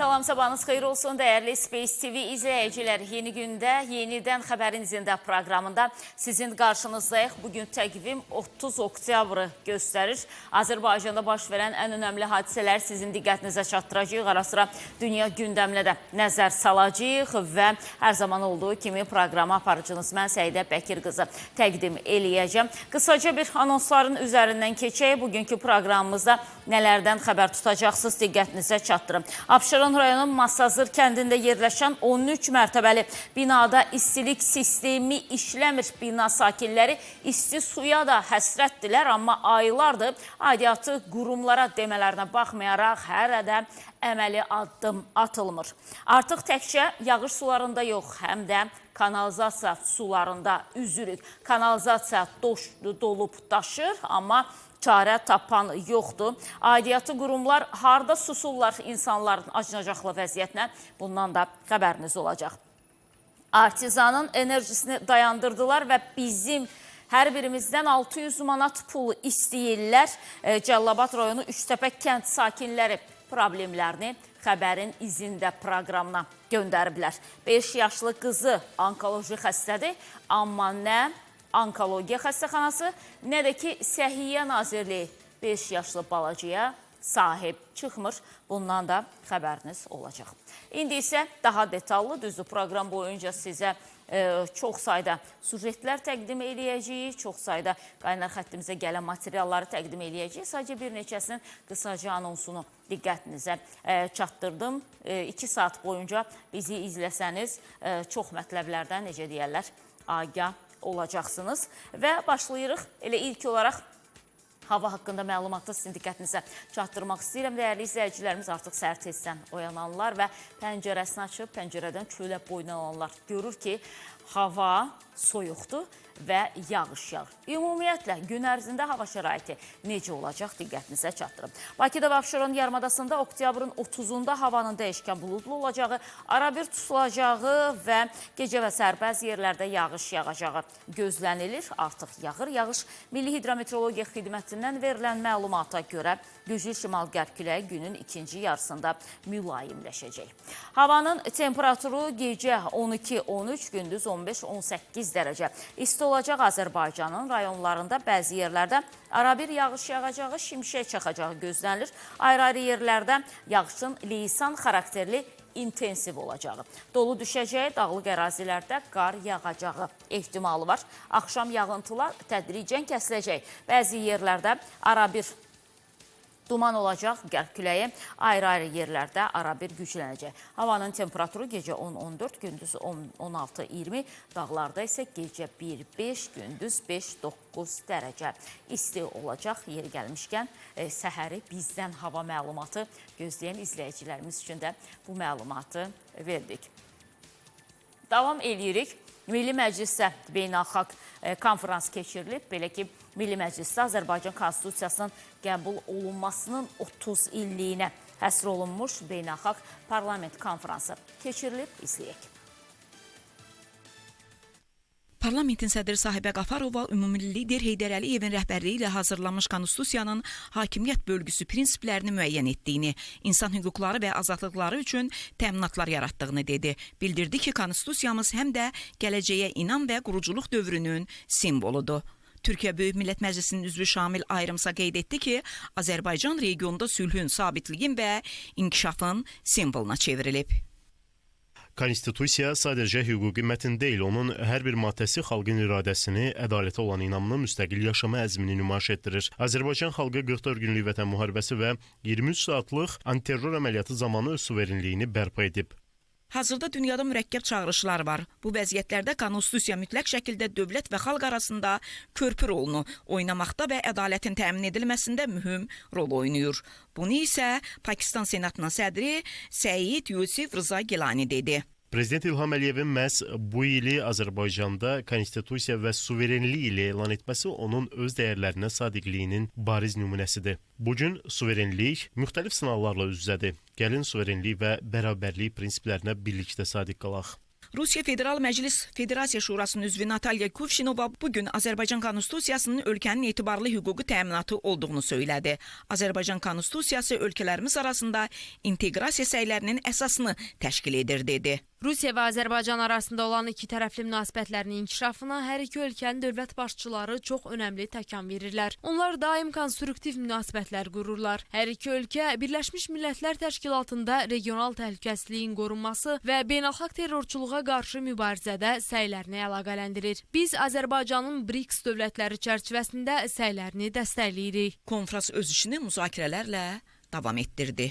Salam, sabahınız xeyir olsun dəyərli Space TV izləyicilər. Yeni gündə, yenidən xəbərin izində proqramında sizin qarşınızdayıq. Bugün təqvim 30 oktyabrı göstərir. Azərbaycanda baş verən ən önəmli hadisələr sizin diqqətinizə çatdıracağıq. Ara sıra dünya gündəminə də nəzər salacağıq və hər zaman olduğu kimi proqramı aparıcınız mən Səidə Bəkir qızı təqdim eləyəcəm. Qısaca bir anonsların üzərindən keçək. Bugünkü proqramımızda nələrdən xəbər tutacaqsınız, diqqətinizə çatdırım. Abşeron rayonu Masazır kəndində yerləşən 13 mərtəbəli binada istilik sistemi işləmir. Bina sakinləri isti suya da həsrətdilər, amma aylardır aidiyyatı qurumlara demələrinə baxmayaraq hələ də əməli addım atılmır. Artıq təkcə yağış sularında yox, həm də kanalizasiya sularında üzürük. Kanalizasiya dolub daşır, amma çarə tapan yoxdur. Aidiyyatı qurumlar harda susurlar insanların acınacaqlı vəziyyətinə? Bundan da xəbəriniz olacaq. Artizanın enerjisini dayandırdılar və bizim hər birimizdən 600 manat pul istəyirlər. Cəllabad rayonu Üçtəpə kənd sakinləri problemlərini xəbərin izində proqramına göndəriblər. 5 yaşlı qızı onkoloji xəstədir, amma nə onkologiya xəstəxanası, nə də ki Səhiyyə Nazirliyi 5 yaşlı balacaya sahib çıxmır. Bundan da xəbəriniz olacaq. İndi isə daha detallı, düzdür, proqram boyunca sizə çox sayda sujetlər təqdim eləyəcəyik, çox sayda qaynar xəttimizə gələn materialları təqdim eləyəcəyik. Sadəcə bir neçəsinin qısaca anonsunu diqqətinizə çatdırdım. 2 saat boyunca bizi izləsəniz çox mətləblərdən, necə deyərlər, agah olacaqsınız. Və başlayırıq. Elə ilk olaraq hava haqqında məlumatı sizin diqqətinizə çatdırmaq istəyirəm. Dəyərli izləyicilərimiz, artıq səhər tezdən oyananlar və pəncərəsini açıb pəncərədən çölə boylananlar görür ki, hava soyuqdur və yağış yağır. Ümumiyyətlə, gün ərzində hava şəraiti necə olacaq diqqətinizə çatdırım. Bakıda və Abşeron yarımadasında oktyabrın 30-unda havanın dəyişkən buludlu olacağı, arabir tutulacağı və gecə və səhər bəzi yerlərdə yağış yağacağı gözlənilir. Artıq yağır yağış. Milli Hidrometeorologiya Xidmətindən verilən məlumata görə güclü şimal-qərb küləyi günün ikinci yarısında mülayimləşəcək. Havanın temperaturu gecə 12-13, gündüz 15-18 dərəcə isti olacaq. Azərbaycanın rayonlarında bəzi yerlərdə arabir yağış yağacağı, şimşək çaxacağı gözlənilir. Ayrı-ayrı yerlərdə yağışın leysan xarakterli intensiv olacağı, dolu düşəcəyi, dağlıq ərazilərdə qar yağacağı ehtimalı var. Axşam yağıntılar tədricən kəsiləcək. Bəzi yerlərdə arabir duman olacaq, qərb küləyi ayrı-ayrı yerlərdə arabir güclənəcək. Havanın temperaturu gecə 10-14, gündüz 16-20, dağlarda isə gecə 1-5, gündüz 5-9 dərəcə isti olacaq. Yeri gəlmişkən səhəri bizdən hava məlumatı gözləyən izləyicilərimiz üçün də bu məlumatı verdik. Davam eləyirik. Milli Məclisdə beynəlxalq konfrans keçirilib. Belə ki, Milli Məclisdə Azərbaycan Konstitusiyasının qəbul olunmasının 30 illiyinə həsr olunmuş beynəlxalq parlament konfransı keçirilib. İzləyək. Parlamentin sədri Sahibə Qafarova ümumilli lider Heydər Əliyevin rəhbərliyi ilə hazırlanmış konstitusiyanın hakimiyyət bölgüsü prinsiplərini müəyyən etdiyini, insan hüquqları və azadlıqları üçün təminatlar yaratdığını dedi. Bildirdi ki, konstitusiyamız həm də gələcəyə inam və quruculuq dövrünün simvoludur. Türkiyə Böyük Millət Məclisinin üzvü Şamil Ayrımsa qeyd etdi ki, Azərbaycan regionda sülhün, sabitliyin və inkişafın simvoluna çevrilib. Konstitusiya sadəcə hüquqi mətn deyil, onun hər bir maddəsi xalqın iradəsini, ədalətə olan inamını, müstəqil yaşama əzmini nümayiş etdirir. Azərbaycan xalqı 44 günlük vətən müharibəsi və 23 saatlıq antiterror əməliyyatı zamanı öz suverenliyini bərpa edib. Hazırda dünyada mürəkkəb çağırışlar var. Bu vəziyyətlərdə konstitusiya mütləq şəkildə dövlət və xalq arasında körpü rolunu oynamaqda və ədalətin təmin edilməsində mühüm rol oynayır. Bunu isə Pakistan Senatının sədri Səyid Yusif Rıza Gilani dedi. Prezident İlham Əliyevin məhz bu ili Azərbaycanda konstitusiya və suverenlik ili elan etməsi onun öz dəyərlərinə sadiqliyinin bariz nümunəsidir. Bu gün suverenlik müxtəlif sınaqlarla üz-üzədir. Gəlin suverenlik və bərabərlik prinsiplərinə birlikdə sadiq qalaq. Rusiya Federal Məclis Federasiya Şurasının üzvü Natalya Kuvşinova bugün Azərbaycan Konstitusiyasının ölkənin etibarlı hüquqi təminatı olduğunu söylədi. Azərbaycan Konstitusiyası ölkələrimiz arasında inteqrasiya səylərinin əsasını təşkil edir, dedi. Rusiya və Azərbaycan arasında olan iki tərəfli münasibətlərin inkişafına hər iki ölkənin dövlət başçıları çox önəmli təkan verirlər. Onlar daim konstruktiv münasibətlər qururlar. Hər iki ölkə Birləşmiş Millətlər Təşkilatında regional təhlükəsizliyin qorunması və beynəlxalq terrorçuluğa qarşı mübarizədə səylərini əlaqələndirir. Biz Azərbaycanın BRICS dövlətləri çərçivəsində səylərini dəstəkləyirik. Konfrans öz işini müzakirələrlə davam etdirdi.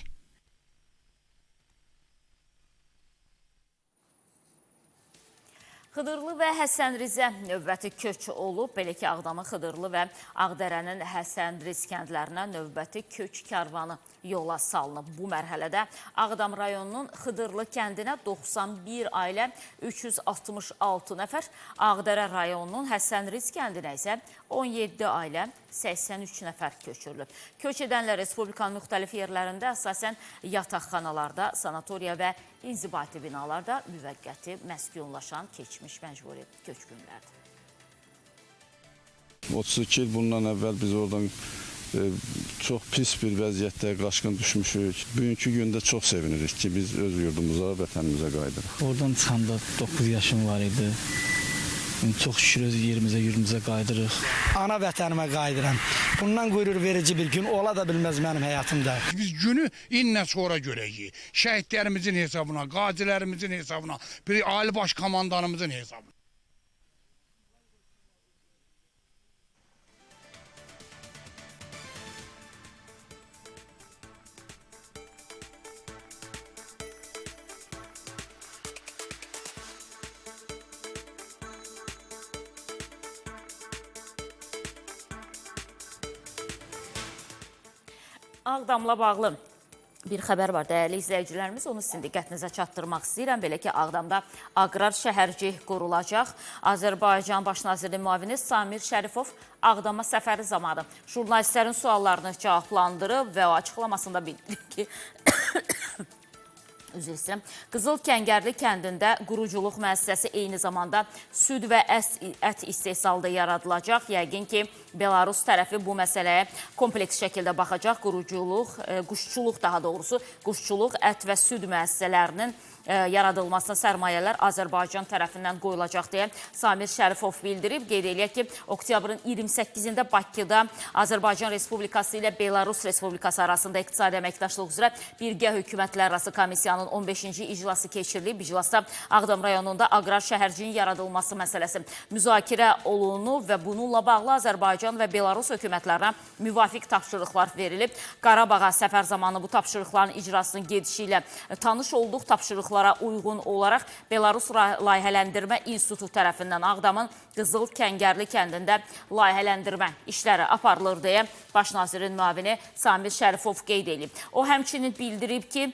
Xıdırlı və Həsənrizə növbəti köç olub. Belə ki, Ağdamın Xıdırlı və Ağdərənin Həsənriz kəndlərinə növbəti köç karvanı yola salınıb. Bu mərhələdə Ağdam rayonunun Xıdırlı kəndinə 91 ailə 366 nəfər, Ağdərə rayonunun Həsənriz kəndinə isə 17 ailə 83 nəfər köçürülüb. Köç edənlər Respublikanın müxtəlif yerlərində əsasən yataqxanalarda, sanatoriya və inzibati binalarda müvəqqəti məskunlaşan keçmiş məcburi köçkünlərdir. 32 il bundan əvvəl biz oradan çox pis bir vəziyyətdə qaçqın düşmüşük. Bugünkü gündə çox sevinirik ki, biz öz yurdumuza, vətənimizə qayıdırıq. Oradan çıxanda 9 yaşım var idi. Çox şükür öz yerimizə, yurdumuza qayıdırıq. Ana vətənimə qayıdıram. Bundan qürur verici bir gün ola da bilməz mənim həyatımda. Biz günü indən sonra görəcəyik. Şəhidlərimizin hesabına, qazilərimizin hesabına, bir Ali Baş Komandanımızın hesabına. Ağdamla bağlı bir xəbər var, dəyərli izləyicilərimiz, onu sizin diqqətinizə çatdırmaq istəyirəm. Belə ki, Ağdamda aqrar şəhərcik qurulacaq. Azərbaycan Baş Nazirinin müavini Samir Şərifov Ağdama səfəri zamanı jurnalistlərin suallarını cavablandırıb və o açıqlamasında bildirib ki, üzr istəyirəm, Qızıl Kəngərli kəndində quruculuq müəssisəsi eyni zamanda süd və ət istehsalı da yaradılacaq. Yəqin ki, Belarus tərəfi bu məsələyə kompleks şəkildə baxacaq. Quruculuq, quşçuluq daha doğrusu, quşçuluq, ət və süd müəssisələrinin yaradılmasına sərmayələr Azərbaycan tərəfindən qoyulacaq deyə Samir Şərifov bildirib. Qeyd eləyək ki, oktyabrın 28-də Bakıda Azərbaycan Respublikası ilə Belarus Respublikası arasında iqtisadi əməkdaşlıq üzrə Birgə Hökumətlər Arası Komissiyanın 15-ci iclası keçirilib. İclasda Ağdam rayonunda aqrar şəhərciyin yaradılması məsələsi müzakirə olunub və bununla bağlı Azərbaycan və Belarus hökumətlərinə müvafiq tapşırıqlar verilib. Qarabağa səfər zamanı bu tapşırıqların icrasının gedişi ilə tanış olduq. Tapşırıqlara uyğun olaraq Belarus Layihələndirmə İnstitutu tərəfindən Ağdamın Qızıl Kəngərli kəndində layihələndirmə işləri aparılır deyə Baş nazirin müavini Samir Şərifov qeyd edib. O həmçinin bildirib ki,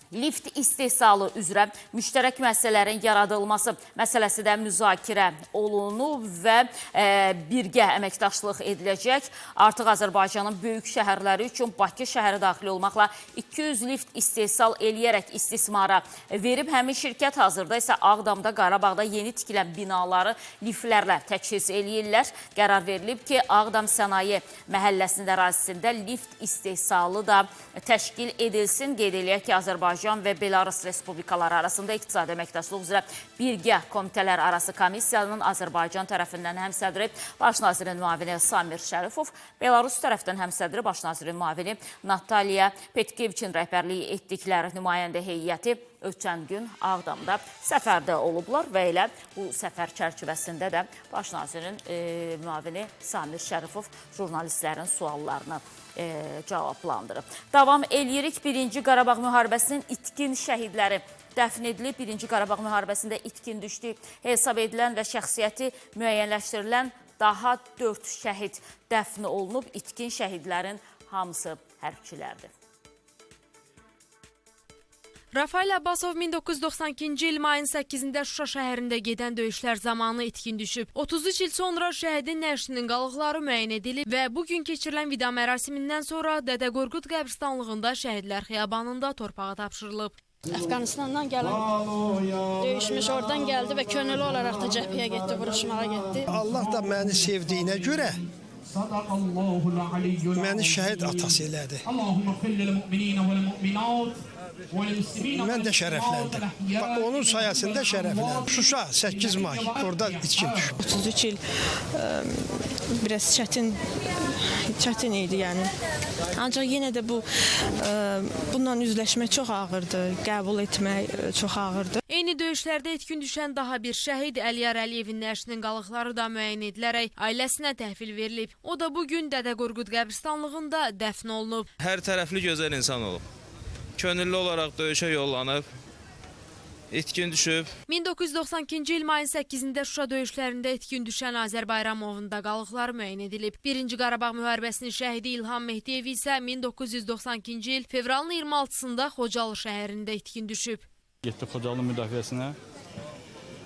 lift istehsalı üzrə müştərək müəssisələrin yaradılması məsələsi də müzakirə olunub və birgə əməkdaşlıq ediləcək. Artıq Azərbaycanın böyük şəhərləri üçün Bakı şəhəri daxil olmaqla 200 lift istehsal eləyərək istismara verib. Həmin şirkət hazırda isə Ağdamda, Qarabağda yeni tikilən binaları liftlərlə təchiz eləyirlər. Qərar verilib ki, Ağdam Sənaye məhəlləsində ərazisində lift istehsalı da təşkil edilsin. Qeyd eləyək ki, Azərbaycan və Belarus Respublikaları arasında iqtisadi əməkdaşlıq üzrə Birgə Komitələr Arası Komissiyanın Azərbaycan tərəfindən həm sədri Baş nazirin müavini Samir Şərifov, Belarus tərəfdən həm sədri Baş nazirin müavini Natalya Petkeviçin rəhbərliyi etdikləri nümayəndə heyəti ötən gün Ağdamda səfərdə olublar və elə bu səfər çərçivəsində də Baş nazirin müavini Samir Şərifov jurnalistlərin suallarını cavablandırıb. Davam eləyirik. Birinci Qarabağ müharibəsinin itkin şəhidləri dəfn edilib. Birinci Qarabağ müharibəsində itkin düşdüyü hesab edilən və şəxsiyyəti müəyyənləşdirilən daha 4 şəhid dəfn olunub. İtkin şəhidlərin hamısı hərbçilərdir. Rafael Abbasov 1992-ci il mayın 8-də Şuşa şəhərində gedən döyüşlər zamanı itkin düşüb. 33 il sonra şəhidin nəşinin qalıqları müəyyən edilib və bugün keçirilən vida mərasimindən sonra Dədə Qorqud qəbristanlığında Şəhidlər Xiyabanında torpağa tapşırılıb. Əfqanistandan gələn döyüşmüş, oradan gəldi və könüllü olaraq da cəbhəyə getdi, vuruşmağa getdi. Allah da məni sevdiyinə görə məni şəhid atası elədi. Mən də şərəfləndim. Bax, onun sayəsində şərəfləndim. Şuşa 8 may, orada itkin düşüb. 33 il biraz çətin idi yəni. Ancaq yenə də bu bununla üzləşmək çox ağırdı, qəbul etmək çox ağırdı. Eyni döyüşlərdə itkin düşən daha bir şəhid Əliyar Əliyevin nəşinin qalıqları da müəyyən edilərək ailəsinə təhvil verilib. O da bugün Dədə Qorqud qəbristanlığında dəfn olunub. Hər tərəfli gözəl insan olub. Könüllü olaraq döyüşə yollanıb, itkin düşüb. 1992-ci il mayın 8-də Şuşa döyüşlərində itkin düşən Azər Bayramovun da qalıqları müəyyən edilib. Birinci Qarabağ müharibəsinin şəhidi İlham Mehdiyev isə 1992-ci il fevralın 26-sında Xocalı şəhərində itkin düşüb. Getdi Xocalının müdafiəsinə.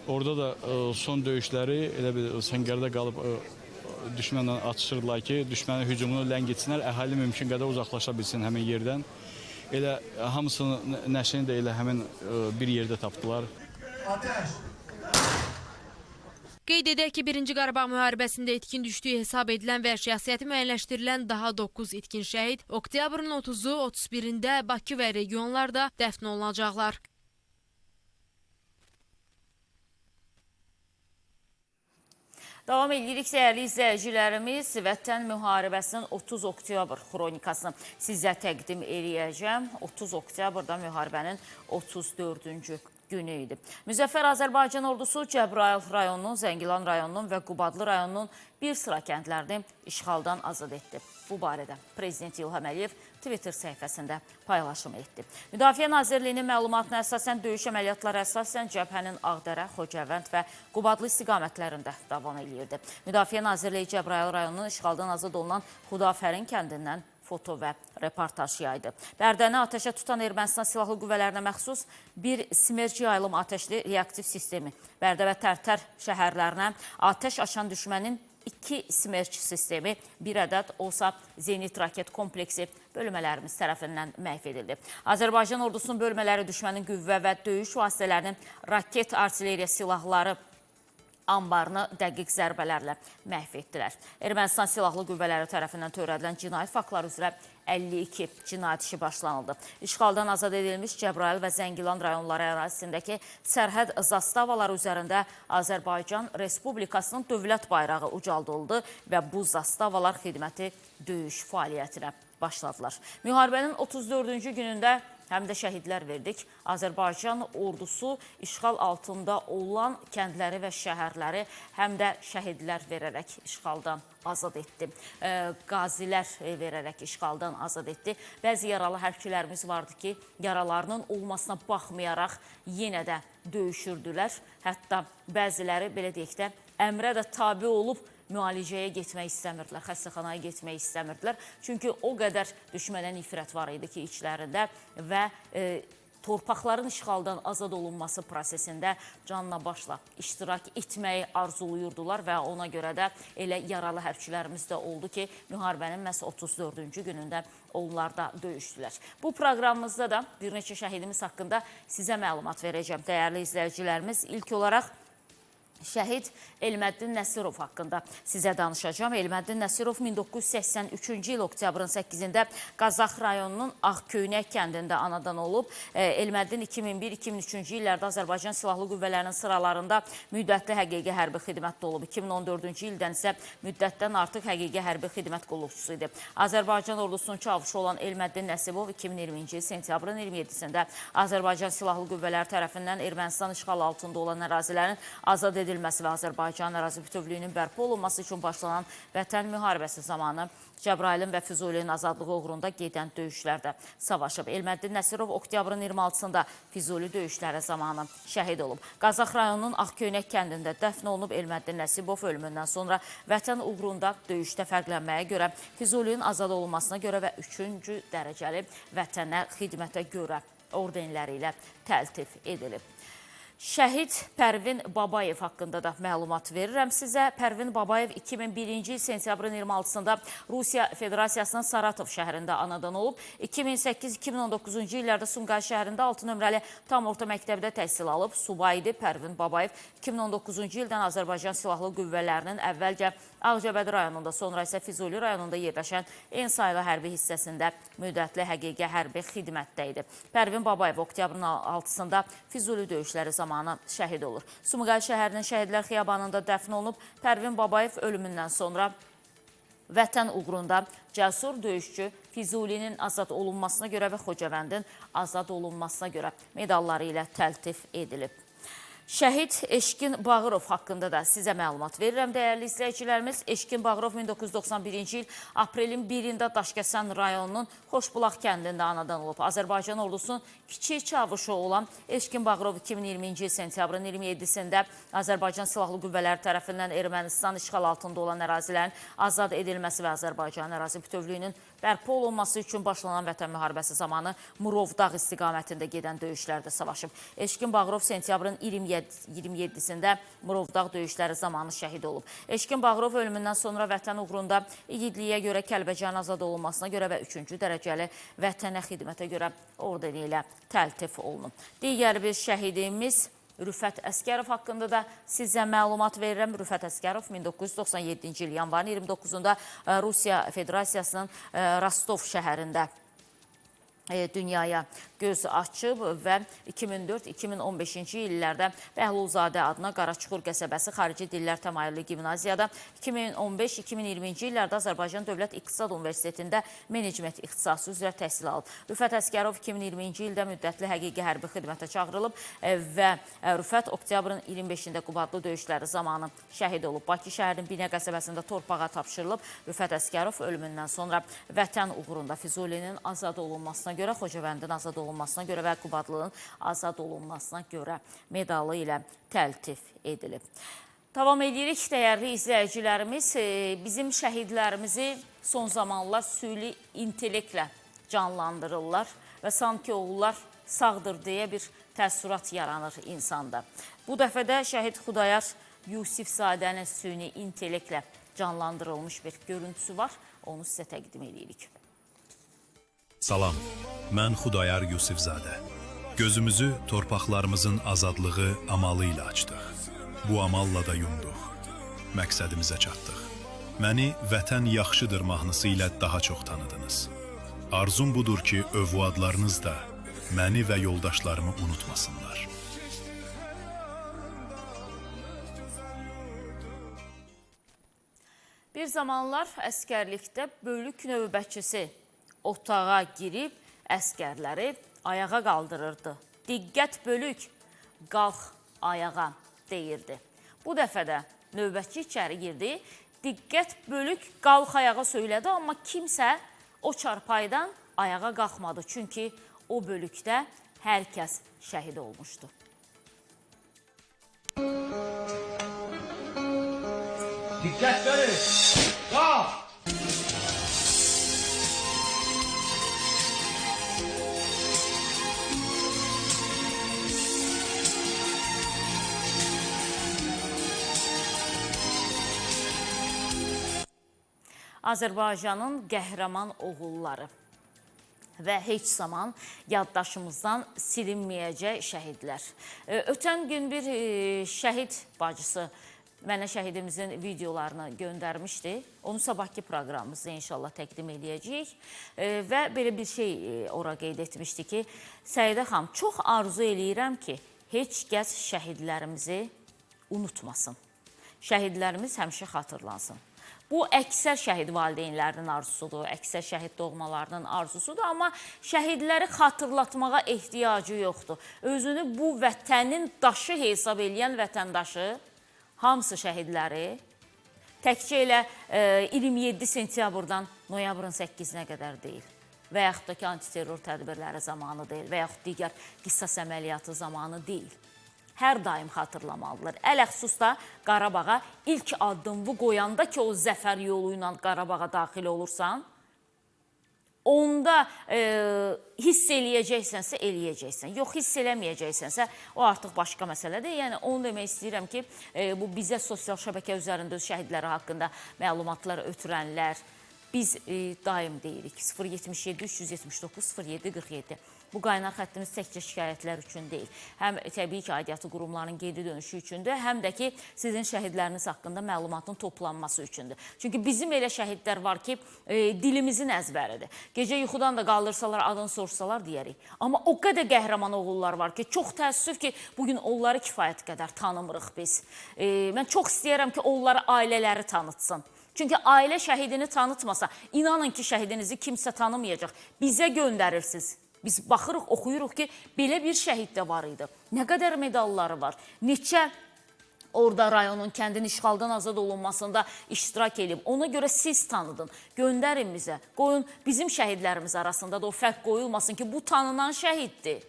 Orada da son döyüşləri elə bir səngərdə qalıb düşmənlə atışırdılar ki, düşmənin hücumunu ləngitsinlər, əhali mümkün qədər uzaqlaşa bilsin həmin yerdən. Elə hamısının nəşini də elə həmin bir yerdə tapdılar. Ateş! Qeyd edək ki, Birinci Qarabağ müharibəsində itkin düşdüyü hesab edilən və şəxsiyyəti müəyyənləşdirilən daha 9 itkin şəhid oktyabrın 30-u, 31-də Bakı və regionlarda dəfn olunacaqlar. Davam edirik dəyərli izləyicilərimiz, Vətən müharibəsinin 30 oktyabr xronikasını sizə təqdim eləyəcəm. 30 oktyabrda müharibənin 34-cü günü idi. Müzəffər Azərbaycan ordusu Cəbrayıl rayonunun, Zəngilan rayonunun və Qubadlı rayonunun bir sıra kəndlərini işğaldan azad etdi. Bu barədə Prezident İlham Əliyev Twitter səhifəsində paylaşım etdi. Müdafiə Nazirliyinin məlumatına əsasən döyüş əməliyyatları əsasən cəbhənin Ağdərə, Xocavənd və Qubadlı istiqamətlərində davam eləyirdi. Müdafiə Nazirliyi Cəbrayıl rayonunun işğaldan azad olunan Xudafərin kəndindən foto və reportaj yaydı. Bərdəni atəşə tutan Ermənistan Silahlı Qüvvələrinə məxsus bir Smerç yaylım atəşli reaktiv sistemi Bərdə və Tərtər şəhərlərinə atəş açan düşmənin 2 Smerç sistemi, bir ədəd olsa Zenit raket kompleksi bölmələrimiz tərəfindən məhv edildi. Azərbaycan ordusunun bölmələri düşmənin qüvvə və döyüş vasitələrinin raket artilleriya silahları anbarını dəqiq zərbələrlə məhv etdilər. Ermənistan Silahlı Qüvvələri tərəfindən törədilən cinayət faktları üzrə 52 cinayət işi başlanıldı. İşğaldan azad edilmiş Cəbrayıl və Zəngilan rayonları ərazisindəki sərhəd zastavaları üzərində Azərbaycan Respublikasının dövlət bayrağı ucaldıldı və bu zastavalar xidməti döyüş fəaliyyətinə başladılar. Müharibənin 34-cü günündə həm də şəhidlər verdik. Azərbaycan ordusu işğal altında olan kəndləri və şəhərləri həm də şəhidlər verərək işğaldan azad etdi. Qazilər verərək işğaldan azad etdi. Bəzi yaralı hərbçilərimiz vardı ki, yaralarının olmasına baxmayaraq yenə də döyüşürdülər. Hətta bəziləri, belə deyək də, əmrə də tabi olub müalicəyə getmək istəmirdilər, xəstəxanaya getmək istəmirdilər. Çünki o qədər düşmənə nifrət var idi ki, içlərində və torpaqların işğaldan azad olunması prosesində canla başla iştirak etməyi arzuluyurdular və ona görə də elə yaralı hərbçilərimiz də oldu ki, müharibənin məhz 34-cü günündə onlar da döyüşdülər. Bu proqramımızda da bir neçə şəhidimiz haqqında sizə məlumat verəcəm. Dəyərli izləyicilərimiz, ilk olaraq şəhid Elməddin Nəsirov haqqında sizə danışacağam. Elməddin Nəsirov 1983-cü il oktyabrın 8-də Qazax rayonunun Ağköynək kəndində anadan olub. Elməddin 2001-2003-cü illərdə Azərbaycan Silahlı Qüvvələrinin sıralarında müddətli həqiqi hərbi xidmətdə olub. 2014-cü ildən isə müddətdən artıq həqiqi hərbi xidmət qulluqçusu idi. Azərbaycan ordusunun çavuşu olan Elməddin Nəsirov 2020-ci il sentyabrın 27-sində Azərbaycan Silahlı Qüvvələri tərəfindən Ermənistan işğal altında olan ərazilərin azad edilməsi və Azərbaycan ərazi bütövlüyünün bərpa olunması üçün başlanan vətən müharibəsi zamanı Cəbrayılın və Füzulinin azadlığı uğrunda gedən döyüşlərdə savaşıb. Elməddin Nəsirov oktyabrın 26-sında Füzuli döyüşləri zamanı şəhid olub. Qazax rayonunun Ağköynək kəndində dəfn olunub. Elməddin Nəsibov ölümündən sonra vətən uğrunda döyüşdə fərqlənməyə görə, Füzulinin azad olunmasına görə və 3-cü dərəcəli vətənə xidmətə görə ordenləri ilə təltif edilib. Şəhid Pərvin Babayev haqqında da məlumat verirəm sizə. Pərvin Babayev 2001-ci il sentyabrın 26-sında Rusiya Federasiyasının Saratov şəhərində anadan olub. 2008-2019-cu illərdə Sumqayıt şəhərində 6 nömrəli tam orta məktəbdə təhsil alıb. Subay idi Pərvin Babayev. 2019-cu ildən Azərbaycan Silahlı Qüvvələrinin əvvəlcə Ağcabədi rayonunda, sonra isə Füzuli rayonunda yerləşən en saylı hərbi hissəsində müddətli həqiqi hərbi xidmətdə idi. Pərvin Babayev oktyabrın 6-sında Füzuli döyüşləri zamanı şəhid olur. Sumqayıt şəhərinin Şəhidlər Xiyabanında dəfn olunub. Pərvin Babayev ölümündən sonra vətən uğrunda cəsur döyüşçü Füzulinin azad olunmasına görə və Xocavəndin azad olunmasına görə medalları ilə təltif edilib. Şəhid Eşkin Bağırov haqqında da sizə məlumat verirəm, dəyərli izləyicilərimiz. Eşkin Bağırov 1991-ci il aprelin 1-də Daşkəsən rayonunun Xoşbulaq kəndində anadan olub. Azərbaycan ordusunun kiçik çavuşu olan Eşkin Bağırov 2020-ci il sentyabrın 27-sində Azərbaycan Silahlı Qüvvələri tərəfindən Ermənistan işğal altında olan ərazilərin azad edilməsi və Azərbaycan ərazi bütövlüyünün bərpa olunması üçün başlanan vətən müharibəsi zamanı Murovdağ istiqamətində gedən döyüşlərdə savaşıb. Eşkin Bağırov sentyabrın 27-sində Murovdağ döyüşləri zamanı şəhid olub. Eşkin Bağırov ölümündən sonra vətən uğrunda igidliyə görə, Kəlbəcərin azad olunmasına görə və 3-cü dərəcəli vətənə xidmətə görə ordeni ilə təltif olunub. Digər bir şəhidimiz Rüfət Əsgərov haqqında da sizə məlumat verirəm. Rüfət Əsgərov 1997-ci il yanvarın 29-da Rusiya Federasiyasının Rostov şəhərində dünyaya göz açıb və 2004-2015-ci illərdə Bəhlulzadə adına Qaraçuxur qəsəbəsi Xarici Dillər Təmayüllü Gimnaziyada, 2015-2020-ci illərdə Azərbaycan Dövlət İqtisad Universitetində menecment ixtisası üzrə təhsil alıb. Rüfət Əsgərov 2020-ci ildə müddətli həqiqi hərbi xidmətə çağırılıb və Rüfət oktyabrın 25-də Qubadlı döyüşləri zamanı şəhid olub. Bakı şəhərinin Binə qəsəbəsində torpağa tapşırılıb. Rüfət Əsgərov ölümündən sonra vətən uğrunda Füzulinin azad olunmasına görə, Xocavəndin azad olunmasına görə və Qubadlının azad olunmasına görə medalı ilə təltif edilib. Davam edirik dəyərli izləyicilərimiz. Bizim şəhidlərimizi son zamanlar süni intellektlə canlandırırlar və sanki onlar sağdır deyə bir təəssürat yaranır insanda. Bu dəfə də şəhid Xudayar Yusifzadənin süni intellektlə canlandırılmış bir görüntüsü var. Onu sizə təqdim edirik. Salam, mən Xudayar Yusifzadə. Gözümüzü torpaqlarımızın azadlığı amalı ilə açdıq. Bu amalla da yumduq. Məqsədimizə çatdıq. Məni Vətən yaxşıdır mahnısı ilə daha çox tanıdınız. Arzum budur ki, övladlarınız da məni və yoldaşlarımı unutmasınlar. Bir zamanlar əskərlikdə bölük növbətçisi otağa girib əskərləri ayağa qaldırırdı. Diqqət bölük, qalx ayağa deyirdi. Bu dəfə də növbətçi içəri girdi. Diqqət bölük, qalx ayağa söylədi, amma kimsə o çarpaydan ayağa qalxmadı. Çünki o bölükdə hər kəs şəhid olmuşdu. Diqqət bölük, qalx! Azərbaycanın qəhrəman oğulları və heç zaman yaddaşımızdan silinməyəcək şəhidlər. Ötən gün bir şəhid bacısı mənə şəhidimizin videolarını göndərmişdi. Onu sabahki proqramımızda inşallah təqdim edəcəyik. Və belə bir şey ora qeyd etmişdi ki, Səidə xanım, çox arzu eləyirəm ki, heç kəs şəhidlərimizi unutmasın. Şəhidlərimiz həmişə xatırlansın. Bu, əksər şəhid valideynlərinin arzusudur, əksər şəhid doğmalarının arzusudur, amma şəhidləri xatırlatmağa ehtiyacı yoxdur. Özünü bu vətənin daşı hesab eləyən vətəndaşı, hamısı şəhidləri, təkcə elə 27 sentyabrdan noyabrın 8-nə qədər deyil və yaxud da ki, antiterror tədbirləri zamanı deyil və yaxud digər qisas əməliyyatı zamanı deyil. Hər daim xatırlamalıdırlar. Ələxsus da Qarabağa ilk addımı qoyanda ki, o zəfər yolu ilə Qarabağa daxil olursan, Onda hiss eləyəcəksənsə, eləyəcəksən. Yox, hiss eləməyəcəksənsə, o artıq başqa məsələdir. Yəni, onu demək istəyirəm ki, bu bizə sosial şəbəkə üzərində öz şəhidləri haqqında məlumatlar ötürənlər, biz daim deyirik 077 379 07 47. Bu qaynar xəttimiz təkcə şikayətlər üçün deyil. Həm təbii ki, aidiyyatı qurumların geri dönüşü üçündür, həm də ki, sizin şəhidləriniz haqqında məlumatın toplanması üçündür. Çünki bizim elə şəhidlər var ki, dilimizin əzbəridir. Gecə yuxudan da qaldırsalar, adını sorsalar deyərik. Amma o qədər qəhrəman oğullar var ki, çox təəssüf ki, bugün onları kifayət qədər tanımırıq biz. Mən çox istəyirəm ki, onları ailələri tanıtsın. Çünki ailə şəhidini tanıtmasa, inanın ki, şəhidinizi kimsə tanımayacaq. Bizə göndərirsiniz. Biz baxırıq, oxuyuruq ki, belə bir şəhid də var idi. Nə qədər medalları var, neçə orada rayonun, kəndin işğaldan azad olunmasında iştirak edib. Ona görə siz tanıdın, göndərin bizə. Qoyun bizim şəhidlərimiz arasında da o fərq qoyulmasın ki, bu tanınan şəhiddir.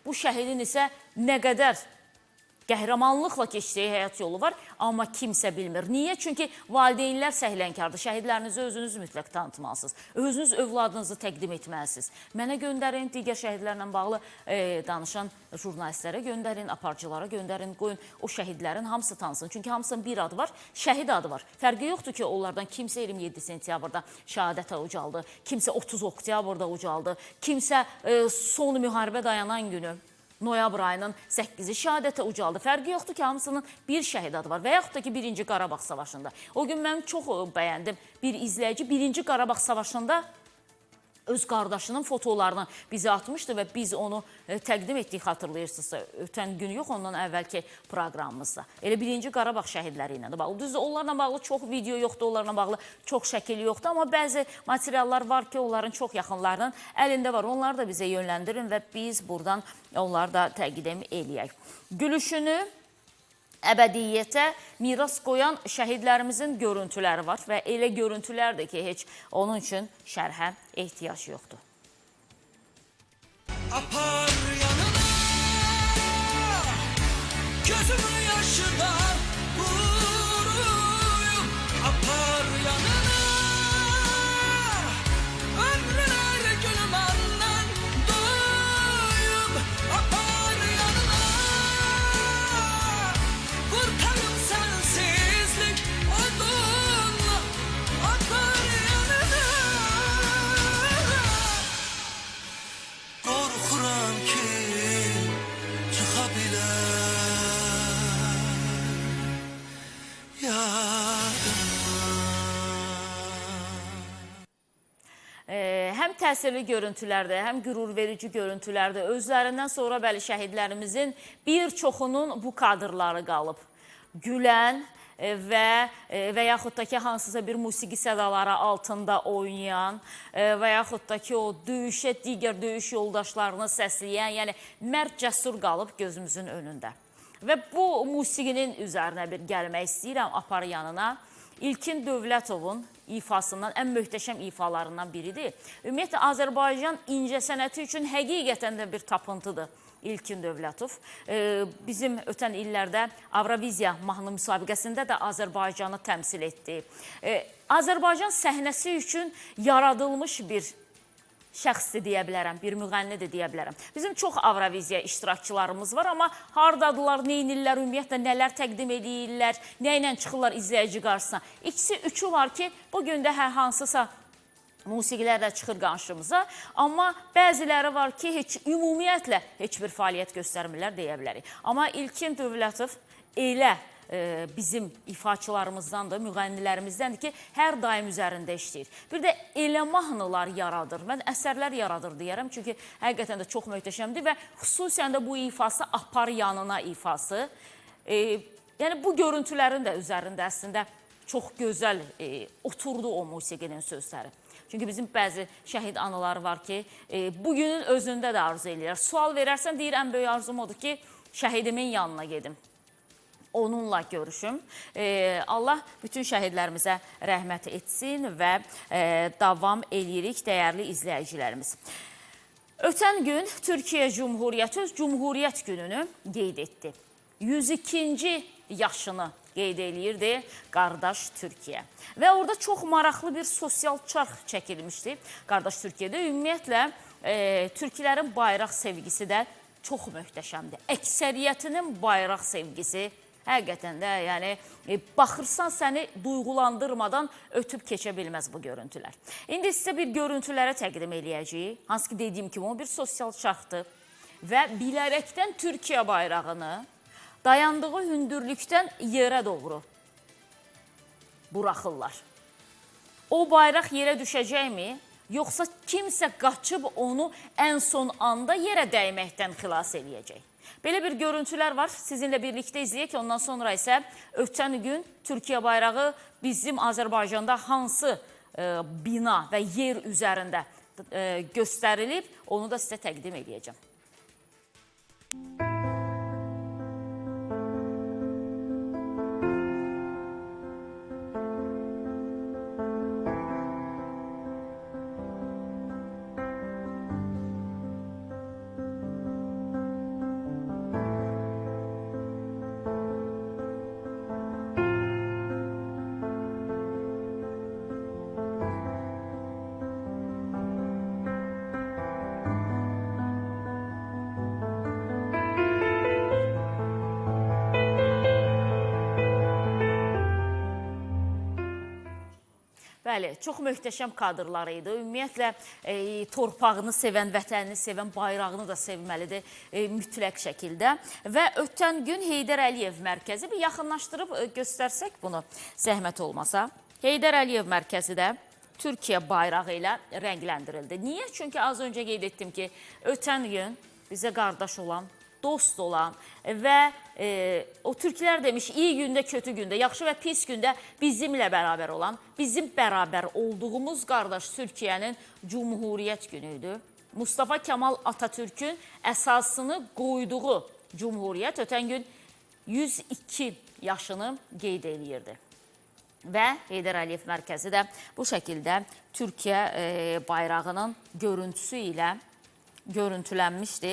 Bu şəhidin isə nə qədər qəhrəmanlıqla keçdiyi həyat yolu var, amma kimsə bilmir. Niyə? Çünki valideynlər səhlənkardır. Şəhidlərinizi özünüz mütləq tanıtmalısınız. Özünüz övladınızı təqdim etməlisiniz. Mənə göndərin, digər şəhidlərlə bağlı danışan jurnalistlərə göndərin, aparıcılara göndərin, qoyun o şəhidlərin hamısı tanısın. Çünki hamısının bir adı var, şəhid adı var. Fərqi yoxdur ki, onlardan kimsə 27 sentyabrda şəhadətə ucaldı, kimsə 30 oktyabrda ucaldı, kimsə son müharibə dayanan günü noyabr ayının 8-i şəhadətə ucaldı. Fərqi yoxdur ki, hamısının bir şəhid adı var və yaxud da ki, 1-ci Qarabağ Savaşında. O gün mən çox bəyəndim. Bir izləyici 1-ci Qarabağ Savaşında öz qardaşının fotolarını bizə atmışdı və biz onu təqdim etdik, xatırlayırsınızsa, ötən gün yox, ondan əvvəlki proqramımızda. Elə 1-ci Qarabağ şəhidləri ilə də bağlı. Düzdür, onlarla bağlı çox video yoxdur, onlarla bağlı çox şəkil yoxdur, amma bəzi materiallar var ki, onların çox yaxınlarının əlində var. Onları da bizə yönləndirin və biz buradan onları da təqdim eləyək. Gülüşünü əbədiyyətə miras qoyan şəhidlərimizin görüntüləri var və elə görüntülərdir ki, heç onun üçün şərhə ehtiyac yoxdur. Apar yanına, gözümün yaşından vuruyum. Apar yanına, ömrüler gülüm andan doyum. Apar yanına, kurtarım sensizlik odunla. Apar yanına. Korkuram ki çıxa bilər yadımdan. Həm təsirli görüntülərdə, həm qürur verici görüntülərdə özlərindən sonra bəli şəhidlərimizin bir çoxunun bu kadrları qalıb. Gülən və yaxud da ki, hansısa bir musiqi sədaları altında oynayan və yaxud da ki, o döyüşə digər döyüş yoldaşlarını səsləyən, yəni mərd cəsur qalıb gözümüzün önündə. Və bu musiqinin üzərinə bir gəlmək istəyirəm, apar yanına. İlkin Dövlətovun ifasından, ən möhtəşəm ifalarından biridir. Ümumiyyətlə, Azərbaycan incəsənəti üçün həqiqətən də bir tapıntıdır İlkin Dövlətov. Bizim ötən illərdə Avroviziya mahnı müsabiqəsində də Azərbaycanı təmsil etdi. Azərbaycan səhnəsi üçün yaradılmış bir şəxsdir deyə bilərəm, bir müğənnidir deyə bilərəm. Bizim çox Avroviziya iştirakçılarımız var, amma hardadılar, neynirlər, ümumiyyətlə nələr təqdim edirlər, nə ilə çıxırlar izləyici qarşısına. İkisi, üçü var ki, bugün də hər hansısa musiqilər də çıxır qarşımıza, amma bəziləri var ki, heç ümumiyyətlə heç bir fəaliyyət göstərmirlər deyə bilərik. Amma İlkin Dövlətov elə bizim ifaçılarımızdandır, müğənnilərimizdəndir ki, hər daim üzərində işləyir. Bir də elə mahnılar yaradır, mən əsərlər yaradır deyərəm, çünki həqiqətən də çox möhtəşəmdir və xüsusən də bu ifası, apar yanına ifası, yəni bu görüntülərin də üzərində əslində çox gözəl oturdu o musiqinin sözləri. Çünki bizim bəzi şəhid anıları var ki, bugünün özündə də arzu eləyirlər. Sual verərsən, deyir, ən böyük arzum odur ki, şəhidimin yanına gedim, onunla görüşüm. Allah bütün şəhidlərimizə rəhmət etsin və davam eləyirik dəyərli izləyicilərimiz. Ötən gün Türkiyə Cumhuriyyəti öz Cumhuriyyət gününü qeyd etdi. 102-ci yaşını qeyd eləyirdi qardaş Türkiyə. Və orada çox maraqlı bir sosial çarx çəkilmişdi. Qardaş Türkiyədə ümumiyyətlə türklərin bayraq sevgisi də çox möhtəşəmdir. Əksəriyyətinin bayraq sevgisi həqiqətən də, yəni baxırsan səni duyğulandırmadan ötüb keçə bilməz bu görüntülər. İndi sizə bir görüntülərə təqdim eləyəcəyik. Hansı ki dediyim kimi o bir sosial çarxdır və bilərəkdən Türkiyə bayrağını dayandığı hündürlükdən yerə doğru buraxırlar. O bayraq yerə düşəcəkmi? Yoxsa kimsə qaçıb onu ən son anda yerə dəyməkdən xilas eləyəcək? Belə bir görüntülər var. Sizinlə birlikdə izləyək. Ondan sonra isə ötən gün Türkiyə bayrağı bizim Azərbaycanda hansı bina və yer üzərində göstərilib, onu da sizə təqdim eləyəcəm. Bəli, çox möhtəşəm kadrlar idi. Ümumiyyətlə, torpağını sevən, vətənini sevən, bayrağını da sevməlidir mütləq şəkildə. Və ötən gün Heydər Əliyev mərkəzi, bir yaxınlaşdırıb göstərsək bunu, zəhmət olmasa. Heydər Əliyev mərkəzi də Türkiyə bayrağı ilə rəngləndirildi. Niyə? Çünki az öncə qeyd etdim ki, ötən gün bizə qardaş olan, dost olan və o türklər demiş, iyi gündə, kötü gündə, yaxşı və pis gündə bizimlə bərabər olan, bizim bərabər olduğumuz qardaş Türkiyənin Cumhuriyyət günü idi. Mustafa Kemal Atatürk'ün əsasını qoyduğu Cumhuriyyət ötən gün 102 yaşını qeyd eləyirdi. Və Heydər Əliyev mərkəzi də bu şəkildə Türkiyə bayrağının görüntüsü ilə görüntülənmişdi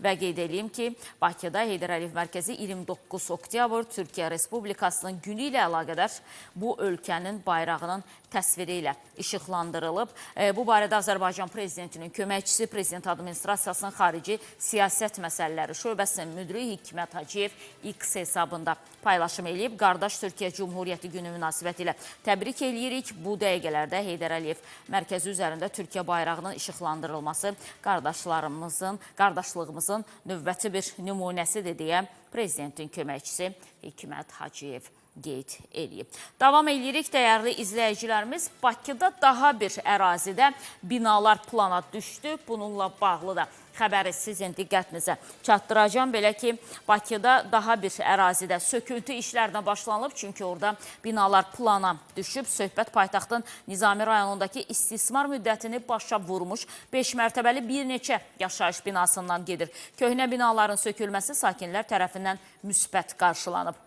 və qeyd edeyim ki, Bakıda Heydər Əliyev mərkəzi 29 oktyabr Türkiyə Respublikasının günü ilə əlaqədar bu ölkənin bayrağının təsviri ilə işıqlandırılıb. Bu barədə Azərbaycan Prezidentinin köməkçisi, Prezident Administrasiyasının xarici siyasət məsələləri şöbəsinin müdiri Hikmət Hacıyev X hesabında paylaşım eləyib. Qardaş Türkiyə Cumhuriyyəti günü münasibəti ilə təbrik eləyirik. Bu dəqiqələrdə Heydər Əliyev mərkəzi üzərində Türkiyə bayrağının işıqlandırılması qardaşlığımızın növbəti bir nümunəsidir deyə Prezidentin köməkçisi Hikmət Hacıyev qeyd eləyib. Davam eləyirik dəyərli izləyicilərimiz. Bakıda daha bir ərazidə binalar plana düşdü. Bununla bağlı da xəbəri sizin diqqətinizə çatdıracağam. Belə ki, Bakıda daha bir ərazidə söküntü işlərinə başlanılıb. Çünki orada binalar plana düşüb. Söhbət paytaxtın Nizami rayonundakı istismar müddətini başa vurmuş 5 mərtəbəli bir neçə yaşayış binasından gedir. Köhnə binaların sökülməsi sakinlər tərəfindən müsbət qarşılanıb.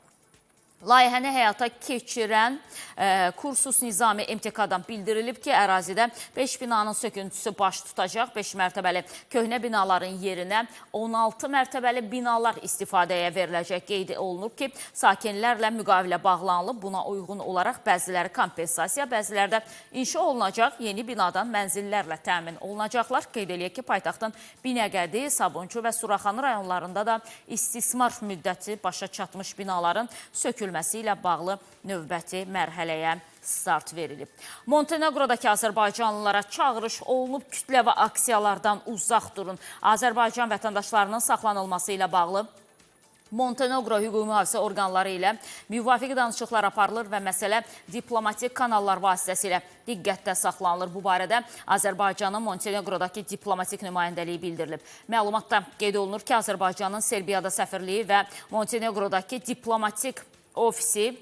Layihəni həyata keçirən Kursus Nizami MTK-dan bildirilib ki, ərazidə 5 binanın söküntüsü baş tutacaq. 5 mərtəbəli köhnə binaların yerinə 16 mərtəbəli binalar istifadəyə veriləcək. Qeyd olunub ki, sakinlərlə müqavilə bağlanılıb. Buna uyğun olaraq bəziləri kompensasiya, bəziləri də inşa olunacaq yeni binadan mənzillərlə təmin olunacaqlar. Qeyd eləyək ki, paytaxtın Binəqədi, Sabunçu və Suraxanı rayonlarında da istismar müddəti başa çatmış binaların sökülməsi ilə bağlı növbəti mərhələyə start verilib. Montenegrodakı Azərbaycanlılara çağırış olunub, kütləvi aksiyalardan uzaq durun. Azərbaycan vətəndaşlarının saxlanılması ilə bağlı Montenegro hüquq mühafizə orqanları ilə müvafiq danışıqlar aparılır və məsələ diplomatik kanallar vasitəsilə diqqətdə saxlanılır. Bu barədə Azərbaycanın Montenegrodakı diplomatik nümayəndəliyi bildirilib. Məlumatda qeyd olunur ki, Azərbaycanın Serbiyada səfirliyi və Montenegrodakı diplomatik ofisi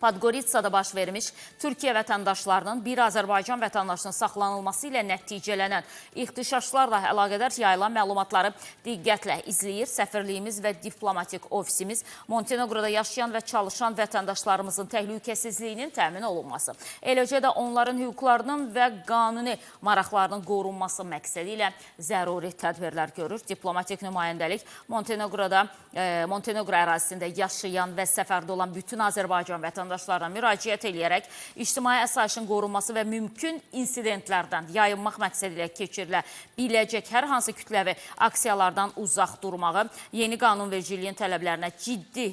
Podgoritsada baş vermiş Türkiyə vətəndaşlarının bir Azərbaycan vətəndaşının saxlanılması ilə nəticələnən ixtişaşlarla əlaqədar yayılan məlumatları diqqətlə izləyir. Səfirliyimiz və diplomatik ofisimiz Montenegroda yaşayan və çalışan vətəndaşlarımızın təhlükəsizliyinin təmin olunması, eləcə də onların hüquqlarının və qanuni maraqlarının qorunması məqsədi ilə zəruri tədbirlər görür. Diplomatik nümayəndəlik Montenegro ərazisində yaşayan və səfərdə olan bütün Azərbaycan vətəndaşlarına müraciət eləyərək ictimai əsayişin qorunması və mümkün insidentlərdən yayınmaq məqsədi ilə keçirilə biləcək hər hansı kütləvi aksiyalardan uzaq durmağı, yeni qanunvericiliyin tələblərinə ciddi,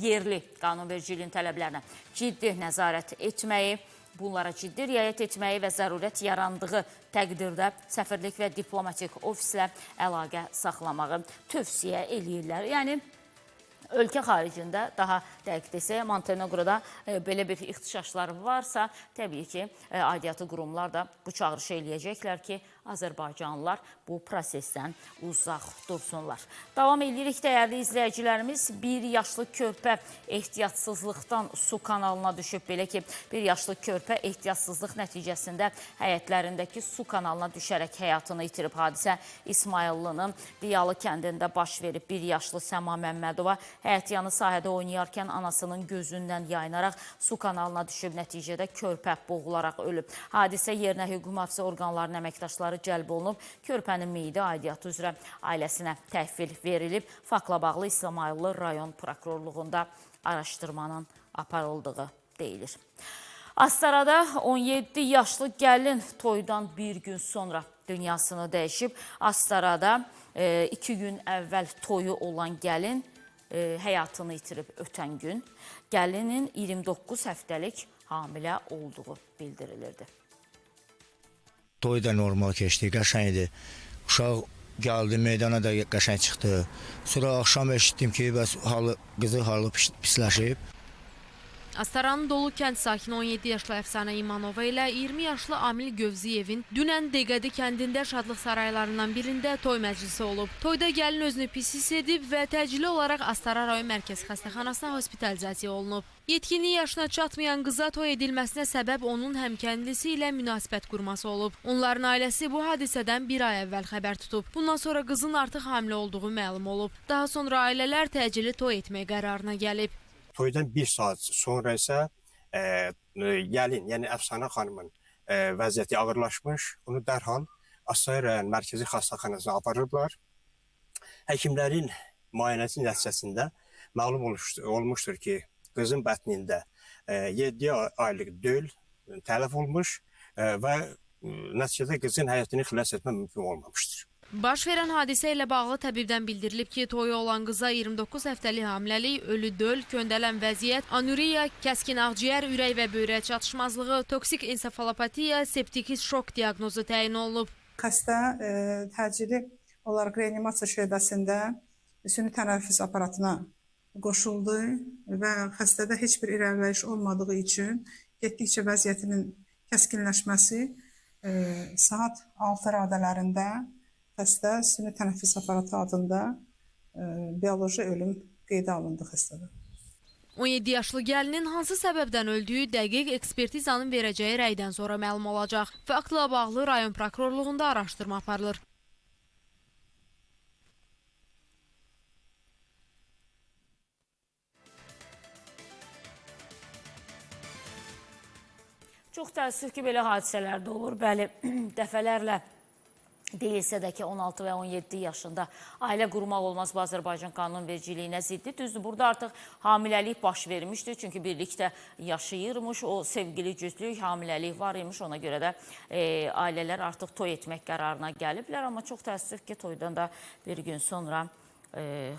yerli qanunvericiliyin tələblərinə ciddi nəzarət etməyi, bunlara ciddi riayət etməyi və zərurət yarandığı təqdirdə səfirlik və diplomatik ofislə əlaqə saxlamağı tövsiyə eləyirlər. Yəni, ölkə xaricində, daha dəqiq desək, Montenegroda belə bir ixtişaşlar varsa, təbii ki, aidiyyatı qurumlar da bu çağırışı eləyəcəklər ki, Azərbaycanlılar bu prosesdən uzaq dursunlar. Davam edirik dəyərli izləyicilərimiz. Bir yaşlı körpə ehtiyatsızlıqdan su kanalına düşüb. Belə ki, bir yaşlı körpə ehtiyatsızlıq nəticəsində həyətlərindəki su kanalına düşərək həyatını itirib. Hadisə İsmayıllının Diyalı kəndində baş verib. Bir yaşlı Səma Məmmədova həyətyanı sahədə oynayarkən anasının gözündən yayınaraq su kanalına düşüb. Nəticədə körpə boğularaq ölüb. Hadisə yerinə hüquq mühafizə orqanlarının əməkdaşları cəlb olunub. Körpənin meyidi aidiyyatı üzrə ailəsinə təhvil verilib. Faktla bağlı İsmayıllı rayon prokurorluğunda araşdırmanın aparıldığı deyilir. Astarada 17 yaşlı gəlin toydan bir gün sonra dünyasını dəyişib. Astarada 2 gün əvvəl toyu olan gəlin həyatını itirib ötən gün. Gəlinin 29 həftəlik hamilə olduğu bildirilirdi. Toy da normal keçdi, qəşəng idi. Uşaq gəldi, meydana da qəşəng çıxdı. Sonra axşam eşitdim ki, bəs qızı halı pisləşib. Astaranın Dolu kənd sakini 17 yaşlı Əfsanə İmanova ilə 20 yaşlı Amil Gövziyevin dünən Deqədi kəndində Şadlıq saraylarından birində toy məclisi olub. Toyda gəlin özünü pis hiss edib və təcili olaraq Astara rayon mərkəzi xəstəxanasına hospitalizasiya olunub. Yetkinlik yaşına çatmayan qıza toy edilməsinə səbəb onun həmkəndlisi ilə münasibət qurması olub. Onların ailəsi bu hadisədən bir ay əvvəl xəbər tutub. Bundan sonra qızın artıq hamilə olduğu məlum olub. Daha sonra ailələr təcili toy etmək qərarına gəlib. Toydan bir saat sonra isə gəlin, yəni Əfsanə xanımın vəziyyəti ağırlaşmış. Onu dərhal Astara rayon mərkəzi xəstəxanasına aparıblar. Həkimlərin müayinəsi nəticəsində məlum olmuşdur ki, qızın bətnində 7 aylıq döl tələf olmuş və nəticədə qızın həyatını xilas etmək mümkün olmamışdır. Baş verən hadisə ilə bağlı təbibdən bildirilib ki, toyu olan qıza 29 həftəlik hamiləlik, ölü döl, köndələn vəziyyət, anuriya, kəskin ağciyər, ürək və böyrək çatışmazlığı, toksik ensefalopatiya, septik şok diaqnozu təyin olunub. Xəstə təcili olaraq reanimasiya şöbəsində süni tənəffüs aparatına qoşuldu və xəstədə heç bir irəliləyiş olmadığı üçün getdikcə vəziyyətinin kəskinləşməsi saat 6 radələrində xəstə süni tənəffüs aparatı adında bioloji ölüm qeydə alındı xəstədə. 17 yaşlı gəlinin hansı səbəbdən öldüyü dəqiq ekspertizanın verəcəyi rəydən sonra məlum olacaq. Faktla bağlı rayon prokurorluğunda araşdırma aparılır. Çox təəssüf ki, belə hadisələr də olur. Bəli, dəfələrlə deyilsə də ki, 16 və 17 yaşında ailə qurmaq olmaz bu Azərbaycan qanunvericiliyinə ziddir. Düzdür, burada artıq hamiləlik baş vermişdi. Çünki birlikdə yaşayırmış, o sevgili cütlük, hamiləlik var imiş. Ona görə də ailələr artıq toy etmək qərarına gəliblər. Amma çox təəssüf ki, toydan da bir gün sonra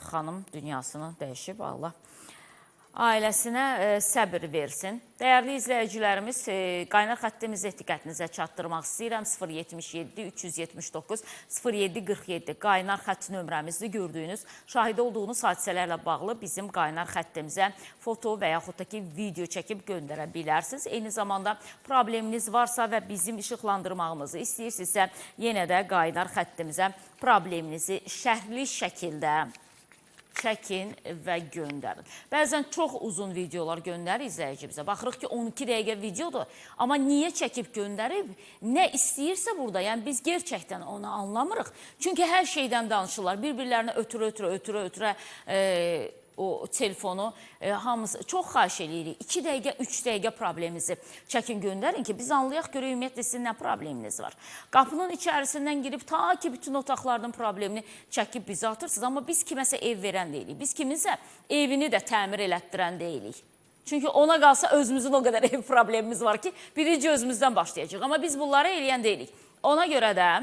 xanım dünyasını dəyişib. Allah ailəsinə səbir versin. Dəyərli izləyicilərimiz, qaynar xəttimizi diqqətinizə çatdırmaq istəyirəm. 077 379 07 47 qaynar xətt nömrəmizdir. Gördüyünüz, şahid olduğunuz hadisələrlə bağlı bizim qaynar xəttimizə foto və yaxud da ki, video çəkib göndərə bilərsiniz. Eyni zamanda probleminiz varsa və bizim işıqlandırmağımızı istəyirsinizsə, yenə də qaynar xəttimizə probleminizi şərhli şəkildə çəkin və göndərin. Bəzən çox uzun videolar göndərir izləyici bizə. Baxırıq ki, 12 dəqiqə videodur. Amma niyə çəkib göndərib? Nə istəyirsə burada, yəni biz gerçəkdən onu anlamırıq. Çünki hər şeydən danışırlar. Bir-birlərinə ötürə-ötürə o telefonu hamısı çox xahiş eləyirik. 2 dəqiqə, 3 dəqiqə probleminizi çəkin göndərin ki, biz anlayaq görək ümumiyyətlə sizin nə probleminiz var. Qapının içərisindən girib ta ki bütün otaqların problemini çəkib bizə atırsınız. Amma biz kiməsə ev verən deyilik. Biz kiminsə evini də təmir elətdirən deyilik. Çünki ona qalsa özümüzün o qədər ev problemimiz var ki, birinci özümüzdən başlayacaq. Amma biz bunları eləyən deyilik. Ona görə də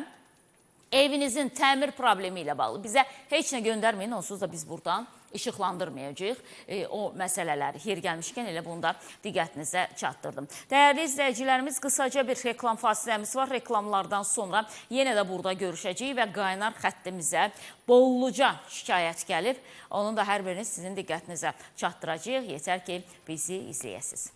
evinizin təmir problemi ilə bağlı bizə heç nə göndərməyin, onsuz da biz buradan işıqlandırmayacağıq o məsələləri. Yer gəlmişkən elə bunu da diqqətinizə çatdırdım. Dəyərli izləyicilərimiz, qısaca bir reklam fasiləmiz var. Reklamlardan sonra yenə də burada görüşəcəyik və qaynar xəttimizə bolluca şikayət gəlib. Onun da hər birini sizin diqqətinizə çatdıracağıq. Yetər ki, bizi izləyəsiniz.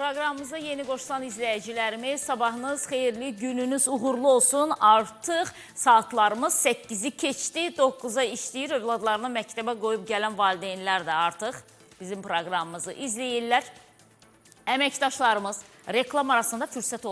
Proqramımıza yeni qoşulan izləyicilərimiz, sabahınız xeyirli, gününüz uğurlu olsun. Artıq saatlarımız 8-i keçdi, 9-a işləyir. Övladlarını məktəbə qoyub gələn valideynlər də artıq bizim proqramımızı izləyirlər. Əməkdaşlarımız reklam arasında fürsət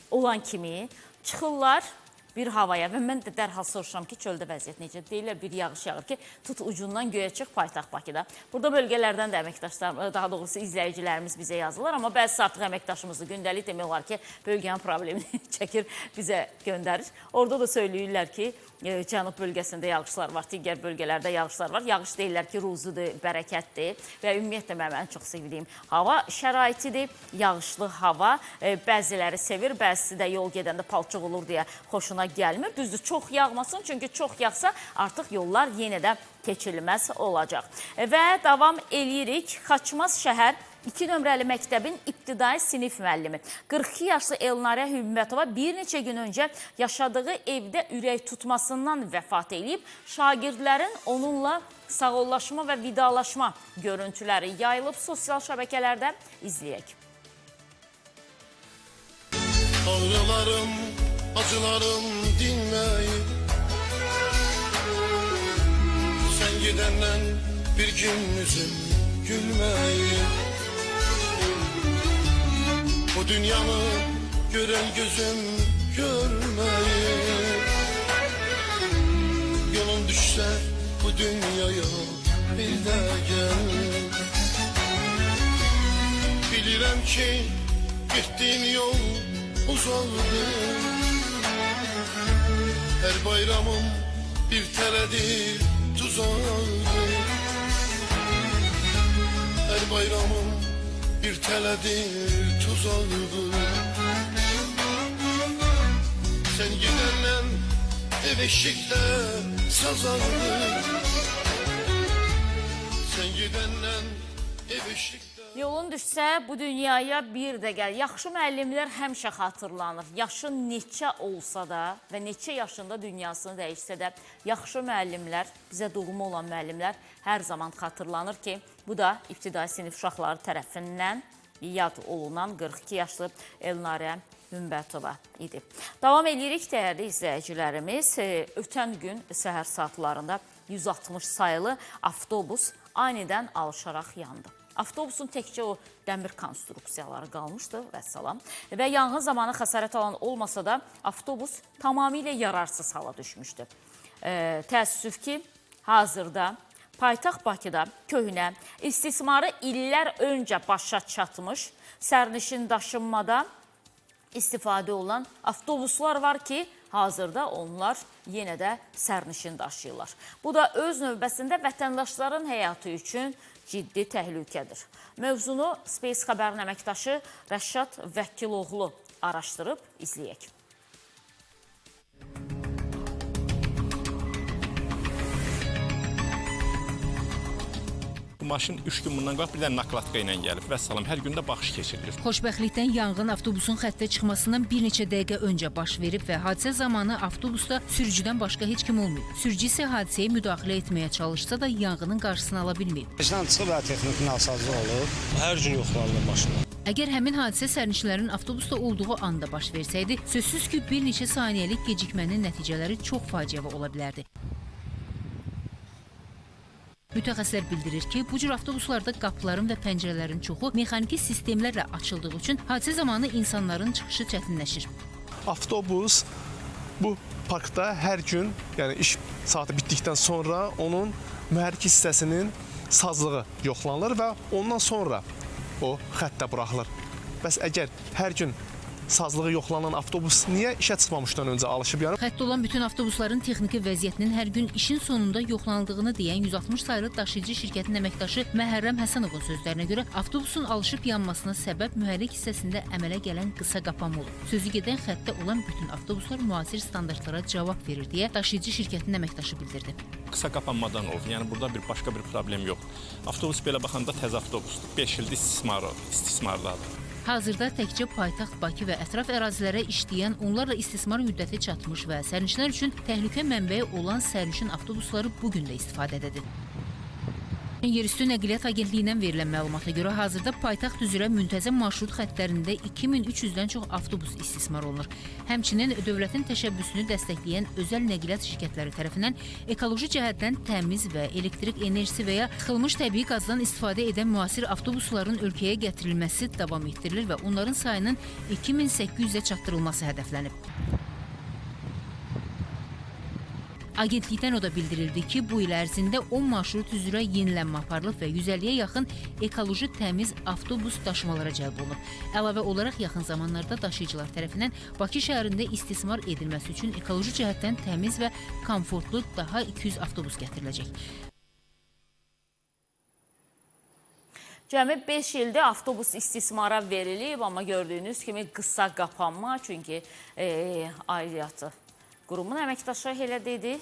olan kimi çıxırlar bir havaya və mən də dərhal soruşuram ki, çöldə vəziyyət necə? Deyirlər, bir yağış yağır ki, tut ucundan göyə çıx paytaxt Bakıda. Burada bölgələrdən də əməkdaşlar, daha doğrusu izləyicilərimiz bizə yazırlar, amma bəzisi artıq əməkdaşımızı gündəlik demək olar ki, bölgənin problemini çəkir, bizə göndərir. Orada da söyləyirlər ki, cənub bölgəsində yağışlar var, digər bölgələrdə yağışlar var. Yağış deyirlər ki, ruzudur, bərəkətdir və ümumiyyətlə mənim ən çox sevdiyim hava şəraitidir, yağışlı hava. Bəziləri sevir, bəzisi də yol gedəndə palçıq olur deyə xoşuna gəlmir. Düzdür, çox yağmasın, çünki çox yağsa artıq yollar yenə də keçilməz olacaq. Və davam eləyirik. Xaçmaz şəhər 2 nömrəli məktəbin ibtidai sinif müəllimi 42 yaşlı Elnarə Hümmətova bir neçə gün öncə yaşadığı evdə ürək tutmasından vəfat eləyib. Şagirdlərin onunla sağollaşma və vidalaşma görüntüləri yayılıb sosial şəbəkələrdə. İzləyək. Ağrılarım, acılarım dinmeyip sen gidenden bir gün yüzüm gülmeyip bu dünyanı gören gözüm görmeyip yolun düşse bu dünyaya bir de gel. Bilirəm ki gittiğin yol uzandı. Her bayramım bir teledir tuzağıdır. Her bayramım bir teledir tuzağıdır. Sen gidenle ev eşikte sazağıdır. Sen gidenle ev eşikte. Yolun düşsə bu dünyaya bir də gəl. Yaxşı müəllimlər həmişə xatırlanır. Yaşı neçə olsa da və neçə yaşında dünyasını dəyişsə də yaxşı müəllimlər, bizə doğma olan müəllimlər hər zaman xatırlanır ki, bu da ibtidai sinif uşaqları tərəfindən yad olunan 42 yaşlı Elnarə Hümbətova idi. Davam edirik dəyərli izləyicilərimiz. Ötən gün səhər saatlarında 160 sayılı avtobus anidən alışaraq yandı. Avtobusun təkcə o dəmir konstruksiyaları qalmışdı vəssalam. Və yanğın zamanı xəsarət alan olmasa da avtobus tamamilə yararsız hala düşmüşdü. Təəssüf ki, hazırda paytaxt Bakıda köhnə, istismarı illər öncə başa çatmış sərnişin daşınmada istifadə olunan avtobuslar var ki, hazırda onlar yenə də sərnişin daşıyırlar. Bu da öz növbəsində vətəndaşların həyatı üçün ciddi təhlükədir. Mövzunu Space Xəbərin əməkdaşı Rəşad Vəkiloğlu araşdırıb, izləyək. Bu maşın 3 gün bundan qabaq bir dənə naklatka ilə gəlib. Vəssalam, hər gün də baxış keçirilir. Xoşbəxtlikdən yanğın avtobusun xəttə çıxmasından bir neçə dəqiqə öncə baş verib və hadisə zamanı avtobusda sürücüdən başqa heç kim olmayıb. Sürücü isə hadisəyə müdaxilə etməyə çalışsa da yanğının qarşısını ala bilməyib. Maşından çıxıb və texniki nasazlıq olub. Hər gün yoxlanılır maşınlar. Əgər həmin hadisə sərnişinlərin avtobusda olduğu anda baş versəydi, sözsüz ki, bir neçə saniyəlik gecikmənin nəticələri çox faciəvi ola bilərdi. Mütəxəssislər bildirir ki, bu cür avtobuslarda qapıların və pəncərələrin çoxu mexaniki sistemlərlə açıldığı üçün hadisə zamanı insanların çıxışı çətinləşir. Avtobus bu parkda hər gün, yəni iş saatı bitdikdən sonra onun mühərrik hissəsinin sazlığı yoxlanılır və ondan sonra o xəttə buraxılır. Bəs əgər hər gün sazlığı yoxlanan avtobus niyə işə çıxmamışdan öncə alışıb yanıb? Xəttdə olan bütün avtobusların texniki vəziyyətinin hər gün işin sonunda yoxlanıldığını deyən 160 saylı daşıyıcı şirkətin əməkdaşı Məhərrəm Həsənovun sözlərinə görə avtobusun alışıb yanmasına səbəb mühərrik hissəsində əmələ gələn qısa qapanma olub. Sözü gedən xəttdə olan bütün avtobuslar müasir standartlara cavab verir deyə daşıyıcı şirkətin əməkdaşı bildirdi. Qısa qapanmadan olub. Yəni burada başqa bir problem yoxdur. Avtobus belə baxanda təzə avtobusdur. 5 ildir istismardadır. Hazırda təkcə paytaxt Bakı və ətraf ərazilərə işləyən, onlarla istismar müddəti çatmış və sərnişinlər üçün təhlükə mənbəyi olan sərnişin avtobusları bu gün də istifadədədir. Yerüstü Nəqliyyat Agentliyindən verilən məlumata görə hazırda paytaxt üzrə müntəzəm marşrut xəttlərində 2300-dən çox avtobus istismar olunur. Həmçinin dövlətin təşəbbüsünü dəstəkləyən özəl nəqliyyat şirkətləri tərəfindən ekoloji cəhətdən təmiz və elektrik enerjisi və ya sıxılmış təbii qazdan istifadə edən müasir avtobusların ölkəyə gətirilməsi davam etdirilir və onların sayının 2800-ə çatdırılması hədəflənib. Agentlikdən o da bildirildi ki, bu il ərzində 10 marşrut üzrə yenilənmə aparılıb və 150-yə yaxın ekoloji təmiz avtobus daşımalara cəlb olunub. Əlavə olaraq yaxın zamanlarda daşıyıcılar tərəfindən Bakı şəhərində istismar edilməsi üçün ekoloji cəhətdən təmiz və komfortlu daha 200 avtobus gətiriləcək. Cəmi 5 ildə avtobus istismara verilib, amma gördüyünüz kimi qısa qapanma, çünki aidiyyatı qurumun əməkdaşı elə dedi,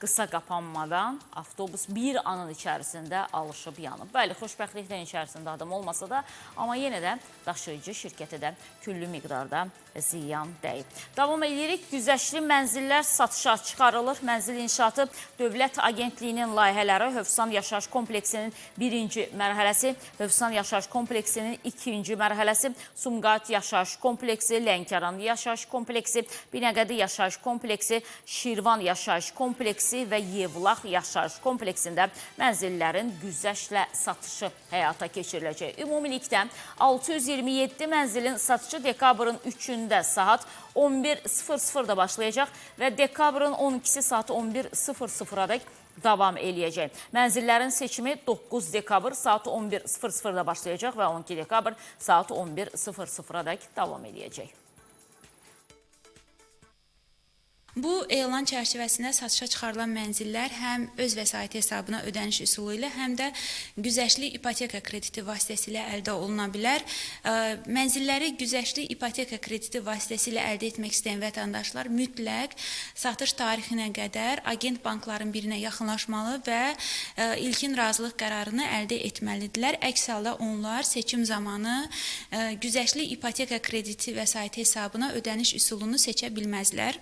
qısa qapanmadan avtobus bir anın içərisində alışıb yanıb. Bəli, xoşbəxtlikdən içərisində adam olmasa da, amma yenə də daşıyıcı şirkətə də küllü miqdarda ziyan dəyib. Davam edirik. Güzəştli mənzillər satışa çıxarılır. Mənzil İnşaatı Dövlət Agentliyinin layihələri Hövsan Yaşayış Kompleksinin birinci mərhələsi, Hövsan Yaşayış Kompleksinin ikinci mərhələsi, Sumqayıt Yaşayış Kompleksi, Lənkəran Yaşayış Kompleksi, Binəqədi Yaşayış Kompleksi, Şirvan Yaşayış Kompleksi və Yevlax Yaşayış Kompleksində mənzillərin güzəştlə satışı həyata keçiriləcək. Ümumilikdə 627 mənzilin satışı dekabrın 3-ündə saat 11:00-da başlayacaq və dekabrın 12-si saat 11:00-a dək davam eləyəcək. Mənzillərin seçimi 9 dekabr saat 11:00-da başlayacaq və 12 dekabr saat 11:00-a dək davam eləyəcək. Bu elan çərçivəsində satışa çıxarılan mənzillər həm öz vəsaiti hesabına ödəniş üsulu ilə, həm də güzəştli ipoteka krediti vasitəsilə əldə oluna bilər. Mənzilləri güzəştli ipoteka krediti vasitəsilə əldə etmək istəyən vətəndaşlar mütləq satış tarixinə qədər agent bankların birinə yaxınlaşmalı və ilkin razılıq qərarını əldə etməlidirlər. Əks halda onlar seçim zamanı güzəştli ipoteka krediti vəsaiti hesabına ödəniş üsulunu seçə bilməzlər.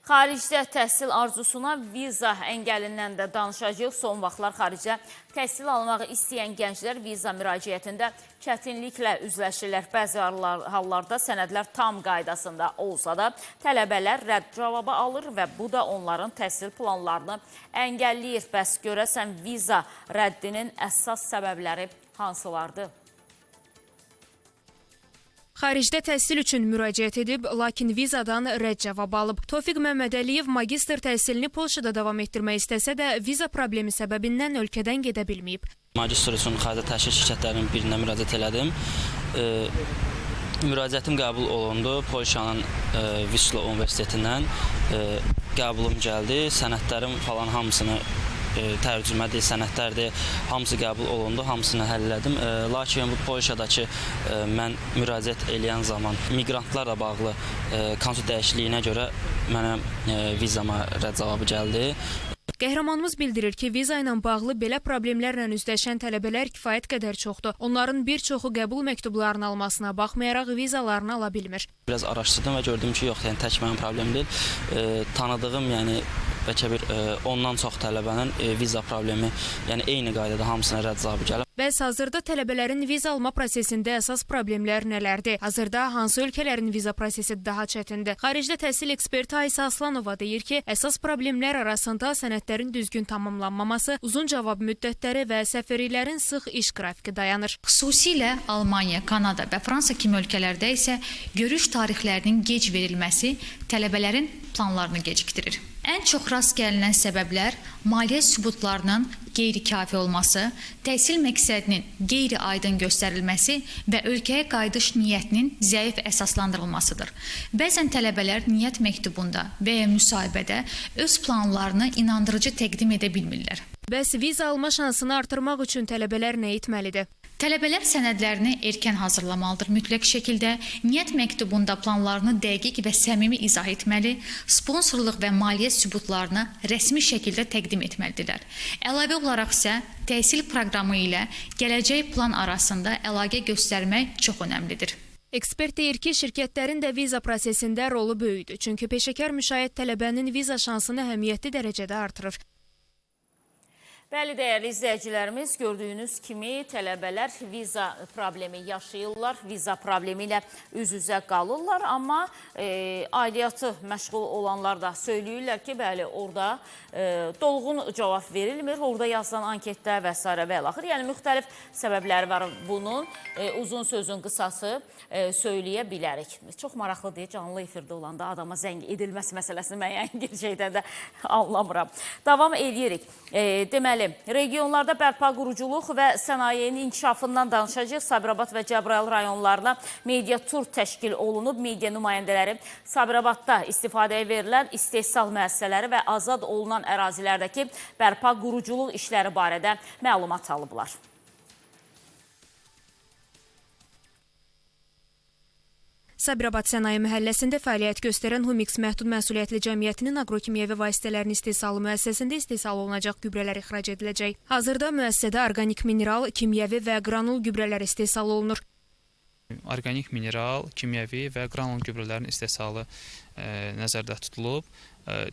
Xaricdə təhsil arzusuna viza əngəlindən də danışacağıq. Son vaxtlar xaricdə təhsil almağı istəyən gənclər viza müraciətində çətinliklə üzləşirlər. Bəzi hallarda sənədlər tam qaydasında olsa da tələbələr rədd cavabı alır və bu da onların təhsil planlarını əngəlləyir. Bəs görəsən viza rəddinin əsas səbəbləri hansılardır? Xaricdə təhsil üçün müraciət edib, lakin vizadan rədd cavabı alıb. Tofiq Məmmədəliyev magistr təhsilini Polşada davam etdirmək istəsə də viza problemi səbəbindən ölkədən gedə bilməyib. Magistr üçün xaricdə təhsil şirkətlərinin birinə müraciət elədim. Müraciətim qəbul olundu. Polşanın Wisla Universitetindən qəbulum gəldi. Sənədlərim falan hamısını tərcümədir, sənədlərdir, hamısı qəbul olundu, hamısını həll elədim. Lakin bu Polşadakı mən müraciət eləyən zaman miqrantlarla bağlı konstitusiya dəyişikliyinə görə mənə vizama rədd cavabı gəldi. Qəhrəmanımız bildirir ki, viza ilə bağlı belə problemlərlə üzləşən tələbələr kifayət qədər çoxdur. Onların bir çoxu qəbul məktublarını almasına baxmayaraq vizalarını ala bilmir. Biraz araşdırdım və gördüm ki, yox, yəni tək mənim problemim deyil. Tanıdığım, yəni Bəlkə bir 10-dan çox tələbənin viza problemi, yəni eyni qaydada hamısına rədd cavabı gəlib. Bəs hazırda tələbələrin viza alma prosesində əsas problemlər nələrdir? Hazırda hansı ölkələrin viza prosesi daha çətindir? Xaricdə təhsil eksperti Aysə Aslanova deyir ki, əsas problemlər arasında sənədlərin düzgün tamamlanmaması, uzun cavab müddətləri və səfirliklərin sıx iş qrafiki dayanır. Xüsusilə Almaniya, Kanada və Fransa kimi ölkələrdə isə görüş tarixlərinin gec verilməsi tələbələrin planlarını gecikdirir. Ən çox rast gəlinən səbəblər maliyyə sübutlarının qeyri-kafi olması, təhsil məqsədinin qeyri-aydın göstərilməsi və ölkəyə qayıdış niyyətinin zəif əsaslandırılmasıdır. Bəzən tələbələr niyyət məktubunda və ya müsahibədə öz planlarını inandırıcı təqdim edə bilmirlər. Bəs viza alma şansını artırmaq üçün tələbələr nə etməlidir? Tələbələr sənədlərini erkən hazırlamalıdır mütləq şəkildə, niyyət məktubunda planlarını dəqiq və səmimi izah etməli, sponsorluq və maliyyə sübutlarını rəsmi şəkildə təqdim etməlidirlər. Əlavə olaraq isə təhsil proqramı ilə gələcək plan arasında əlaqə göstərmək çox önəmlidir. Ekspert deyir ki, şirkətlərin də viza prosesində rolu böyükdür. Çünki peşəkar müşayiət tələbənin viza şansını əhəmiyyətli dərəcədə artırır. Bəli, dəyərli izləyicilərimiz, gördüyünüz kimi tələbələr viza problemi yaşayırlar, viza problemi ilə üz-üzə qalırlar, amma aidiyyatı məşğul olanlar da söyləyirlər ki, bəli, orada dolğun cavab verilmir, orada yazılan anketdə və s. və ilaxır. Yəni, müxtəlif səbəbləri var bunun, uzun sözün qısası söyləyə bilərik. Çox maraqlıdır, canlı efirdə olanda adama zəng edilməsi məsələsini mən yəni gerçəkdən də anlamıram. Davam edirik. Deməli, regionlarda bərpa quruculuq və sənayenin inkişafından danışacağıq. Sabirabad və Cəbrayıl rayonlarına media tur təşkil olunub. Media nümayəndələri Sabirabadda istifadəyə verilən istehsal müəssisələri və azad olunan ərazilərdəki bərpa quruculuq işləri barədə məlumat alıblar. Sabirabad Sənaye Məhəlləsində fəaliyyət göstərən Humix Məhdud Məsuliyyətli Cəmiyyətinin aqrokimyəvi vasitələrin istehsalı müəssisəsində istehsal olunacaq gübrələr ixrac ediləcək. Hazırda müəssisədə orqanik mineral, kimyəvi və qranul gübrələr istehsal olunur. Orqanik mineral, kimyəvi və qranul gübrələrin istehsalı nəzərdə tutulub.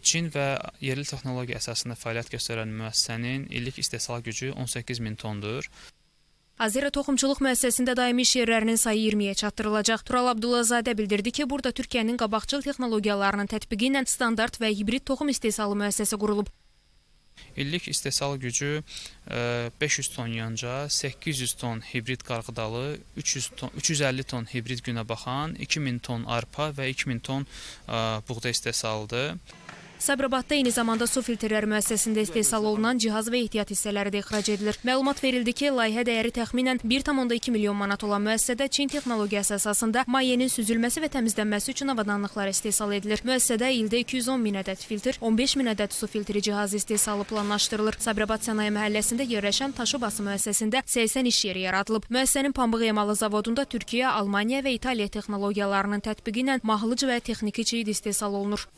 Çin və yerli texnologiya əsasında fəaliyyət göstərən müəssisənin illik istehsal gücü 18 min tondur. Azera Toxumçuluq müəssisəsində daimi iş yerlərinin sayı 20-yə çatdırılacaq. Tural Abdullazadə bildirdi ki, burada Türkiyənin qabaqcıl texnologiyalarının tətbiqi ilə standart və hibrid toxum istehsalı müəssisəsi qurulub. İllik istehsal gücü 500 ton yonca, 800 ton hibrid qarğıdalı, 350 ton hibrid günəbaxan, 2000 ton arpa və 2000 ton buğda istehsalıdır. Sabirabadda eyni zamanda su filtrləri müəssisəsində istehsal olunan cihaz və ehtiyat hissələri də ixrac edilir. Məlumat verildi ki, layihə dəyəri təxminən 1,2 milyon manat olan müəssisədə Çin texnologiyası əsasında mayenin süzülməsi və təmizlənməsi üçün avadanlıqlar istehsal edilir. Müəssisədə ildə 210 min ədəd filtr, 15 min ədəd su filtri cihazı istehsalı planlaşdırılır. Sabirabad Sənaye Məhəlləsində yerləşən Taşobası müəssisəsində 80 iş yeri yaradılıb. Müəssisənin pambıq emalı zavodunda Türkiyə, Almaniya və İtaliya texnologiyalarının tətbiqi ilə mahlıc və texniki çiyid istehsal olunur.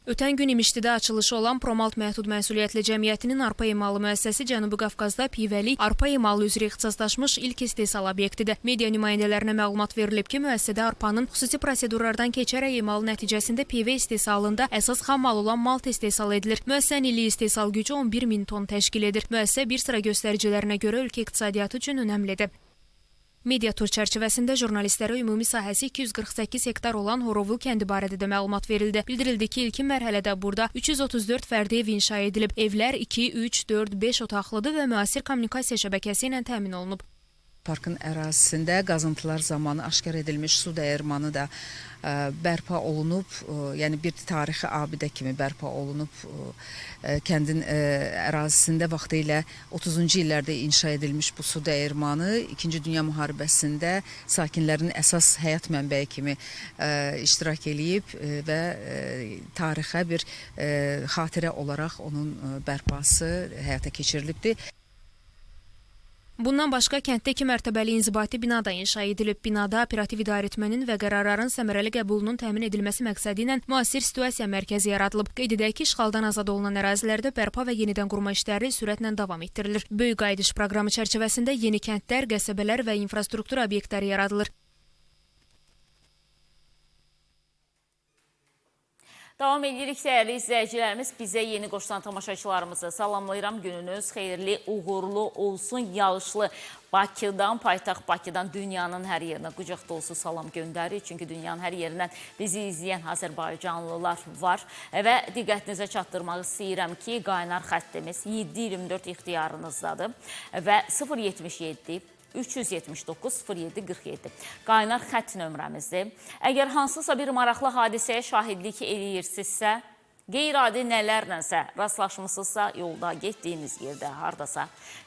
Ötən gün İmişlidə açılışı olan Promalt Məhdud Məsuliyyətli Cəmiyyətinin arpa emalı müəssisəsi Cənubi Qafqazda pivəlik arpa emalı üzrə ixtisaslaşmış ilk istehsal obyektidir. Media nümayəndələrinə məlumat verilib ki, müəssisədə arpanın xüsusi prosedurlardan keçərək emalı nəticəsində pivə istehsalında əsas xam mal olan malt istehsal edilir. Müəssisənin illik istehsal gücü 11 min ton təşkil edir. Müəssisə bir sıra göstəricilərinə görə ölkə iqtisadiyyatı üçün önəmlidir. Media tur çərçivəsində jurnalistlərə ümumi sahəsi 248 hektar olan Horovlu kəndi barədə də məlumat verildi. Bildirildi ki, ilkin mərhələdə burada 334 fərdi ev inşa edilib. Evlər 2, 3, 4, 5 otaqlıdır və müasir kommunikasiya şəbəkəsi ilə təmin olunub. Parkın ərazisində qazıntılar zamanı aşkar edilmiş su dəyirmanı da bərpa olunub, yəni bir tarixi abidə kimi bərpa olunub. Kəndin ərazisində vaxtilə 30-cu illərdə inşa edilmiş bu su dəyirmanı İkinci Dünya Müharibəsində sakinlərin əsas həyat mənbəyi kimi iştirak eləyib və tarixə bir xatirə olaraq onun bərpası həyata keçirilibdir. Bundan başqa kənddə 2 mərtəbəli inzibati bina da inşa edilib. Binada operativ idarəetmənin və qərarların səmərəli qəbulunun təmin edilməsi məqsədi ilə müasir situasiya mərkəzi yaradılıb. Qeyd edək ki, işğaldan azad olunan ərazilərdə bərpa və yenidən qurma işləri sürətlə davam etdirilir. Böyük qayıdış proqramı çərçivəsində yeni kəndlər, qəsəbələr və infrastruktur obyektləri yaradılır. Davam edirik dəyərli izləyicilərimiz, bizə yeni qoşulan tamaşaçılarımızı salamlayıram. Gününüz xeyirli, uğurlu olsun, yağışlı Bakıdan, paytaxt Bakıdan dünyanın hər yerinə qucaq dolusu salam göndəririk. Çünki dünyanın hər yerindən bizi izləyən azərbaycanlılar var. Və diqqətinizə çatdırmaq istəyirəm ki, qaynar xəttimiz 7-24 ixtiyarınızdadır və 077 379 07 47 qaynar xətt nömrəmizdir. Əgər hansısa bir maraqlı hadisəyə şahidlik eləyirsinizsə, qeyri-adi nələrlənsə rastlaşmısınızsa, yolda, getdiyiniz yerdə, hardasa,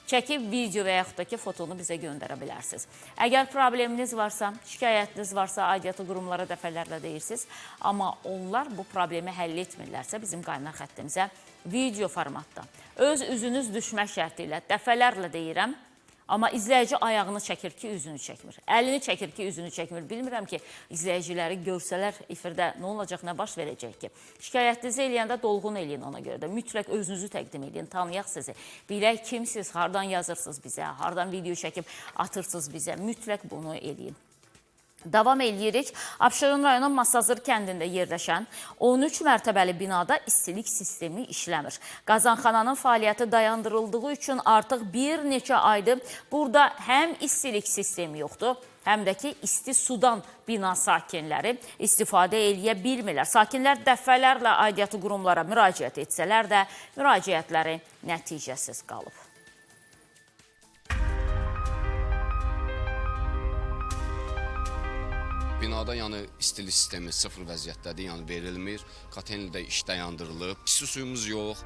çəkib video və yaxud da ki, fotonu bizə göndərə bilərsiniz. Əgər probleminiz varsa, şikayətiniz varsa, aidiyyatı qurumlara dəfələrlə deyirsiniz, amma onlar bu problemi həll etmirlərsə, bizim qaynar xəttimizə video formatda öz üzünüz düşmək şərti ilə dəfələrlə deyirəm, amma izləyici ayağını çəkir ki, üzünü çəkmir. Əlini çəkir ki, üzünü çəkmir. Bilmirəm ki, izləyiciləri görsələr efirdə nə olacaq, nə baş verəcək ki. Şikayətinizi eləyəndə dolğun eləyin ona görə də. Mütləq özünüzü təqdim eləyin, tanıyaq sizi. Bilək kimsiz, hardan yazırsınız bizə, hardan video çəkib atırsınız bizə. Mütləq bunu eləyin. Davam eləyirik. Abşeron rayonu Masazır kəndində yerləşən 13 mərtəbəli binada istilik sistemi işləmir. Qazanxananın fəaliyyəti dayandırıldığı üçün artıq bir neçə aydır burada həm istilik sistemi yoxdur, həm də ki isti sudan bina sakinləri istifadə eləyə bilmirlər. Sakinlər dəfələrlə aidiyyatı qurumlara müraciət etsələr də müraciətləri nəticəsiz qalıb. Binada yəni istilik sistemi sıfır vəziyyətdədir, yəni verilmir. Kotelnidə iş dayandırılıb, pis suyumuz yox.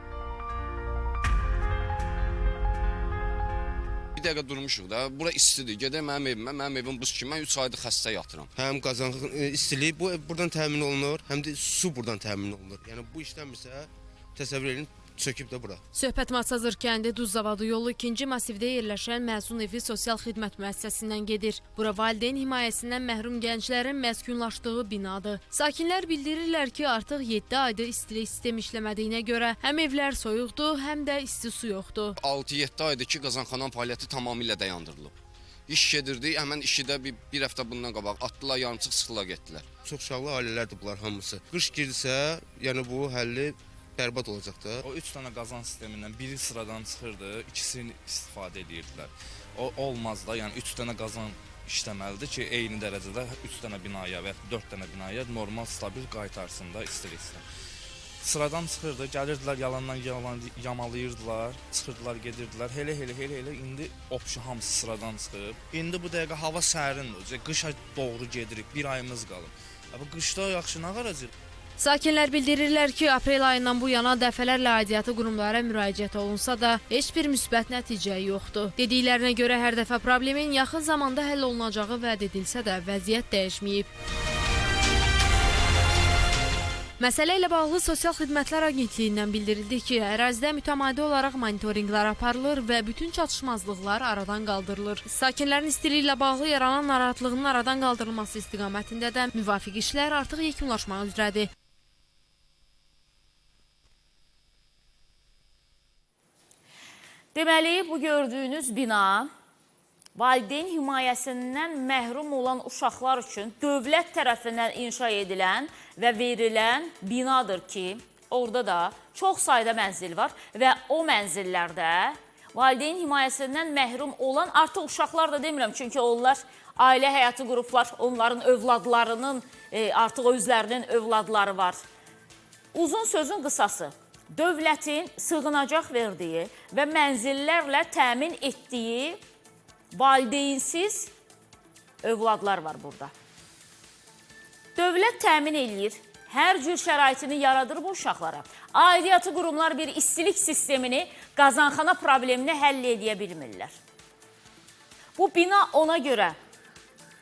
Bir dəqiqə durmuşuq da, bura istidir. Gedək mənim evimə, mənim evim buz kimi, mən 3 aydır xəstə yatıram. Həm qazan istilik bu ev buradan təmin olunur, həm də su buradan təmin olunur. Yəni bu işləmirsə, təsəvvür edin, çöküb də bura. Söhbət Masazır kəndi Duz Zavodu yolu 2-ci masivdə yerləşən Məzun Evi Sosial Xidmət Müəssisəsindən gedir. Bura valideyn himayəsindən məhrum gənclərin məskunlaşdığı binadır. Sakinlər bildirirlər ki, artıq 7 aydır istilik sistemi işləmədiyinə görə həm evlər soyuqdur, həm də isti su yoxdur. 6-7 aydır ki, qazanxananın fəaliyyəti tamamilə dayandırılıb. İş gedirdi, həmən işi də bir həftə bundan qabaq atdılar, yarımçıq sıxdılar, getdilər. Çox uşaqlı ailələrdir bunlar hamısı. Qış girdisə, yəni bu həlli bərbad olacaq da. O 3 dənə qazan sistemindən biri sıradan çıxırdı, ikisini istifadə edirdilər. O olmaz da, yəni 3 dənə qazan işləməlidir ki, eyni dərəcədə 3 dənə binaya və ya 4 dənə binaya normal, stabil qaytarsın da istilik sistemi. Sıradan çıxırdı, gəlirdilər yalandan yalan yamalayırdılar, çıxırdılar, gedirdilər. Elə indi opşu hamısı sıradan çıxıb. İndi bu dəqiqə hava sərindir, qışa doğru gedirik, bir ayımız qalıb. Bu qışda yaxşı nə qaracaq? Sakinlər bildirirlər ki, aprel ayından bu yana dəfələrlə aidiyyatı qurumlara müraciət olunsa da heç bir müsbət nəticə yoxdur. Dediklərinə görə hər dəfə problemin yaxın zamanda həll olunacağı vəd edilsə də vəziyyət dəyişməyib. Məsələ ilə bağlı Sosial Xidmətlər Agentliyindən bildirildi ki, ərazidə mütəmadi olaraq monitorinqlər aparılır və bütün çatışmazlıqlar aradan qaldırılır. Sakinlərin istiliklə bağlı yaranan narahatlığının aradan qaldırılması istiqamətində də müvafiq işlər artıq yekunlaşmaq üzrədir. Deməli, bu gördüyünüz bina valideyn himayəsindən məhrum olan uşaqlar üçün dövlət tərəfindən inşa edilən və verilən binadır ki, orada da çox sayda mənzil var və o mənzillərdə valideyn himayəsindən məhrum olan artıq uşaqlar da demirəm, çünki onlar ailə həyatı qurublar, onların övladlarının, artıq özlərinin övladları var. Uzun sözün qısası, dövlətin sığınacaq verdiyi və mənzillərlə təmin etdiyi valideynsiz övladlar var burada. Dövlət təmin eləyir, hər cür şəraitini yaradır bu uşaqlara. Aidiyyatı qurumlar bir istilik sistemini, qazanxana problemini həll edə bilmirlər. Bu bina ona görə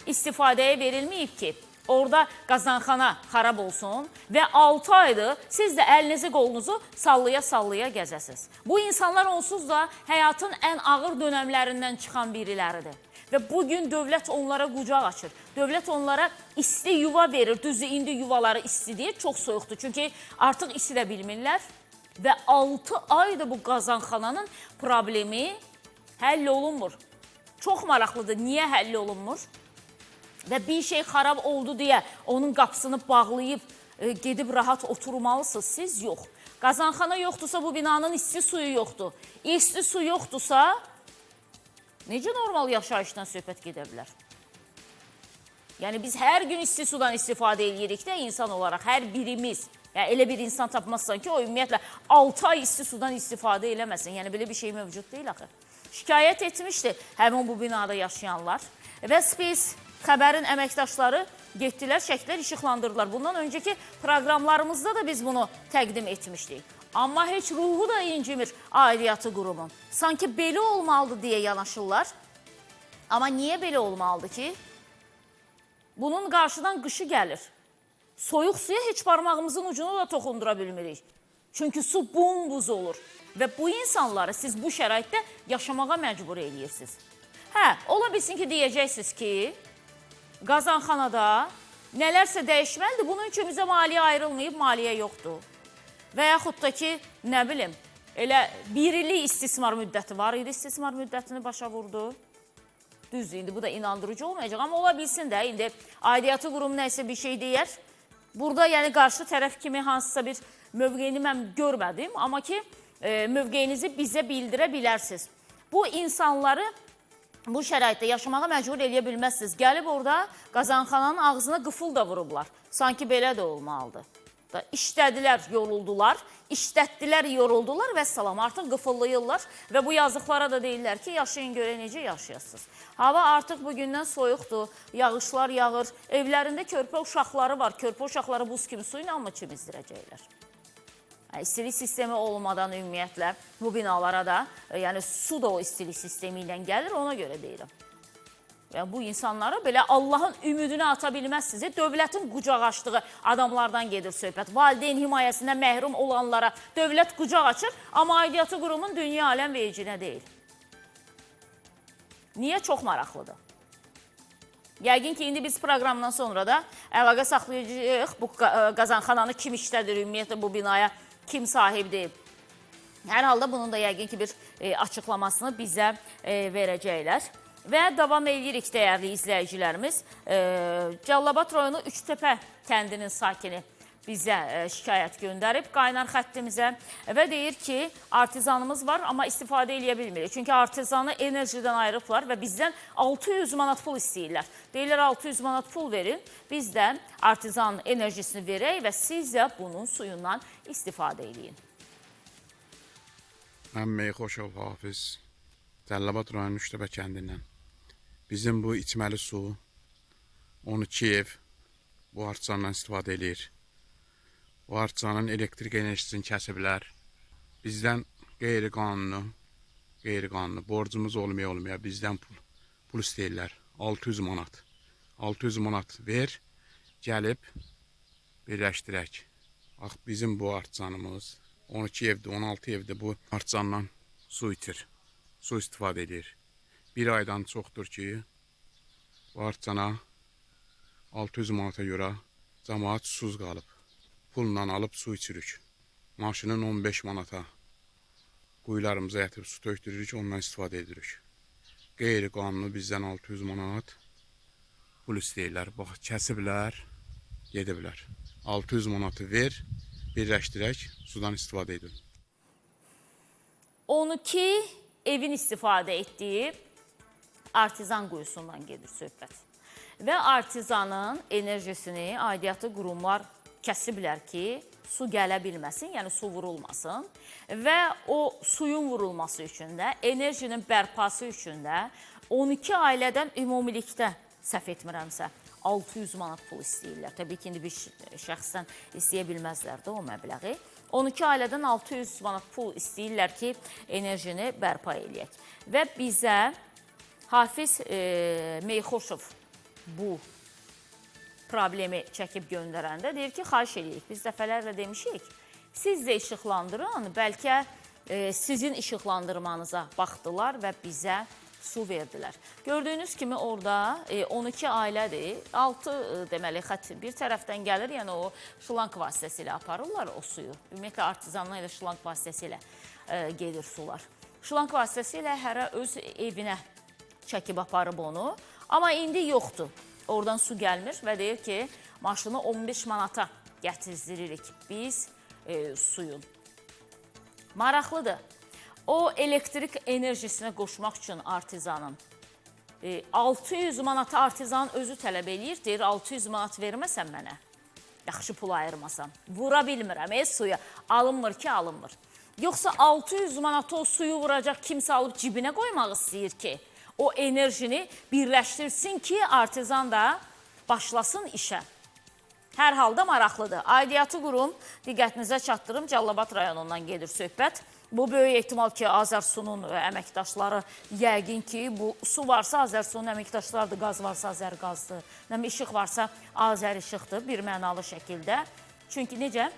istifadəyə verilməyib ki, orada qazanxana xarab olsun və 6 aydır siz də əlinizi qolunuzu sallaya-sallaya gəzəsiniz. Bu insanlar onsuz da həyatın ən ağır dönəmlərindən çıxan biriləridir. Və bugün dövlət onlara qucaq açır. Dövlət onlara isti yuva verir. Düzdür, indi yuvaları isti deyil, çox soyuqdur. Çünki artıq isti də bilmirlər və 6 aydır bu qazanxananın problemi həll olunmur. Çox maraqlıdır, niyə həll olunmur? Və bir şey xarab oldu deyə onun qapısını bağlayıb gedib rahat oturmalısınız, siz yox. Qazanxana yoxdursa bu binanın isti suyu yoxdur. İsti su yoxdursa necə normal yaşayışdan söhbət gedə bilər? Yəni biz hər gün isti sudan istifadə edirik də insan olaraq, hər birimiz. Yəni elə bir insan tapmazsan ki, o ümumiyyətlə 6 ay isti sudan istifadə eləməsin. Yəni belə bir şey mövcud deyil axı. Şikayət etmişdi həmin bu binada yaşayanlar və Space xəbərin əməkdaşları getdilər, çəkdilər, işıqlandırdılar. Bundan öncəki proqramlarımızda da biz bunu təqdim etmişdik. Amma heç ruhu da incimir aidiyyatı qurumun. Sanki belə olmalıdır deyə yanaşırlar. Amma niyə belə olmalıdır ki? Bunun qarşıdan qışı gəlir. Soyuq suya heç parmağımızın ucunu da toxundura bilmirik. Çünki su bumbuz olur. Və bu insanları siz bu şəraitdə yaşamağa məcbur eləyirsiniz. Hə, ola bilsin ki, deyəcəksiniz ki, qazanxanada nələrsə dəyişməlidir. Bunun üçün bizə maliyyə ayrılmayıb, maliyyə yoxdur. Və yaxud da ki, nə bilim, elə bir illik istismar müddəti var idi, istismar müddətini başa vurdu. Düzdür, indi bu da inandırıcı olmayacaq. Amma ola bilsin də, indi aidiyyatı qurum nəsə bir şey deyər. Burada yəni qarşı tərəf kimi hansısa bir mövqeyini mən görmədim. Amma ki, mövqeyinizi bizə bildirə bilərsiniz. Bu insanları bu şəraitdə yaşamağa məcbur eləyə bilməzsiniz. Gəlib orada qazanxananın ağzına qıfıl da vurublar. Sanki belə də olmalıdır. İşlədilər, yoruldular, işlətdilər, yoruldular və salam, artıq qıfıllayırlar və bu yazıqlara da deyirlər ki, yaşayın görə necə yaşayasınız. Hava artıq bugündən soyuqdur, yağışlar yağır, evlərində körpə uşaqları var, körpə uşaqları buz kimi su ilə mı çimizdirəcəklər? İstilik sistemi olmadan ümumiyyətlə bu binalara da, yəni su da o istilik sistemi ilə gəlir, ona görə deyirəm. Yəni bu insanları belə Allahın ümidinə ata bilməzsiniz. Dövlətin qucaq açdığı adamlardan gedir söhbət. Valideyn himayəsindən məhrum olanlara dövlət qucaq açır, amma aidiyyatı qurumun dünya aləm vecinə deyil. Niyə? Çox maraqlıdır. Yəqin ki, indi biz proqramdan sonra da əlaqə saxlayacağıq. Bu qazanxananı kim işlədir, ümumiyyətlə bu binaya kim sahibdir? Hər halda bunun da yəqin ki, bir açıqlamasını bizə verəcəklər. Və davam edirik dəyərli izləyicilərimiz. Cəlilabad rayonu Üçtəpə kəndinin sakini bizə şikayət göndərib qaynar xəttimizə və deyir ki, artizanımız var, amma istifadə eləyə bilmirik. Çünki artizanı enerjidən ayırıblar və bizdən 600 manat pul istəyirlər. Deyirlər 600 manat pul verin, biz də artizan enerjisini verək və siz də bunun suyundan istifadə eləyin. Mən Meyxoşov Hafiz, Cəlilabad rayonu Üçtəpə kəndindən. Bizim bu içməli su 12 ev bu artizandan istifadə eləyir. Bu artizanın elektrik enerjisini kəsiblər. Bizdən qeyri-qanuni borcumuz olmaya bizdən pul istəyirlər. 600 manat. 600 manat ver, gəlib birləşdirək. Bax, bizim bu artizanımız 12 evdir, 16 evdir bu artizandan su itir. Su istifadə edir. Bir aydan çoxdur ki, bu artizana 600 manata görə camaat susuz qalıb. Pulla alıb su içirik. Maşının 15 manata quyularımıza yatıb su tökdürürük, ondan istifadə edirik. Qeyri-qanuni bizdən 600 manat pul istəyirlər. Bax, kəsiblər, gediblər. 600 manatı ver, birləşdirək, sudan istifadə edin. 12 evin istifadə etdiyi artizan quyusundan gedir söhbət. Və artizanın enerjisini aidiyyatı qurumlar kəsiblər ki, su gələ bilməsin, yəni su vurulmasın. Və o suyun vurulması üçün də, enerjinin bərpası üçün də 12 ailədən ümumilikdə, səhv etmirəmsə, 600 manat pul istəyirlər. Təbii ki, indi bir şəxsdən istəyə bilməzlər də o məbləği. 12 ailədən 600 manat pul istəyirlər ki, enerjini bərpa eləyək. Və bizə Hafiz Meyxoşov bu problemi çəkib göndərəndə deyir ki, xahiş edirik, biz dəfələrlə demişik, siz də işıqlandırın, bəlkə sizin işıqlandırmanıza baxdılar və bizə su verdilər. Gördüyünüz kimi orada 12 ailədir, 6 deməli xət bir tərəfdən gəlir, yəni o şlank vasitəsilə aparırlar o suyu. Ümumiyyətlə artizanla ilə şlank vasitəsilə gedir sular. Şlank vasitəsilə hərə öz evinə çəkib aparıb onu, amma indi yoxdur. Oradan su gəlmir və deyir ki, maşını 15 manata gətirdiririk biz suyun. Maraqlıdır. O elektrik enerjisinə qoşmaq üçün artizanın 600 manatı artizanın özü tələb eləyir. Deyir, 600 manat verməsən mənə, yaxşı pul ayırmasam, vura bilmirəm suya. Alınmır ki, alınmır. Yoxsa 600 manatı o suyu vuracaq kimsə alıb cibinə qoymaq istəyir ki, o enerjini birləşdirsin ki, artizan da başlasın işə. Hər halda maraqlıdır. Aidiyyatı qurum, diqqətinizə çatdırım, Cəlilabad rayonundan gedir söhbət. Bu böyük ehtimal ki, Azərsunun əməkdaşları yəqin ki, bu su varsa Azərsunun əməkdaşlarıdır, qaz varsa Azərqazdır, işıq varsa Azərişıqdır bir mənalı şəkildə. Çünki necə?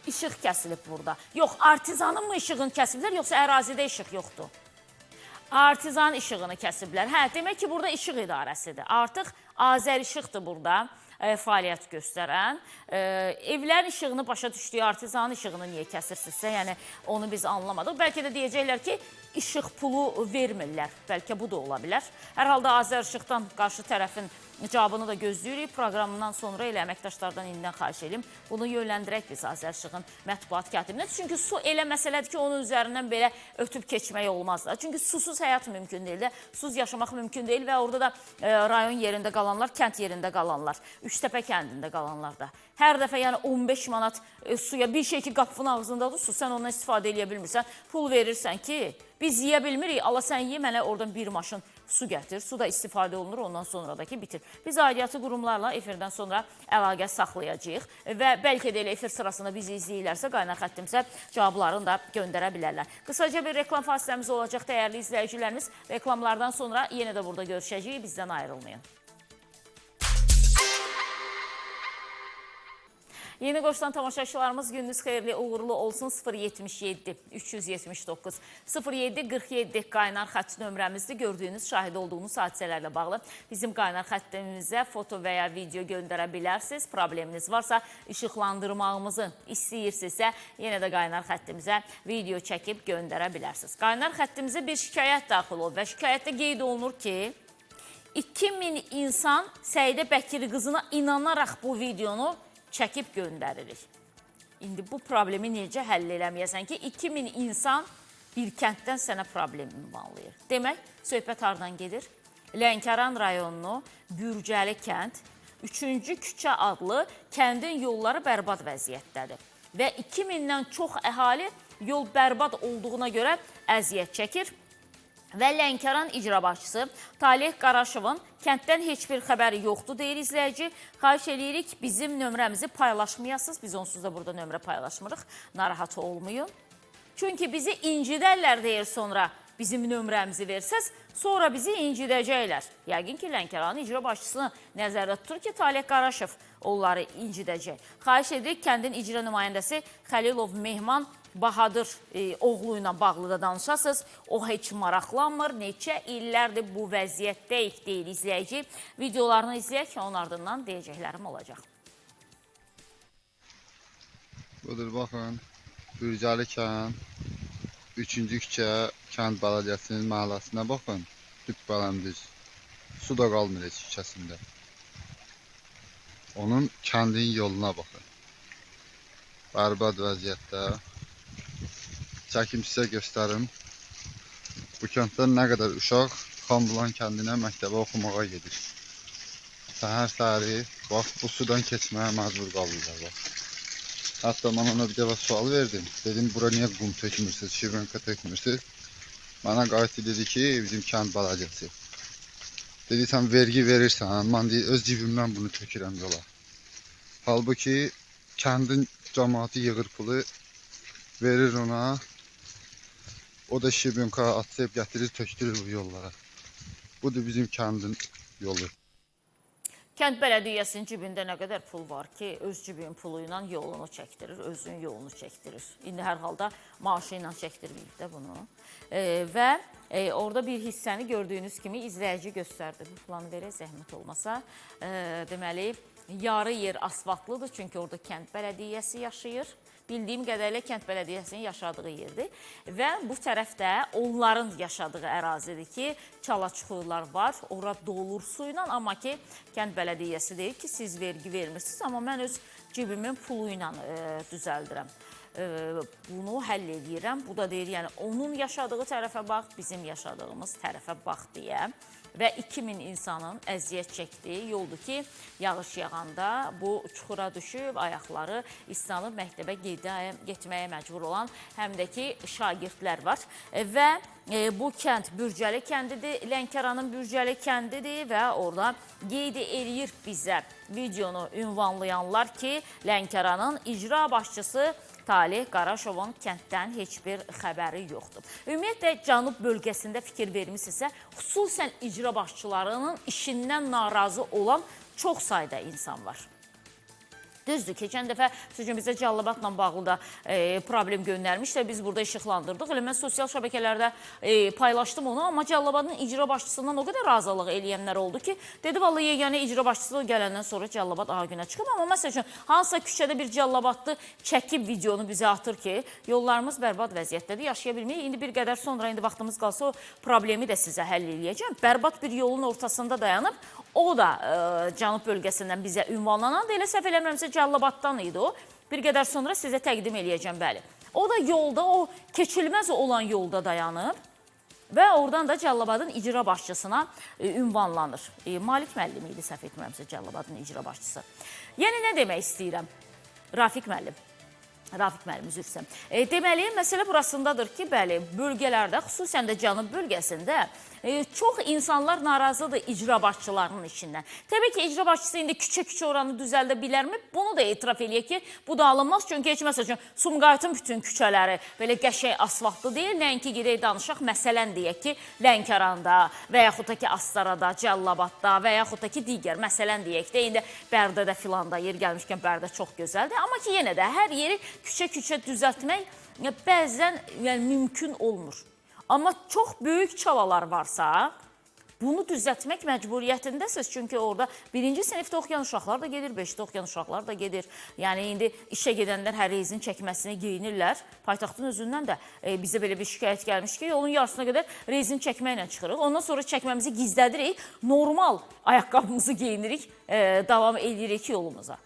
İşıq kəsilib burada. Yox, artizanın mı işığını kəsiblər, yoxsa ərazidə işıq yoxdur? Artizan işığını kəsiblər. Hə, demək ki, burada işıq idarəsidir. Artıq Azərişıqdır burada fəaliyyət göstərən. Evlərin işığını başa düşdüyü artizanın işığını niyə kəsirsinizsə, yəni onu biz anlamadıq. Bəlkə də deyəcəklər ki, işıq pulu vermirlər. Bəlkə bu da ola bilər. Hər halda Azərişıqdan qarşı tərəfin cavabını da gözləyirik. Proqramından sonra elə əməkdaşlardan indidən xahiş edim. Bunu yönləndirək biz Azərişığın mətbuat katibinə. Çünki su elə məsələdir ki, onun üzərindən belə ötüb keçmək olmaz da. Çünki susuz həyat mümkün deyil də, susuz yaşamaq mümkün deyil və orada da rayon yerində qalanlar, kənd yerində qalanlar, Üçtəpə kəndində qalanlar da. Hər dəfə yəni 15 manat suya bir şey ki, qapının ağzındadır su, sən ondan istifadə eləyə bilmirsən. Pul verirsən ki, biz yeyə bilmirik, Allah sən ye, mənə oradan bir maşın su gətir. Su da istifadə olunur, ondan sonra da ki, bitir. Biz aidiyyatı qurumlarla efirdən sonra əlaqə saxlayacağıq və bəlkə də elə efir sırasında bizi izləyirlərsə, qaynar xəttimizə cavablarını da göndərə bilərlər. Qısaca bir reklam fasiləmiz olacaq, dəyərli izləyicilərimiz. Reklamlardan sonra yenə də burada görüşəcəyik, bizdən ayrılmayın. Yeni qoşulan tamaşaçılarımız gününüz xeyirli, uğurlu olsun. 077 379 07 47 qaynar xətt nömrəmizdir. Gördüyünüz, şahid olduğunuz hadisələrlə bağlı bizim qaynar xəttimizə foto və ya video göndərə bilərsiniz. Probleminiz varsa, işıqlandırmağımızı istəyirsinizsə, yenə də qaynar xəttimizə video çəkib göndərə bilərsiniz. Qaynar xəttimizə bir şikayət daxil olub və şikayətdə qeyd olunur ki, 2000 insan Səidə Bəkir qızına inanaraq bu videonu çəkib göndəririk. İndi bu problemi necə həll eləməyəsən ki, 2000 insan bir kənddən sənə problem ünvanlayır. Demək, söhbət hardan gedir? Lənkəran rayonunu Bürcəli kənd, 3-cü küçə adlı kəndin yolları bərbad vəziyyətdədir. Və 2000-dən çox əhali yol bərbad olduğuna görə əziyyət çəkir. Və Lənkəran icra başçısı Taleh Qaraşovun kənddən heç bir xəbəri yoxdur, deyir izləyici. Xahiş eləyirik, bizim nömrəmizi paylaşmayasınız. Biz onsuz da burada nömrə paylaşmırıq. Narahat olmayın. Çünki bizi incidərlər, deyir sonra bizim nömrəmizi versəz, sonra bizi incidəcəklər. Yəqin ki, Lənkəranın icra başçısını nəzərdə tutur ki, Taleh Qaraşov onları incidəcək. Xahiş edirik, kəndin icra nümayəndəsi Xəlilov Mehman Bahadır oğlu ilə bağlı da danışasınız. O heç maraqlanmır. Neçə illərdir bu vəziyyətdəyik, deyir izləyici. Videolarını izləyək, onun ardından deyəcəklərim olacaq. Budur, baxın, Bürcəli kənd, 3-cü küçə, kənd bələdiyyəsinin məhəlləsinə baxın. Düppələmdiz. Su da qalmır heç küçəsində. Onun kəndin yoluna baxın. Bərbad vəziyyətdə. Çəkim sizə göstərim. Bu kənddə nə qədər uşaq Xanbulan kəndinə məktəbə oxumağa gedir. Səhər-səhəri bax bu sudan keçməyə məcbur qalırlar. Bax. Hətta mən ona bir dəfə sual verdim. Dedim, bura niyə qum tökmürsünüz, şivenka tökmürsünüz? Mənə qayıtdı, dedi ki, bizim kənd bələdiyyəsi. Dedi, sən vergi verirsən, mən deyir, öz cibimdən bunu tökürəm yola. Halbuki kəndin cəmaatı yığır pulu, verir ona. O da şibenka atlayıp gətirir, tökdürür bu yollara. Budur bizim kəndin yolu. Kənd bələdiyyəsinin cibində nə qədər pul var ki, öz cibinin pulu ilə yolunu çəkdirir, özünün yolunu çəkdirir. İndi hər halda maaşı ilə çəkdirməyib də bunu. Və orada bir hissəni gördüyünüz kimi izləyici göstərdi. Bu planı verək, zəhmət olmasa. Deməli, Yarı yer asfaltlıdır, çünki orada kənd bələdiyyəsi yaşayır. Bildiyim qədərilə kənd bələdiyyəsinin yaşadığı yerdir. Və bu tərəfdə onların yaşadığı ərazidir ki, çala-çuxurlar var, ora dolur suyla, amma ki, kənd bələdiyyəsi deyir ki, siz vergi vermirsiniz, amma mən öz cibimin pulu ilə düzəldirəm. Bunu həll edirəm. Bu da deyir, yəni onun yaşadığı tərəfə bax, bizim yaşadığımız tərəfə bax deyə. Və 2000 insanın əziyyət çəkdiyi yoldur ki, yağış yağanda bu çuxura düşüb, ayaqları islanıb məktəbə getməyə məcbur olan həm də ki, şagirdlər var. Və bu kənd Bürcəli kəndidir, Lənkəranın Bürcəli kəndidir və orada qeyd eləyir bizə videonu ünvanlayanlar ki, Lənkəranın icra başçısı Taleh Qaraşovun kənddən heç bir xəbəri yoxdur. Ümumiyyətlə, Cənub bölgəsində fikir vermişsinizsə, xüsusən icra başçılarının işindən narazı olan çox sayda insan var. Düzdür, keçən dəfə çünki bizə Cəlilabadla bağlı da problem göndərmişlər, biz burada işıqlandırdıq. Elə mən sosial şəbəkələrdə paylaşdım onu, amma Cəlilabadın icra başçısından o qədər razılıq eləyənlər oldu ki, dedi, vallahi yeganə icra başçısı gələndən sonra Cəlilabad aha günə çıxıb. Amma məsəl üçün, hansısa küçədə bir Cəlilabadlı çəkib videonu bizə atır ki, yollarımız bərbad vəziyyətdədir, yaşaya bilmirik. İndi bir qədər sonra, indi vaxtımız qalsa o problemi də sizə həll eləyəcəm. Bərbad bir yolun ortasında dayanıb, o da Cənub bölgəsindən bizə ünvanlanan da, elə səhv eləmirəmsə Cəlilabaddan idi o. Bir qədər sonra sizə təqdim eləyəcəm, bəli. O da yolda, o keçilməz olan yolda dayanıb və oradan da Cəlilabadın icra başçısına ünvanlanır. Malik müəllim idi, səhv etmirəmsə, Cəlilabadın icra başçısı. Yəni, nə demək istəyirəm? Rafiq müəllim. Rafiq müəllim, üzr istəyirəm. Deməli, məsələ burasındadır ki, bəli, bölgələrdə, xüsusən də Cənub bölgəsində çox insanlar narazıdır icra başçılarının işindən. Təbii ki, icra başçısı indi küçə-küçə oranı düzəldə bilərmi? Bunu da etiraf eləyək ki, bu da alınmaz. Çünki heç məsəl üçün Sumqayıtın bütün küçələri belə qəşəng asfaltlı deyil. Nəinki gedək danışaq, məsələn deyək ki, Lənkəranda və yaxud da ki, Astarada, Cəlilabadda və yaxud da ki, digər, məsələn deyək də, indi Bərdədə filanda yer gəlmişkən Bərdə çox gözəldir. Amma ki, yenə də hər yeri küçə-küçə düzəltmək bəzən yəni, mümkün olmur. Amma çox böyük çalalar varsa, bunu düzəltmək məcburiyyətindəsiniz. Çünki orada birinci sinifdə oxuyan uşaqlar da gedir, 5-də oxuyan uşaqlar da gedir. Yəni, indi işə gedənlər hər rezin çəkməsini geyinirlər. Paytaxtın özündən də bizə belə bir şikayət gəlmiş ki, yolun yarısına qədər rezin çəkməklə çıxırıq. Ondan sonra çəkməmizi gizlədirik, normal ayaqqabımızı geyinirik, davam edirik yolumuza.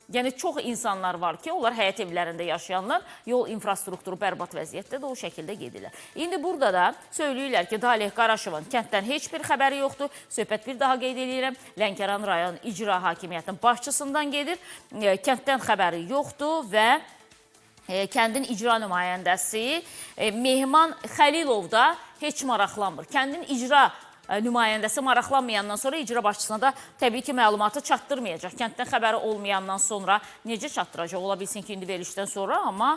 Yəni, çox insanlar var ki, onlar həyət evlərində yaşayanlar, yol infrastrukturu bərbad vəziyyətdə də o şəkildə gedirlər. İndi burada da söyləyirlər ki, Taleh Qaraşovun kənddən heç bir xəbəri yoxdur. Söhbət bir daha qeyd edirəm, Lənkəran rayon icra hakimiyyətinin başçısından gedir. Kənddən xəbəri yoxdur və kəndin icra nümayəndəsi Mehman Xəlilov da heç maraqlanmır. Kəndin icra nümayəndəsi maraqlanmayandan sonra icra başçısına da təbii ki, məlumatı çatdırmayacaq. Kənddən xəbəri olmayandan sonra necə çatdıracaq? Ola bilsin ki, indi verilişdən sonra, amma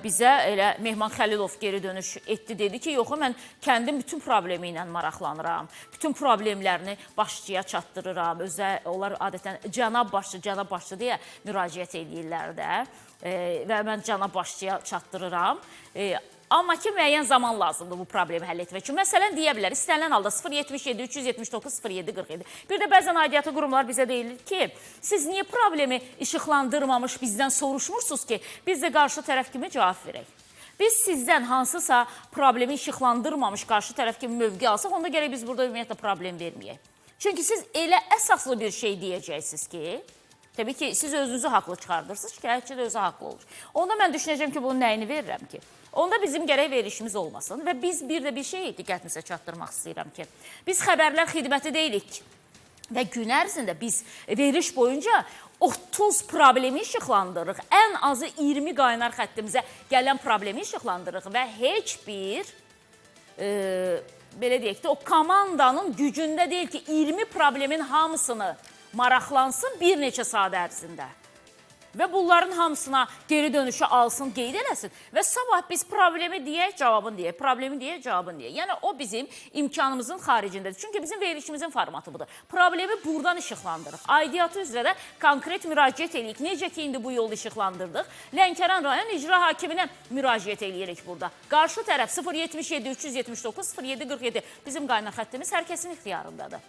bizə elə Mehman Xəlilov geri dönüş etdi, dedi ki, yox, mən kəndin bütün problemi ilə maraqlanıram, bütün problemlərini başçıya çatdırıram. Özə, onlar adətən cənab başçı, cənab başçı deyə müraciət edirlər də və mən cənab başçıya çatdırıram. Amma ki, müəyyən zaman lazımdır bu problemi həll etmək üçün. Məsələn, deyə bilər, istənilən halda 077 379 07 47. Bir də bəzən aidiyyatı qurumlar bizə deyilir ki, siz niyə problemi işıqlandırmamış bizdən soruşmursunuz ki, biz də qarşı tərəf kimi cavab verək. Biz sizdən hansısa problemi işıqlandırmamış qarşı tərəf kimi mövqe alsaq, onda gərək biz burada ümumiyyətlə problem verməyək. Çünki siz elə əsaslı bir şey deyəcəksiniz ki, təbii ki, siz özünüzü haqlı çıxardırsınız, şikayətçi də özü haqlı olur. Onda mən düşünəcəm ki, bunun nəyini verirəm ki? Onda bizim gərək verilişimiz olmasın və biz bir də bir şey diqqətinizə çatdırmaq istəyirəm ki, biz xəbərlər xidməti deyilik və gün ərzində biz veriliş boyunca 30 problemi işıqlandırırıq. Ən azı 20 qaynar xəttimizə gələn problemi işıqlandırırıq və heç bir, belə deyək də, o komandanın gücündə deyil ki, 20 problemin hamısını maraqlansın bir neçə saat ərzində. Və bunların hamısına geri dönüşü alsın, qeyd eləsin. Və sabah biz problemi deyək, cavabını deyək, problemi deyək, cavabını deyək. Yəni, o bizim imkanımızın xaricindədir. Çünki bizim verilişimizin formatı budur. Problemi buradan işıqlandırıq. Aidiyyatı üzrə də konkret müraciət eləyirik. Necə ki, indi bu yolu işıqlandırdıq. Lənkəran rayon icra hakiminə müraciət eləyirik burada. Qarşı tərəf 077 379 07 47 bizim qaynar xəttimiz hər kəsin ixtiyarındadır.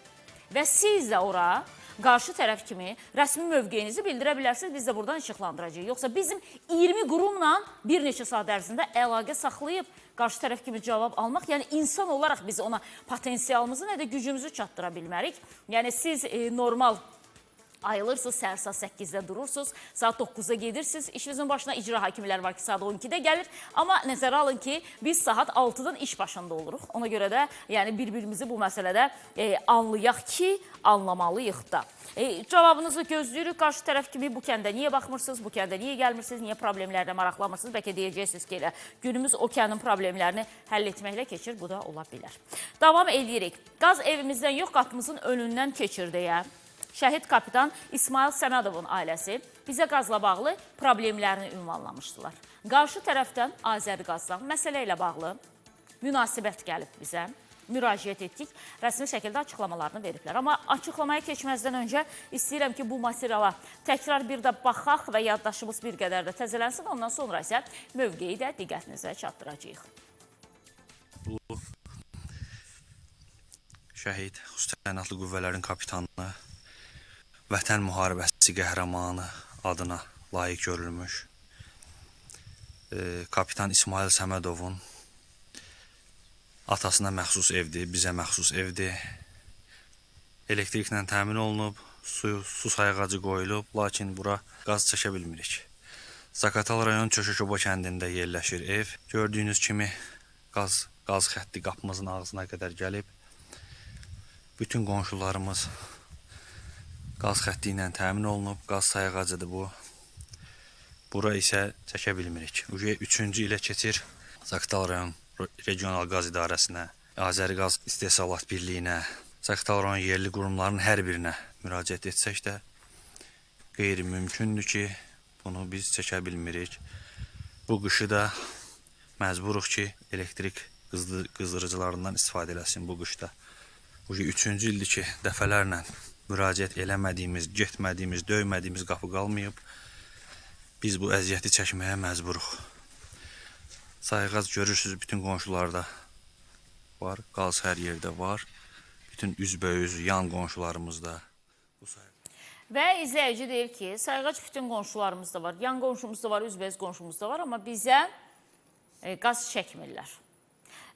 Və siz də ora qarşı tərəf kimi rəsmi mövqeyinizi bildirə bilərsiniz, biz də buradan işıqlandıracağıq. Yoxsa bizim 20 qurumla bir neçə saat ərzində əlaqə saxlayıb qarşı tərəf kimi cavab almaq, yəni insan olaraq biz ona potensialımızı nə də gücümüzü çatdıra bilmərik. Yəni siz normal ayılırsınız, səhər saat 8-də durursunuz, saat 9-da gedirsiniz. İşinizin başına icra hakimlər var ki, saat 12-də gəlir. Amma nəzərə alın ki, biz saat 6-dan iş başında oluruq. Ona görə də yəni bir-birimizi bu məsələdə anlayaq ki, anlamalıyıq da. Cavabınızı gözləyirik. Qarşı tərəf kimi bu kəndə niyə baxmırsınız, bu kəndə niyə gəlmirsiniz, niyə problemlərlə maraqlanmırsınız? Bəlkə deyəcəksiniz ki, elə günümüz o kəndin problemlərini həll etməklə keçir, bu da ola bilər. Davam edirik. Qaz evimizdən yox, qapımızın önündən keçir deyə Şəhid kapitan İsmail Səmədovun ailəsi bizə qazla bağlı problemlərini ünvanlamışdılar. Qarşı tərəfdən Azəriqazdan məsələ ilə bağlı münasibət gəlib bizə. Müraciət etdik. Rəsmi şəkildə açıqlamalarını veriblər. Amma açıqlamaya keçməzdən öncə istəyirəm ki, bu materiala təkrar bir də baxaq və yaddaşımız bir qədər də təzələnsin. Ondan sonra isə mövqeyi də diqqətinizə çatdıracağıq. Bu şəhid xüsusi təyinatlı qüvvələrin kapitanı, Vətən müharibəsi qəhrəmanı adına layiq görülmüş kapitan İsmail Səmədovun atasına məxsus evdir, bizə məxsus evdir. Elektriklə təmin olunub, su sayğacı qoyulub, lakin bura qaz çəkə bilmirik. Zaqatal rayon Çöşəkoba kəndində yerləşir ev. Gördüyünüz kimi qaz xətti qapımızın ağzına qədər gəlib. Bütün qonşularımız qaz xətti ilə təmin olunub, qaz sayğacıdır bu. Bura isə çəkə bilmirik. Üçüncü ilə keçir Zaqatal rayon Regional Qaz İdarəsinə, Azəriqaz İstehsalat Birliyinə, Zaqatal rayon yerli qurumlarının hər birinə müraciət etsək də qeyri-mümkündür ki, bunu biz çəkə bilmirik. Bu qışı da məcburuq ki, elektrik qızdırıcılarından istifadə eləsin bu qışda. Bu üçüncü ildir ki, dəfələrlə müraciət eləmədiyimiz, getmədiyimiz, döymədiyimiz qapı qalmayıb. Biz bu əziyyəti çəkməyə məcburuq. Sayğac görürsünüz, bütün qonşularda var, qaz hər yerdə var. Bütün üzbəüz, yan qonşularımızda. Və izləyici deyir ki, sayğac bütün qonşularımızda var, yan qonşumuzda var, üzbəüz qonşumuzda var, amma bizə qaz çəkmirlər.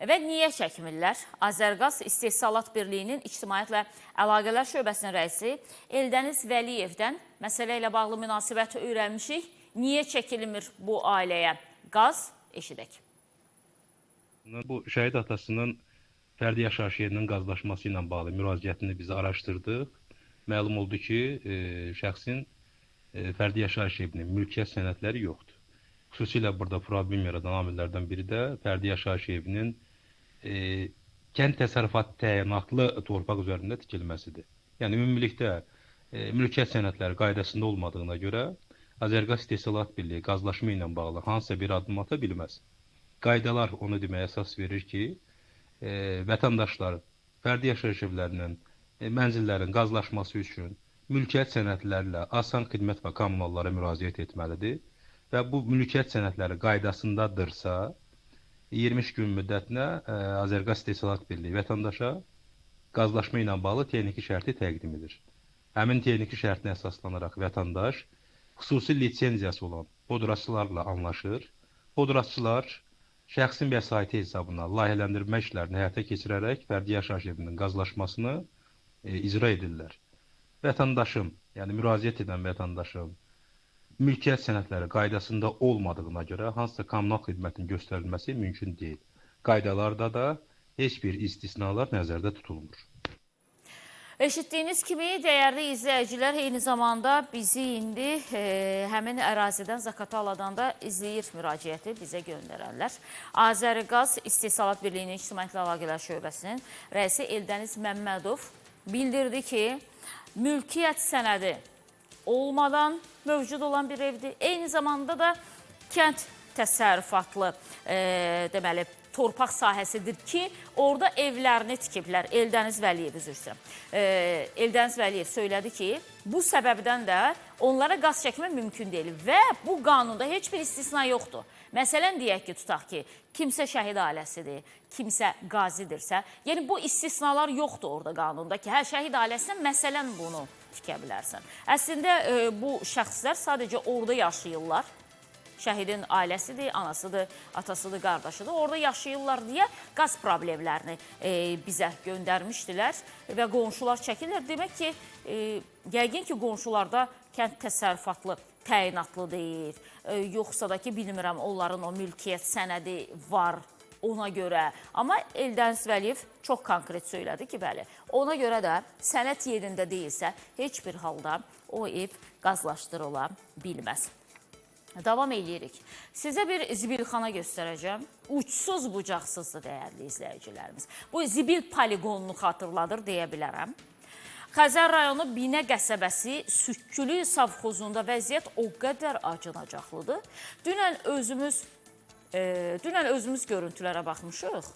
Və niyə çəkmirlər? Azəriqaz İstehsalat Birliyinin İctimaiyyətlə Əlaqələr Şöbəsinin rəisi Eldəniz Vəliyevdən məsələ ilə bağlı münasibəti öyrənmişik. Niyə çəkilmir bu ailəyə qaz? Eşidək. Bu şəhid atasının fərdi yaşayış yerinin qazlaşması ilə bağlı müraciətini biz araşdırdıq. Məlum oldu ki, şəxsin fərdi yaşayış evinin mülkiyyət sənədləri yoxdur. Xüsusilə burada problem yaradan amillərdən biri də fərdi yaşayış evinin kənd təsərrüfatı təyinatlı torpaq üzərində tikilməsidir. Yəni, ümumilikdə mülkiyyət sənədləri qaydasında olmadığına görə Azəriqaz İstehsalat Birliyi qazlaşma ilə bağlı hansısa bir addım ata bilməz. Qaydalar onu deməyə əsas verir ki, vətəndaşlar fərdi yaşayış evlərinin, mənzillərin qazlaşması üçün mülkiyyət sənədlərlə asan xidmət və kommunallara müraciət etməlidir və bu mülkiyyət sənədləri qaydasındadırsa, 23 gün müddətinə Azəriqaz İstehsalat Birliyi vətəndaşa qazlaşma ilə bağlı texniki şərti təqdim edir. Həmin texniki şərtinə əsaslanaraq vətəndaş xüsusi lisenziyası olan podrasçılarla anlaşır. Podrasçılar şəxsin vəsaiti hesabına layihələndirmə işlərini həyata keçirərək fərdi yaşayış evinin qazlaşmasını icra edirlər. Vətəndaşın, yəni müraciət edən vətəndaşın mülkiyyət sənədləri qaydasında olmadığına görə hansısa kommunal xidmətin göstərilməsi mümkün deyil. Qaydalarda da heç bir istisnalar nəzərdə tutulmur. Eşitdiyiniz kimi, dəyərli izləyicilər, eyni zamanda bizi indi həmin ərazidən, Zaqataladan da izləyir müraciəti bizə göndərənlər. Azəriqaz İstehsalat Birliyinin İctimaiyyətlə Əlaqələr Şöbəsinin rəisi Eldəniz Məmmədov bildirdi ki, mülkiyyət sənədi olmadan mövcud olan bir evdir. Eyni zamanda da kənd təsərrüfatlı deməli, torpaq sahəsidir ki, orada evlərini tikiblər. Eldəniz Vəliyev, üzr istəyirəm. Eldəniz Vəliyev söylədi ki, bu səbəbdən də onlara qaz çəkmə mümkün deyil və bu qanunda heç bir istisna yoxdur. Məsələn, deyək ki, tutaq ki, kimsə şəhid ailəsidir, kimsə qazidirsə, yəni bu istisnalar yoxdur orada qanunda ki, hə, şəhid ailəsinə məsələn bunu tikə bilərsən. Əslində bu şəxslər sadəcə orada yaşayırlar. Şəhidin ailəsidir, anasıdır, atasıdır, qardaşıdır. Orada yaşayırlar deyə qaz problemlərini bizə göndərmişdilər və qonşular çəkirlər. Demək ki, yəqin ki, qonşularda kənd təsərrüfatlı təyinatlı deyil. Yoxsa da ki, bilmirəm, onların o mülkiyyət sənədi var ona görə. Amma Eldəniz Vəliyev çox konkret söylədi ki, bəli, ona görə də sənəd yerində deyilsə, heç bir halda o ev qazlaşdırıla bilməz. Davam edirik. Sizə bir zibilxana göstərəcəm. Uçsuz bucaqsızdır, dəyərli izləyicilərimiz. Bu zibil poligonunu xatırladır deyə bilərəm. Xəzər rayonu Binə qəsəbəsi Südçülü savxozunda vəziyyət o qədər acınacaqlıdır. Dünən özümüz görüntülərə baxmışıq.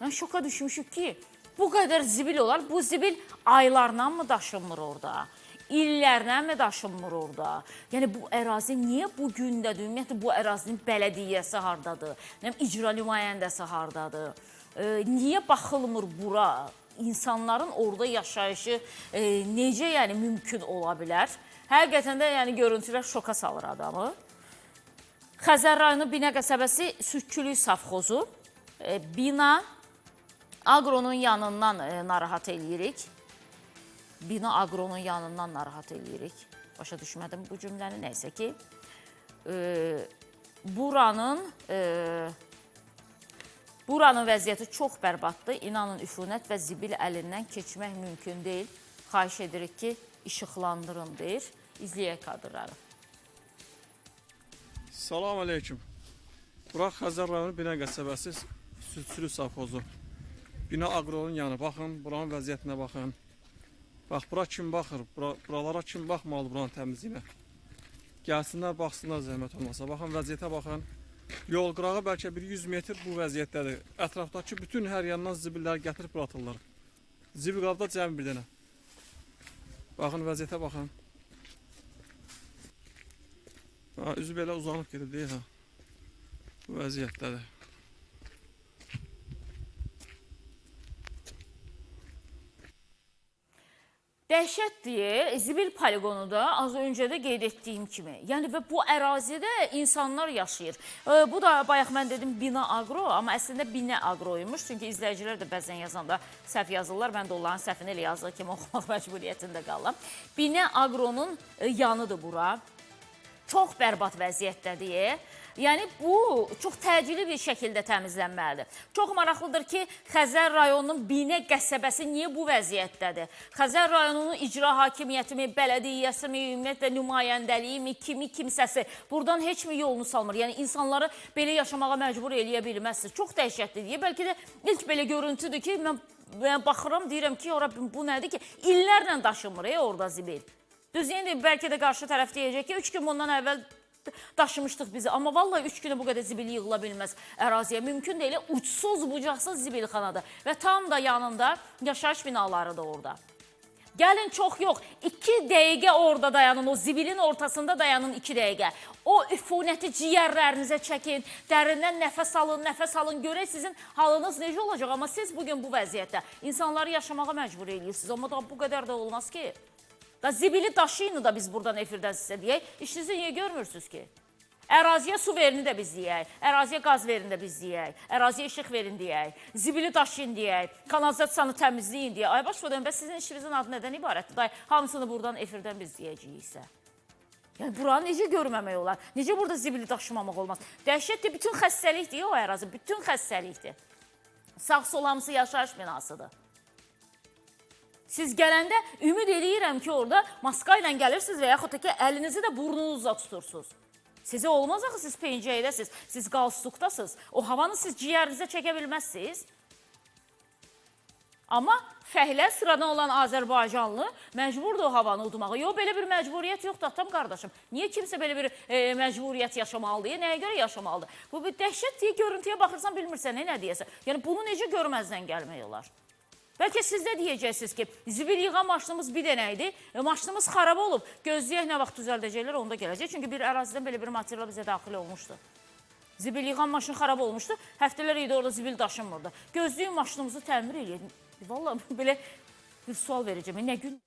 Yəni, şoka düşmüşük ki, bu qədər zibil olar. Bu zibil aylarla mı daşınmır orada? İllərlə mi daşınmır orada? Yəni, bu ərazi niyə bu gündədir? Ümumiyyətlə, bu ərazinin bələdiyyəsi hardadır? İcra nümayəndəsi hardadır? Niyə baxılmır bura? İnsanların orada yaşayışı necə yəni, mümkün ola bilər? Həqiqətən də yəni, görüntülər şoka salır adamı. Xəzər rayonu Binə qəsəbəsi Südçülük savxozu. Bina Agronun yanından narahat eləyirik. Bina Agronun yanından narahat eləyirik. Başa düşmədim bu cümləni, nəysə ki. Buranın vəziyyəti çox bərbaddır. İnanın, üfunət və zibil əlindən keçmək mümkün deyil. Xahiş edirik ki, işıqlandırın deyir. İzləyək kadrları. Salam aleyküm. Bura Xəzər rayonu Binə qəsəbəsi Südçülü savxozu. Bina Agronun yanı. Baxın, buranın vəziyyətinə baxın. Bax, bura kim baxır? Buralara kim baxmalı buranın təmizliyinə? Gəlsinlər, baxsınlar zəhmət olmasa. Baxın, vəziyyətə baxın. Yol qırağı bəlkə bir 100 metr bu vəziyyətdədir. Ətrafdakı bütün hər yandan zibilləri gətirib bura atırlar. Zibil qabda cəmi bir dənə. Baxın, vəziyyətə baxın. Ha, üzü belə uzanıb gedib deyil ha. Bu vəziyyətdədir. Dəhşət deyə zibil poligonu da az öncə də qeyd etdiyim kimi. Yəni və bu ərazidə insanlar yaşayır. Bu da bayaq mən dedim Bina Agro, amma əslində Binə Agroymuş. Çünki izləyicilər də bəzən yazanda səhv yazırlar. Mən də onların səhvini elə yazdığı kimi oxumaq məcburiyyətində qalıram. Binə Agronun yanıdır bura. Çox bərbad vəziyyətdədir. Yəni bu çox təcili bir şəkildə təmizlənməlidir. Çox maraqlıdır ki, Xəzər rayonunun Binə qəsəbəsi niyə bu vəziyyətdədir? Xəzər rayonunun icra hakimiyyəti mi, bələdiyyəsi mi, ümumiyyətlə nümayəndəliyi mi, kimi, kimsəsi buradan heç mi yolunu salmır? Yəni insanları belə yaşamağa məcbur eləyə bilməzsiniz. Çox dəhşətlidir. Bəlkə də ilk belə görüntüdür ki, mən baxıram, deyirəm ki, ora bu nədir ki? İllərlə daşınmır orada zibil. Düz indi bəlkə də qarşı tərəf deyəcək ki, 3 gün bundan əvvəl daşımışdıq bizi. Amma vallahi 3 günə bu qədər zibil yığıla bilməz əraziyə. Mümkün deyil, uçsuz bucaqsız zibilxanadır. Və tam da yanında yaşayış binaları da orada. Gəlin çox yox, 2 dəqiqə orada dayanın, o zibilin ortasında dayanın 2 dəqiqə. O üfunəti ciyərlərinizə çəkin, dərindən nəfəs alın, nəfəs alın, görək sizin halınız necə olacaq. Amma siz bugün bu vəziyyətdə insanları yaşamağa məcbur edirsiniz. Amma da bu qədər də olmaz ki. Da zibili daşıyını da biz buradan efirdən sizə deyək. İşinizi niyə görmürsünüz ki? Əraziyə su verini də biz deyək, əraziyə qaz verini də biz deyək, əraziyə işıq verin deyək, zibili daşıyın deyək, kanalizasiyanı təmizləyin deyək. Ay baş verən, bəs sizin işinizin adı nədən ibarətdir? Day, hamısını buradan efirdən biz deyəcəyiksə. Yəni buranı necə görməmək olar? Necə burada zibili daşımamaq olmaz? Dəhşətdir, bütün xəstəlikdir o ərazi, bütün xəstəlikdir. Sağ-sol hamısı yaşayış binasıdır. Siz gələndə ümid eləyirəm ki, orada maska ilə gəlirsiniz və yaxud da ki, əlinizi də burnunuzla tutursunuz. Sizə olmaz axı, siz pencəydəsiniz, siz qalstukdasınız. O havanı siz ciyərinizə çəkə bilməzsiniz. Amma fəhlə sıradan olan Azərbaycanlı məcburdur o havanı udmağa. Yox, belə bir məcburiyyət yoxdur, atam qardaşım. Niyə kimsə belə bir məcburiyyət yaşamalıdır? Nəyə görə yaşamalıdır? Bu bir dəhşət deyə görüntüyə baxırsan, bilmirsən, nə deyəsən. Yəni, bunu necə görməzdən gəlmək olar? Bəlkə siz də deyəcəksiniz ki, zibil yığan maşınımız bir dənə idi, maşınımız xarab olub, gözləyək nə vaxt düzəldəcəklər, onda gələcək. Çünki bir ərazidən belə bir material bizə daxil olmuşdu. Zibil yığan maşın xarab olmuşdu, həftələr idi orada zibil daşınmırdı. Gözləyin maşınımızı təmir eləyək. Vallahi belə bir sual verəcəm, nə gün?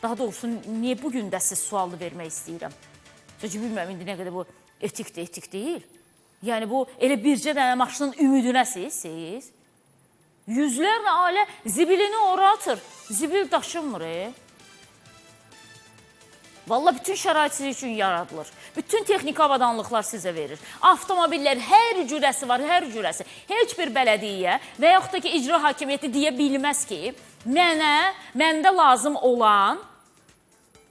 Daha doğrusu, niyə bugün də siz sualı vermək istəyirəm? Çünki bilmirəm, indi nə qədər bu etikdir, etik deyil. Yəni bu, elə bircə dənə maşının ümidinəsiz siz. Yüzlərlə ailə zibilini ora atır. Zibil daşınmır. Vallahi bütün şərait sizin üçün yaradılır. Bütün texniki avadanlıqlar sizə verir. Avtomobillər hər cürəsi var, hər cürəsi. Heç bir bələdiyyə və yaxud da ki, icra hakimiyyəti deyə bilməz ki, məndə lazım olan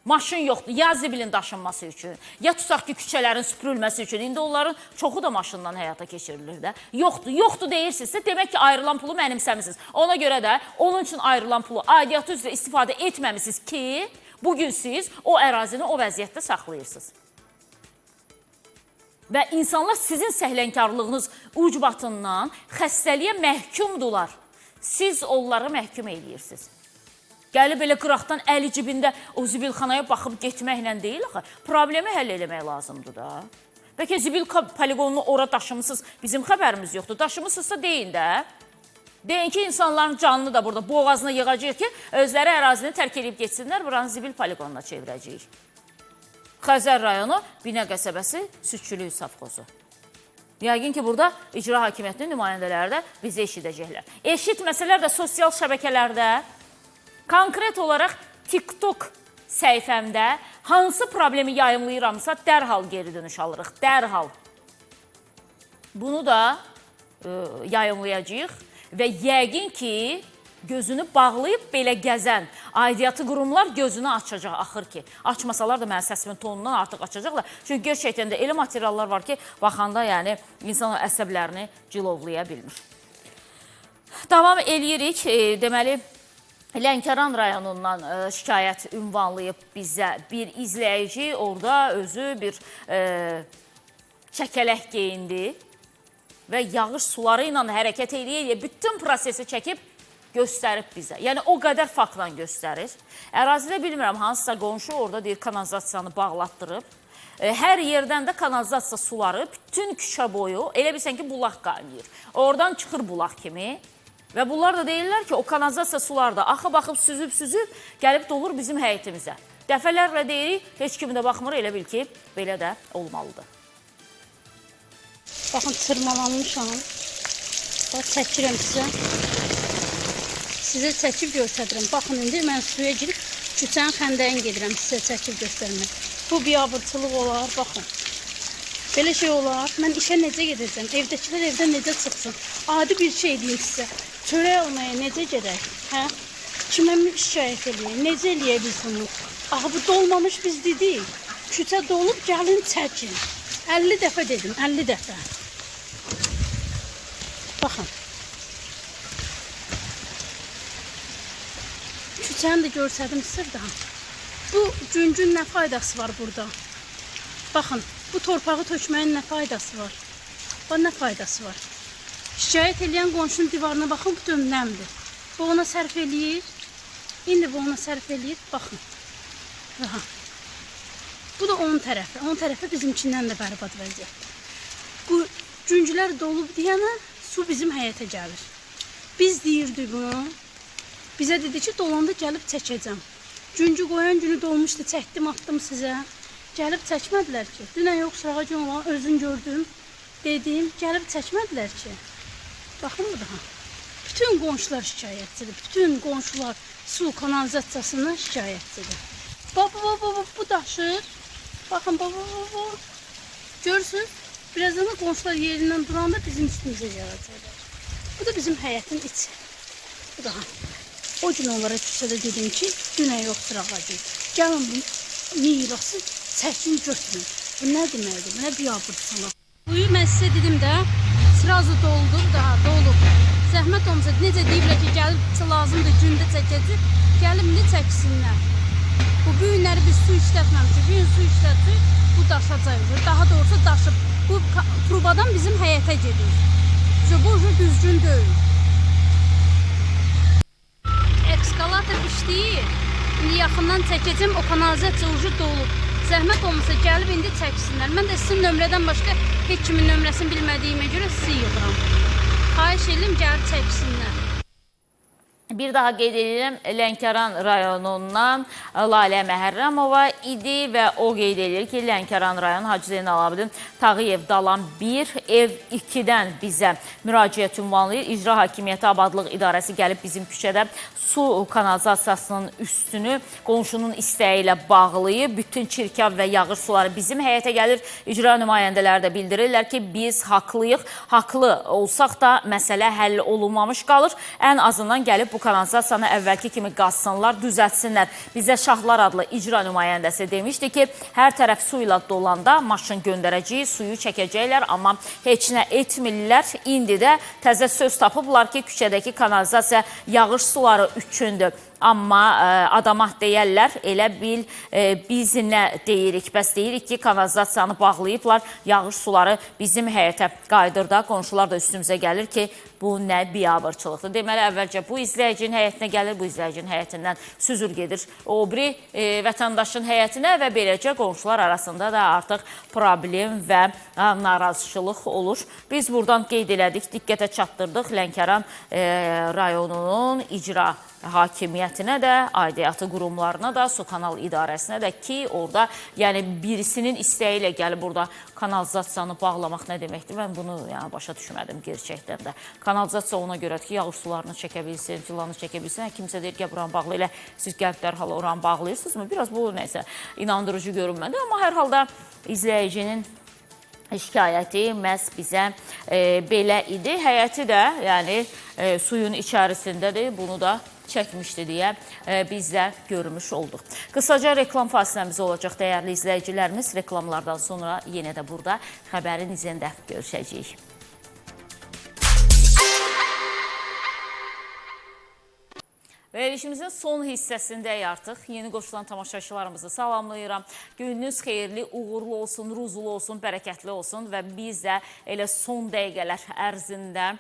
maşın yoxdur. Ya zibilin daşınması üçün, ya tutaq ki, küçələrin süpürülməsi üçün. İndi onların çoxu da maşından həyata keçirilir də. Yoxdur, yoxdur deyirsinizsə, demək ki, ayrılan pulu mənimsəmisiniz. Ona görə də onun üçün ayrılan pulu aidiyyatı üzrə istifadə etməmisiniz ki, bugün siz o ərazini o vəziyyətdə saxlayırsınız. Və insanlar sizin səhlənkarlığınız ucbatından xəstəliyə məhkumdular. Siz onları məhkum edirsiniz. Gəlib elə qıraqdan əli cibində o zibilxanaya baxıb getməklə deyil axı. Problemi həll eləmək lazımdır da. Bəlkə zibil poligonunu ora daşımısınız, bizim xəbərimiz yoxdur. Daşımısınızsa deyin də. Deyin ki, insanların canını da burada boğazına yığacaq ki, özləri ərazini tərk edib getsinlər, buranı zibil poligonuna çevirəcəyik. Xəzər rayonu, Binə qəsəbəsi, Südçülük safxozu. Yəqin ki, burada icra hakimiyyətinin nümayəndələri də bizi eşidəcəklər. Eşitməsələr də sosial şəbəkələrdə, konkret olaraq TikTok səhifəmdə hansı problemi yayımlayıramsa dərhal geri dönüş alırıq, dərhal. Bunu da yayımlayacağıq və yəqin ki, gözünü bağlayıb belə gəzən aidiyyatı qurumlar gözünü açacaq axır ki. Açmasalar da mənim səsimin tonundan artıq açacaqlar. Çünki gerçəkdən də elə materiallar var ki, baxanda yəni insan əsəblərini cilovlaya bilmir. Davam eləyirik. Deməli, Lənkəran rayonundan şikayət ünvanlayıb bizə bir izləyici. Orada özü bir çəkələk geyindi və yağış suları ilə hərəkət eləyə-eləyə bütün prosesi çəkib göstərib bizə. Yəni o qədər faktla göstərir. Ərazidə bilmirəm hansısa qonşu orada deyir kanalizasiyanı bağlatdırıb. Hər yerdən də kanalizasiya suları bütün küçə boyu elə bilsən ki bulaq qaynayır. Oradan çıxır bulaq kimi. Və bunlar da deyirlər ki o kanalizasiya suları da axıb-axıb süzüb-süzüb gəlib dolur bizim həyətimizə. Dəfələrlə deyirik, heç kimi də baxmır, elə bil ki belə də olmalıdır. Baxın, çırmalanmışam. Bax, çəkirəm sizə. Sizə çəkib göstərirəm. Baxın, indi mən suya girib küçənin xəndəyin gedirəm sizə çəkib göstərmək. Bu biabırçılıq olar, baxın. Belə şey olar. Mən işə necə gedəcəm? Evdəkilər evdən necə çıxsın? Adi bir şey deyim sizə. Çörək almaya necə gedək? Hə? Kimə şikayət eləyək? Necə eləyək biz bunu? Axı, bu dolmamış biz dedik. Küçə dolub, gəlin çəkin. 50 dəfə dedim, 50 dəfə. Baxın. Küçəni də görsədim sizə daha. Bu güncün nə faydası var burada? Baxın, bu torpağı tökməyin nə faydası var? Bax, nə faydası var? Şikayət eləyən qonşunun divarına baxın, bu dömləmdir. Bu ona sərf eləyir. İndi bu ona sərf eləyir. Baxın. Aha. Bu da onun tərəfi. Onun tərəfi bizimkindən də bərbad vəziyyətdir. Bu güncülər dolub deyənə su bizim həyətə gəlir. Biz deyirdik bunu. Bizə dedi ki, dolanda gəlib çəkəcəm. Güncü qoyan günü dolmuşdu, çəkdim, atdım sizə. Gəlib çəkmədilər ki. Dünən yox, sırağa gün olan özün gördüm. Dedim, gəlib çəkmədilər ki. Baxın bu daha. Bütün qonşular şikayətçidir. Bütün qonşular su kanalizasiyasından şikayətçidir. Bax, bu daşır. Baxın, bax, bu. Görürsünüz, birazdan da qonşular yerindən duranda bizim üstümüzə gələcəklər. Bu da bizim həyətin içi. Bu daha. O gün onlara küçədə dedim ki, dünə yox sırağa gün. Gəlin bu mirası çəkin götürün. Bu nə deməkdir? Bu nə biabırçılıq? Buyu mən sizə dedim də, sırazı doldur, daha dolub. Zəhmət olmasa, necə deyiblər ki, gəlib lazımdır, gündə çəkəcək, gəlib indi çəksinlər. Bu günləri biz su işlətməmişik, bu gün su işlətsək, bu daşacaq. Daha doğrusu daşıb. Bu trubadan bizim həyətə gedir. Bu düzgün deyil. Ekskalator işləyir. İndi yaxından çəkəcəm, o kanalizasiya ucu dolub. Zəhmət olmasa gəlib indi çəksinlər. Mən də sizin nömrədən başqa heç kimin nömrəsini bilmədiyimə görə sizi yığıram. Xahiş edirəm, gəlib çəksinlər. Bir daha qeyd edirəm, Lənkəran rayonundan Lalə Məhərrəmova idi və o qeyd edir ki, Lənkəran rayonu Hacı Zeynalabidin Tağıyev Dalan 1, ev 2-dən bizə müraciət ünvanlayır. İcra Hakimiyyəti Abadlıq İdarəsi gəlib bizim küçədə su kanalizasiyasının üstünü qonşunun istəyi ilə bağlayıb. Bütün çirkab və yağış suları bizim həyətə gəlir. İcra nümayəndələri də bildirirlər ki, biz haqlıyıq. Haqlı olsaq da məsələ həll olunmamış qalır. Ən azından gəlib bu kanalizasiyanı əvvəlki kimi qazsınlar, düzəltsinlər. Bizə Şahlar adlı icra nümayəndəsi demişdi ki, hər tərəf su ilə dolanda maşın göndərəcəyik, suyu çəkəcəklər, amma heç nə etmirlər. İndi də təzə söz tapıblar ki, küçədəki kanalizasiya yağış suları üçündür. Amma adama deyərlər, elə bil biz nə deyirik? Bəs deyirik ki, kanalizasiyanı bağlayıblar, yağış suları bizim həyətə qayıdır da, qonşular da üstümüzə gəlir ki, bu nə biabırçılıqdır. Deməli, əvvəlcə bu izləyicinin həyətinə gəlir, bu izləyicinin həyətindən süzür gedir o biri vətəndaşın həyətinə və beləcə qonşular arasında da artıq problem və narazıçılıq olur. Biz buradan qeyd elədik, diqqətə çatdırdıq Lənkəran rayonunun icra hakimiyyətinə də, aidiyyatı qurumlarına da, su kanal idarəsinə də ki, orada yəni birisinin istəyi ilə gəlib burada kanalizasiyanı bağlamaq nə deməkdir? Mən bunu yəni, başa düşmədim gerçəkdən də. Kanalizasiya ona görədir ki, yağış sularını çəkə bilsin, filanı çəkə bilsin. Kimsə deyir ki, buranı bağlı elə siz gəlib dərhal oranı bağlayırsınızmı? Biraz bu nəsə inandırıcı görünmədi, amma hər halda izləyicinin şikayəti məhz bizə belə idi. Həyəti də yəni suyun içərisindədir, bunu da çəkmişdi deyə biz də görmüş olduq. Qısaca reklam fasiləmiz olacaq dəyərli izləyicilərimiz. Reklamlardan sonra yenə də burada xəbərin izində görüşəcəyik. Verilişimizin son hissəsindəyik artıq. Yeni qoşulan tamaşaçılarımızı salamlayıram. Gününüz xeyirli, uğurlu olsun, ruzulu olsun, bərəkətli olsun və biz də elə son dəqiqələr ərzində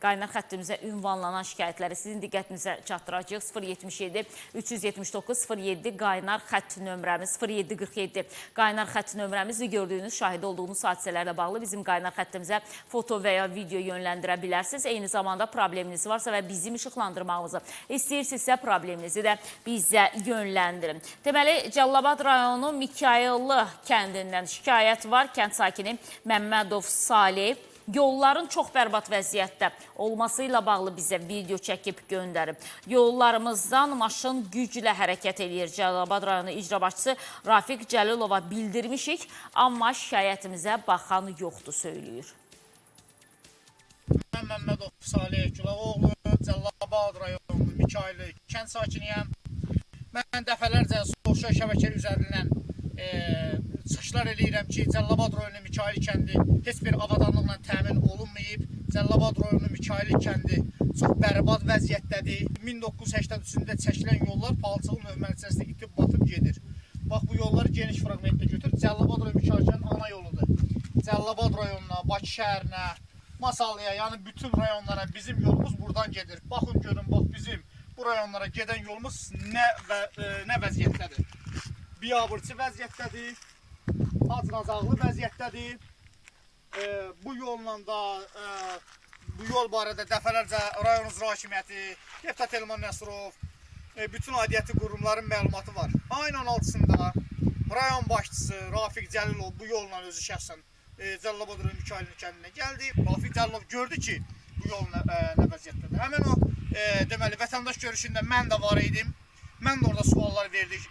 qaynar xəttimizə ünvanlanan şikayətləri sizin diqqətinizə çatdıracağıq. 077 379 07 qaynar xətt nömrəmiz, 0747 qaynar xətt nömrəmiz gördüyünüz, şahid olduğunuz hadisələrlə bağlı bizim qaynar xəttimizə foto və ya video yönləndirə bilərsiniz. Eyni zamanda probleminiz varsa və bizim işıqlandırmağımızı istəyirsinizsə probleminizi də bizə yönləndirin. Deməli, Cəlilabad rayonu Mikayıllı kəndindən şikayət var. Kənd sakini Məmmədov Salih yolların çox bərbad vəziyyətdə olması ilə bağlı bizə video çəkib göndərib. Yollarımızdan maşın güclə hərəkət edir. Cəlilabad rayonu icra başçısı Rafiq Cəlilova bildirmişik, amma şikayətimizə baxan yoxdur, söylüyür. Mən Məmmədov Salih Güloğlu, Cəlilabad rayonu Mikayıllı kənd sakiniyəm. Mən dəfələrcə sosial şəbəkə üzərindən çıxışlar eləyirəm ki, Cəlilabad rayonu Mikayıllı kəndi heç bir avadanlıqla təmin olunmayıb. Cəlilabad rayonu Mikayıllı kəndi çox bərbad vəziyyətdədir. 1983-də çəkilən yollar palçıqlı növmənin içərisində itib batıb gedir. Bax, bu yolları geniş fraqmentdə götür. Cəlilabad rayonu Mikayıllı kəndinin ana yoludur. Cəlilabad rayonuna, Bakı şəhərinə, Masallıya, yəni bütün rayonlara bizim yolumuz buradan gedir. Baxın görün, bax bizim bu rayonlara gedən yolumuz nə vəziyyətdədir? Biabırçı vəziyyətdədir, acınacaqlı vəziyyətdədir. Bu yolla da, bu yol barədə dəfələrcə rayon icra hakimiyyəti, deputat Elman Nəsirov, bütün aidiyyəti qurumların məlumatı var. Ayın 16-sında rayon başçısı Rafiq Cəlilov bu yolla özü şəxsən Cəlilabad rayonu Mikayıllı kəndinə gəldi. Rafiq Cəlilov gördü ki, bu yol nə vəziyyətdədir. Həmin o, deməli, vətəndaş görüşündə mən də var idim. Mən də orada suallar verdik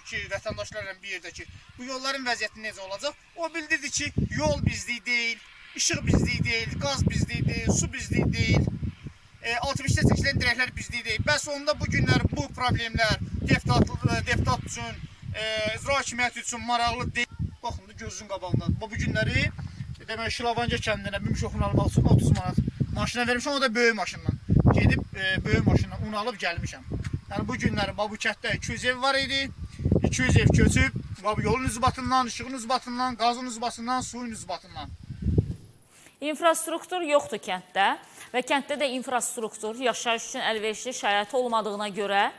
ki, vətəndaşlarla bir yerdə ki, bu yolların vəziyyəti necə olacaq? O bildirdi ki, yol bizlik deyil, işıq bizlik deyil, qaz bizlik deyil, su bizlik deyil, 60-da çəkilən dirəklər bizlik deyil. Bəs onda bu günlər bu problemlər deputat üçün, icra hakimiyyəti üçün maraqlı deyil. Baxın da gözünün qabağında. Bu günləri demək Şilavanca kəndinə gümüş un almaq üçün 30 manat maşına vermişəm, o da böyük maşından. Gedib böyük maşından un alıb gəlmişəm. Yəni bu günləri bu kənddə 200 ev var idi. 200 ev köçüb bu yolun üzbatından, işığın üzbatından, qazın üzbatından, suyun üzbatından. İnfrastruktur yoxdur kənddə və kənddə də infrastruktur yaşayış üçün əlverişli şərait olmadığına görə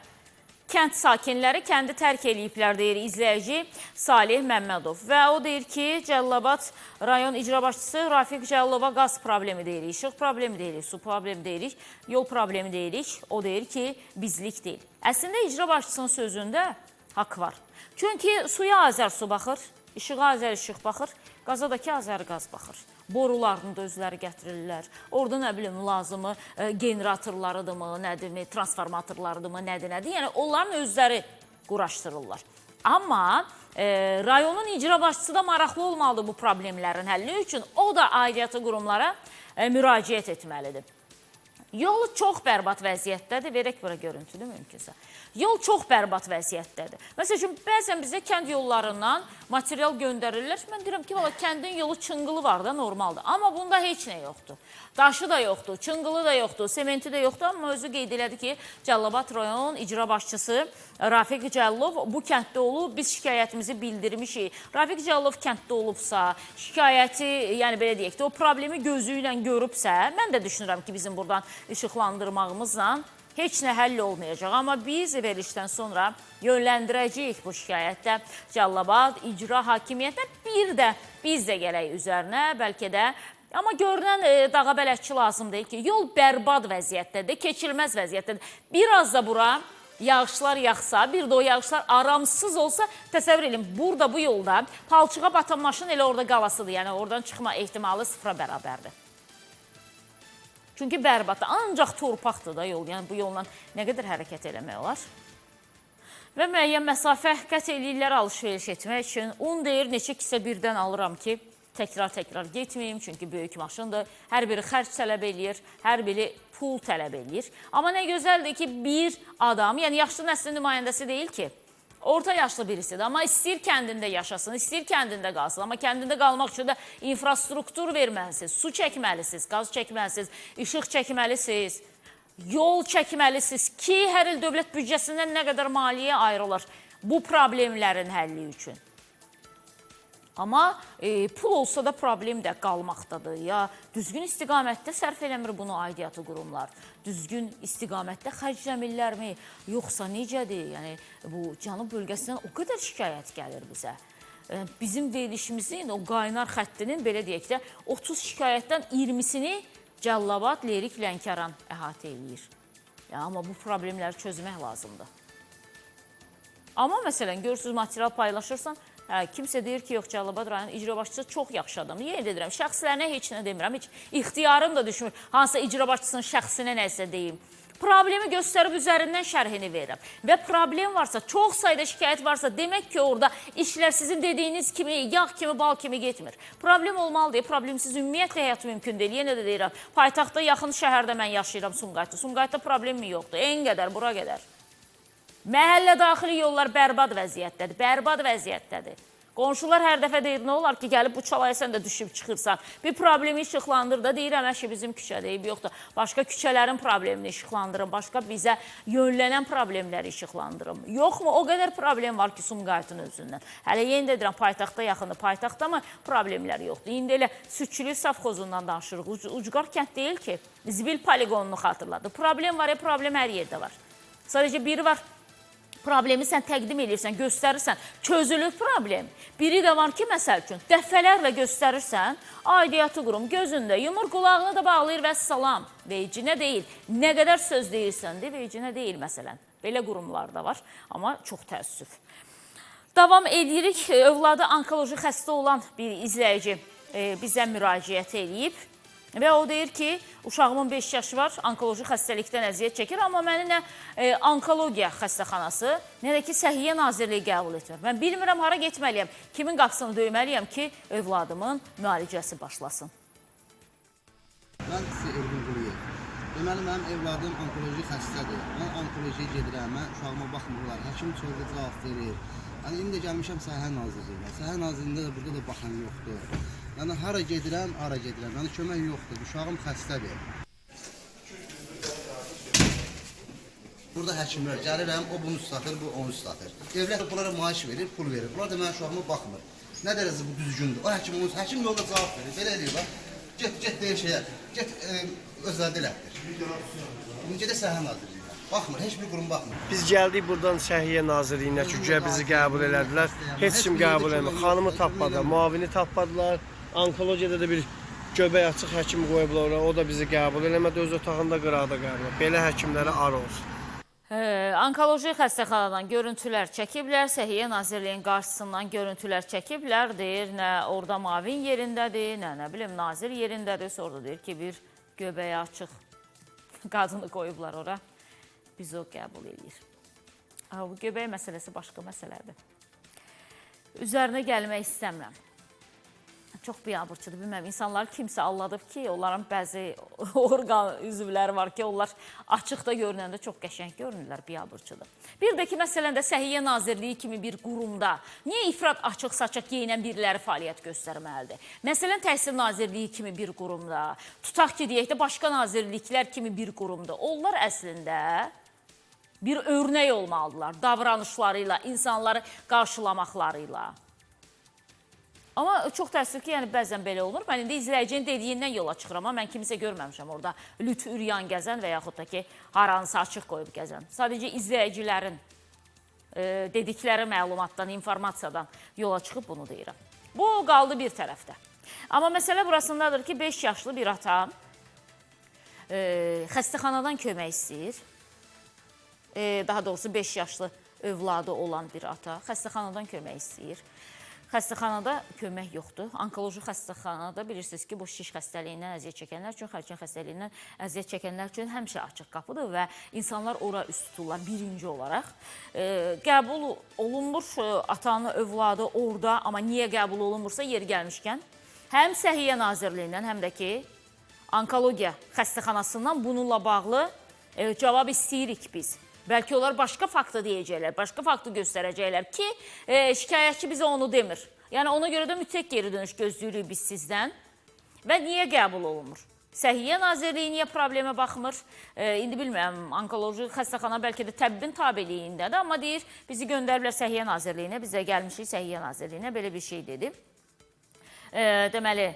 Kənd sakinləri kəndi tərk eləyiblər, deyir izləyici Salih Məmmədov. Və o deyir ki, Cəlilabad rayon icra başçısı Rafiq Cəlilova qaz problemi deyirik, işıq problemi deyirik, su problemi deyirik, yol problemi deyirik. O deyir ki, bizlik deyil. Əslində icra başçısının sözündə haqq var. Çünki suya Azər su baxır, işığa Azər işıq baxır, qazadakı Azər qaz baxır. Borularını da özləri gətirirlər. Orada nə bilim lazımı generatorlarıdırmı, nədirmi, transformatorlarıdırmı, nədir, nədir. Yəni onların özləri quraşdırırlar. Amma rayonun icra başçısı da maraqlı olmalıdır bu problemlərin həlli üçün. O da aidiyyatı qurumlara müraciət etməlidir. Yol çox bərbad vəziyyətdədir. Verək bura görüntünü mümkünsə. Yol çox bərbad vəziyyətdədir. Məsəl üçün, bəzən bizə kənd yollarından material göndərirlər. Mən deyirəm ki, valla kəndin yolu çınqılı var da, normaldır. Amma bunda heç nə yoxdur. Daşı da yoxdur, çınqılı da yoxdur, sementi də yoxdur. Amma özü qeyd elədi ki, Cəlilabad rayon icra başçısı Rafiq Cəlilov bu kənddə olub, biz şikayətimizi bildirmişik. Rafiq Cəlilov kənddə olubsa, şikayəti, yəni belə deyək də, o problemi gözü ilə görübsə, mən də düşünürəm ki, bizim buradan işıqlandırmağımızla heç nə həll olmayacaq. Amma biz verilişdən sonra yönləndirəcəyik bu şikayətdə Cəlilabad icra hakimiyyətinə, bir də biz də gələk üzərinə, bəlkə də. Amma görünən dağa bələdçi lazım deyil ki, yol bərbad vəziyyətdədir, keçilməz vəziyyətdədir. Biraz da bura yağışlar yağsa, bir də o yağışlar aramsız olsa, təsəvvür edin, burada bu yolda palçığa batan maşın elə orada qalasıdır. Yəni oradan çıxma ehtimalı sıfıra bərabərdir. Çünki bərbaddır, ancaq torpaqdır da yol. Yəni bu yolla nə qədər hərəkət eləmək olar? Və müəyyən məsafə qət eləyirlər alış-veriş etmək üçün. Un deyir, neçə kisə birdən alıram ki, təkrar-təkrar getməyim, çünki böyük maşındır. Hər biri xərc tələb eləyir, hər biri pul tələb eləyir. Amma nə gözəldir ki, bir adam, yəni yaşlı nəslin nümayəndəsi deyil ki, orta yaşlı birisidir, amma istəyir kəndində yaşasın, istəyir kəndində qalsın. Amma kəndində qalmaq üçün də infrastruktur verməlisiniz, su çəkməlisiniz, qaz çəkməlisiniz, işıq çəkməlisiniz, yol çəkməlisiniz ki, hər il dövlət büdcəsindən nə qədər maliyyə ayrılır bu problemlərin həlli üçün. Amma pul olsa da problem də qalmaqdadır. Ya düzgün istiqamətdə sərf eləmir bunu aidiyyatı qurumlar. Düzgün istiqamətdə xərcləmirlərmi? Yoxsa necədir? Yəni bu Cənub bölgəsindən o qədər şikayət gəlir bizə. Bizim verilişimizin o qaynar xəttinin belə deyək də 30 şikayətdən 20-sini Cəlilabad, Lerik, Lənkəran əhatə eləyir. Ya, amma bu problemləri çözmək lazımdır. Amma məsələn, görürsünüz, material paylaşırsan, kimsə deyir ki, yox, Cəlilabad rayon icra başçısı çox yaxşı adamdır. Yenə deyirəm, şəxslərinə heç nə demirəm, heç ixtiyarım da düşmür. Hansısa icra başçısının şəxsinə nəsə deyim. Problemi göstərib üzərindən şərhini verirəm. Və problem varsa, çox sayda şikayət varsa, demək ki, orada işlər sizin dediyiniz kimi, yağ kimi, bal kimi getmir. Problem olmalıdır, problemsiz ümumiyyətlə həyat mümkün deyil. Yenə də deyirəm, paytaxtda, yaxın şəhərdə mən yaşayıram Sumqayıtda. Sumqayıtda problemim yoxdur, en qədər, bura qədər. Məhəllə daxili yollar bərbad vəziyyətdədir, bərbad vəziyyətdədir. Qonşular hər dəfə deyir, nə olar ki, gəlib bu çalaya sən də düşüb çıxırsan. Bir problemi işıqlandır da, deyirəm, əşi bizim küçədə eybi yoxdur. Başqa küçələrin problemini işıqlandırın, başqa bizə yönlənən problemləri işıqlandırın. Yoxmu? O qədər problem var ki, Sumqayıtın özündən. Hələ yenə də deyirəm, paytaxta yaxındır, paytaxtda mı problemlər yoxdur? İndi elə Südçülük safxozundan danışırıq. Ucqar kənd deyil ki, zibil poligonunu xatırladı. Problem var, problem hər yerdə var. Sadəcə biri var. Problemi sən təqdim edirsən, göstərirsən, çözülür problem. Biri də var ki, məsəl üçün, dəfələrlə göstərirsən, aidiyyatı qurum gözündə yumur, qulağını da bağlayır və salam, vecinə deyil. Nə qədər söz deyirsən, de, vecinə deyil məsələn. Belə qurumlar da var, amma çox təəssüf. Davam edirik. Övladı onkoloji xəstə olan bir izləyici bizə müraciət eləyib. Və o deyir ki, uşağımın 5 yaşı var, onkoloji xəstəlikdən əziyyət çəkir, amma məni nə onkologiya xəstəxanası, nə də ki, Səhiyyə Nazirliyi qəbul etmir. Mən bilmirəm hara getməliyəm, kimin qapısını döyməliyəm ki, övladımın müalicəsi başlasın. Mən Elvin Quliyev. Deməli, mənim evladım onkoloji xəstədir. Mən onkolojiyə gedirəm, mən uşağıma baxmırlar, həkim çöldə cavab verir. Yəni, indi də gəlmişəm Səhiyyə Nazirliyinə. Səhiyyə Nazirliyində də burada da baxan yoxdur. Yəni, hara gedirəm, hara gedirəm. Yəni, kömək yoxdur, uşağım xəstədir. Burada həkimlər gəlirəm, o bunu satır, bu onu satır. Dövlət bunlara maaş verir, pul verir. Bunlar da mənim uşağıma baxmır. Nə dərəcə bu düzgündür? O həkim, həkim yolda cavab verir, belə eləyir, bax. Get, get deyir şeyə, get özəldə elətdir. İndi gedə Səhiyyə Nazirliyinə. Baxmır, heç bir qurum baxmır. Biz gəldik buradan Səhiyyə Nazirliyinə ki, güya bizi qəbul elədilər. Heç kim qəbul eləmir. Xanımı tapmadılar, müavini tapmadılar. Onkologiyada da bir göbək açıq həkim qoyublar ora. O da bizi qəbul eləmədi. Öz otağında qıraqda qəbul. Belə həkimlərə ar olsun. Onkoloji xəstəxanadan görüntülər çəkiblər, Səhiyyə Nazirliyinin qarşısından görüntülər çəkiblər, deyir, nə orada müavin yerindədir, nə bilim, nazir yerindədir, sonra deyir ki, bir göbəyi açıq qadını qoyublar ora, biz o qəbul eləyir. Bu göbəy məsələsi başqa məsələdir. Üzərinə gəlmək istəmirəm. Çox biabırçıdır, bilməm, insanlar kimsə alladıb ki, onların bəzi orqan üzvləri var ki, onlar açıqda görünəndə çox qəşəng görünürlər, biabırçıdır. Bir də ki, məsələn də Səhiyyə Nazirliyi kimi bir qurumda niyə ifrat açıq-saçıq geyinən biriləri fəaliyyət göstərməlidir? Məsələn, Təhsil Nazirliyi kimi bir qurumda, tutaq ki, deyək də başqa nazirliklər kimi bir qurumda, onlar əslində bir örnək olmalıdırlar davranışları ilə, insanları qarşılamaqları ilə. Amma çox təəssüf ki, yəni bəzən belə olmur. Mən indi izləyicinin dediyindən yola çıxıram, amma mən kimisə görməmişəm orada lüt üryan gəzən və yaxud da ki, haranısa açıq qoyub gəzən. Sadəcə izləyicilərin dedikləri məlumatdan, informasiyadan yola çıxıb bunu deyirəm. Bu qaldı bir tərəfdə. Amma məsələ burasındadır ki, 5 yaşlı bir ata xəstəxanadan kömək istəyir. Daha doğrusu 5 yaşlı övladı olan bir ata xəstəxanadan kömək istəyir. Xəstəxanada kömək yoxdur. Onkoloji xəstəxanada bilirsiniz ki, bu şiş xəstəliyindən əziyyət çəkənlər üçün, xərçəng xəstəliyindən əziyyət çəkənlər üçün həmişə açıq qapıdır və insanlar ora üst tuturlar birinci olaraq. Qəbul olunmur atanın övladı orada, amma niyə qəbul olunmursa yeri gəlmişkən həm Səhiyyə Nazirliyindən, həm də ki, onkologiya xəstəxanasından bununla bağlı cavab istəyirik biz. Bəlkə onlar başqa faktı deyəcəklər, başqa faktı göstərəcəklər ki, şikayətçi bizə onu demir. Yəni ona görə də mütləq geri dönüş gözləyirik biz sizdən. Və niyə qəbul olunmur? Səhiyyə Nazirliyi niyə problemə baxmır? İndi bilmirəm, onkoloji xəstəxana bəlkə də təbbin tabeliyindədir, amma deyir, bizi göndəriblər Səhiyyə Nazirliyinə, biz də gəlmişik Səhiyyə Nazirliyinə, belə bir şey dedi. Deməli,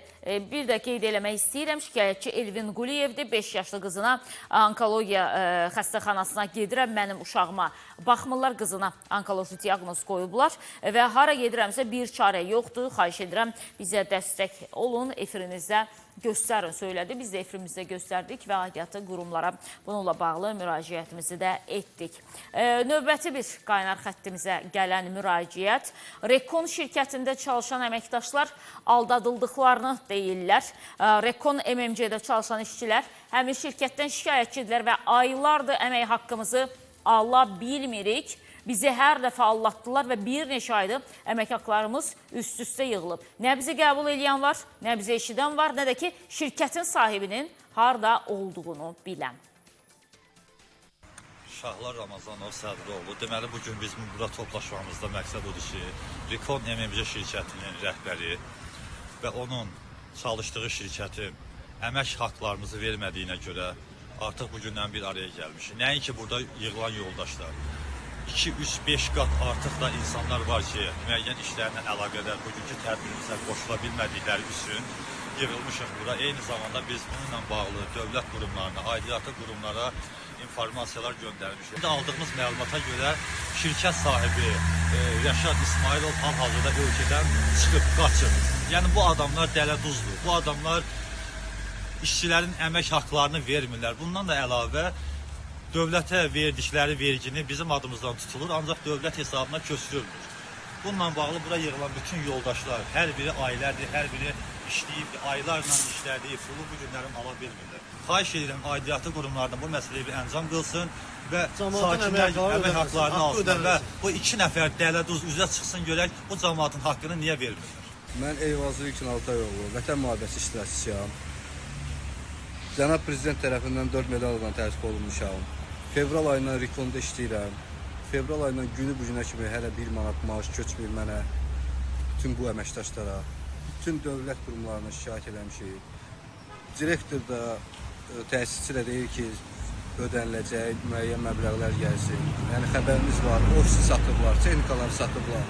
bir də qeyd eləmək istəyirəm, şikayətçi Elvin Quliyevdir, 5 yaşlı qızına onkologiya xəstəxanasına gedirəm, mənim uşağıma baxmırlar, qızına onkoloji diaqnoz qoyublar və hara gedirəmsə bir çarə yoxdur, xahiş edirəm bizə dəstək olun, efirinizdə göstərin söylədi, biz də efirimizdə göstərdik və aidiyyatı qurumlara bununla bağlı müraciətimizi də etdik. Növbəti bir qaynar xəttimizə gələn müraciət, Rekon şirkətində çalışan əməkdaşlar aldadıldıqlarını deyirlər. Rekon MMC-də çalışan işçilər həmin şirkətdən şikayətçidirlər və aylardır əmək haqqımızı ala bilmirik. Bizi hər dəfə aldatdılar və bir neçə aydır əmək haqlarımız üst-üstə yığılıb. Nə bizi qəbul eləyən var, nə bizi eşidən var, nə də ki şirkətin sahibinin harda olduğunu bilən. Şahlar Ramazanov Sədrioğlu. Deməli, bugün bizim bura toplaşmamızda məqsəd odur ki, Rekon MMC şirkətinin rəhbəri və onun çalışdığı şirkətin əmək haqlarımızı vermədiyinə görə artıq bugündən bir araya gəlmişik. Nəinki burada yığılan yoldaşlar, 2, 3, 5 qat artıq da insanlar var ki, müəyyən işlərlə əlaqədar bugünkü tədbirimizə qoşula bilmədikləri üçün yığılmışıq bura. Eyni zamanda biz bununla bağlı dövlət qurumlarına, aidiyyatı qurumlara informasiyalar göndərmişik. İndi aldığımız məlumata görə şirkət sahibi Rəşad İsmailov hal-hazırda ölkədən çıxıb, qaçıb. Yəni bu adamlar dələduzdur. Bu adamlar işçilərin əmək haqlarını vermirlər. Bundan da əlavə dövlətə verdikləri vergini bizim adımızdan tutulur, ancaq dövlət hesabına köçürülmür. Bununla bağlı bura yığılan bütün yoldaşlar, hər biri ailədir, hər biri işləyib, aylarla işlədiyi pulu bu günlərin ala bilmirlər. Xahiş edirəm aidiyyatı qurumlardan bu məsələyə bir əncam qılsın və sakinlər əmək haqlarını alsınlar və bu 2 nəfər dələduz üzə çıxsın görək bu cəmaatın haqqını niyə vermirlər. Mən Eyvazlı İlkin Altayoğlu, Vətən müharibəsi iştirakçısıyam. Cənab Prezident tərəfindən 4 medalla tərtib olunmuşam. Fevral ayından Rekonda işləyirəm. Fevral ayından günü bugünə kimi hələ 1 manat maaş köçmür mənə, bütün bu əməkdaşlara, bütün dövlət qurumlarına şikayət eləmişik. Direktor da, təsisçi də deyir ki, ödəniləcək, müəyyən məbləğlər gəlsin. Yəni xəbərimiz var, ofisi satıblar, texnikaları satıblar.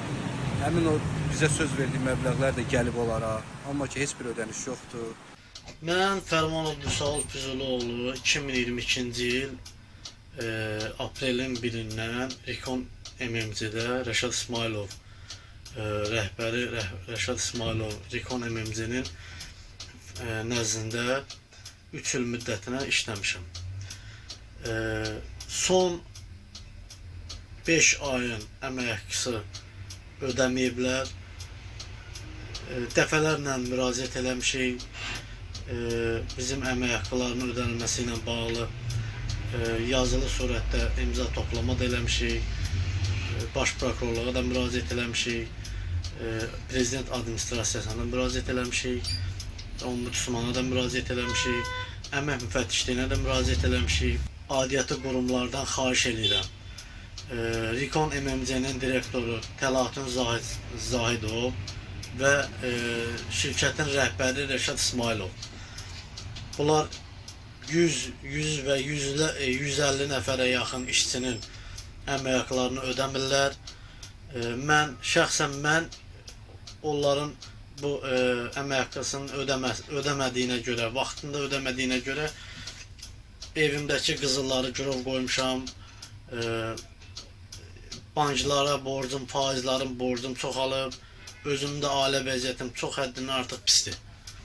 Həmin o bizə söz verdiyi məbləğlər də gəlib onlara, amma ki, heç bir ödəniş yoxdur. Mən Fərmanov Vüsal Füzulioğlu 2022-ci il Aprelin 1-dən Rikon MMC-də Rəşad İsmayılov rəhbəri Rəşad İsmayılov Rikon MMC-nin nəzdində 3 il müddətinə işləmişəm. Son 5 ayın əmək haqqısı ödəməyiblər. Dəfələrlə müraciət eləmişik. Bizim əmək haqqılarının ödənilməsi ilə bağlı yazılı surətdə imza toplama da eləmişik. Baş prokurorluğa da müraciət eləmişik. Prezident administrasiyasına müraciət eləmişik. Ombudsmana da müraciət eləmişik. Əmək müfəttişliyinə də müraciət eləmişik. Aidiyyatı qurumlardan xahiş eləyirəm. Rikon MMC-nin direktoru Təlatun Zahidov və şirkətin rəhbəri Rəşad İsmayılov. Bunlar 100, 100 və 150 nəfərə yaxın işçinin əmək haqlarını ödəmirlər. Mən şəxsən mən onların bu əmək haqqısını ödəmədiyinə görə, vaxtında ödəmədiyinə görə evimdəki qızılları girov qoymuşam. Banklara borcum, faizlərim borcum çoxalıb. Özümdə də ailə vəziyyətim çox həddindən artıq pisdir.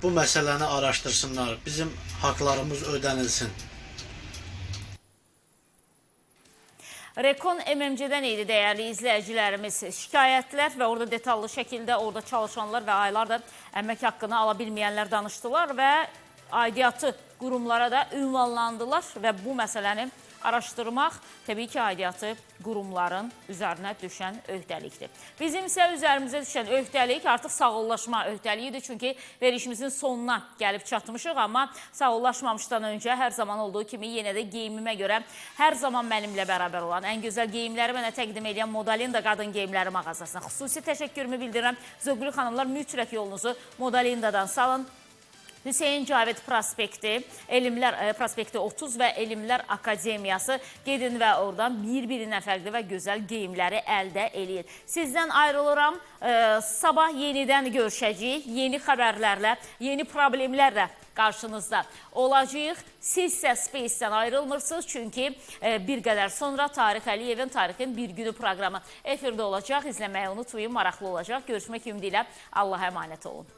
Bu məsələni araşdırsınlar, bizim haqlarımız ödənilsin. Rekon MMC-dən idi dəyərli izləyicilərimiz şikayətlər və orada detallı şəkildə orada çalışanlar və aylardır əmək haqqını ala bilməyənlər danışdılar və aidiyyatı qurumlara da ünvanlandılar və bu məsələni araşdırmaq təbii ki, aidiyyatı qurumların üzərinə düşən öhdəlikdir. Bizim isə üzərimizə düşən öhdəlik artıq sağollaşma öhdəliyidir. Çünki verilişimizin sonuna gəlib çatmışıq, amma sağollaşmamışdan öncə hər zaman olduğu kimi yenə də geyimimə görə hər zaman mənimlə bərabər olan ən gözəl geyimləri mənə təqdim edən Modalinda qadın geyimləri mağazasına xüsusi təşəkkürümü bildirirəm. Zövqlü xanımlar, mütləq yolunuzu Modalindadan salın. Hüseyn Cavid Prospekti, Elmlər Prospekti 30 və Elmlər Akademiyası. Gedin və oradan bir-birindən fərqli və gözəl geyimləri əldə eləyin. Sizdən ayrılıram. Sabah yenidən görüşəcəyik. Yeni xəbərlərlə, yeni problemlərlə qarşınızda olacağıq. Siz isə Space-dən ayrılmırsınız. Çünki bir qədər sonra Tarix Əliyevin Tarixin Bir Günü proqramı efirdə olacaq. İzləməyi unutmayın, maraqlı olacaq. Görüşmək ümidi ilə Allaha əmanət olun.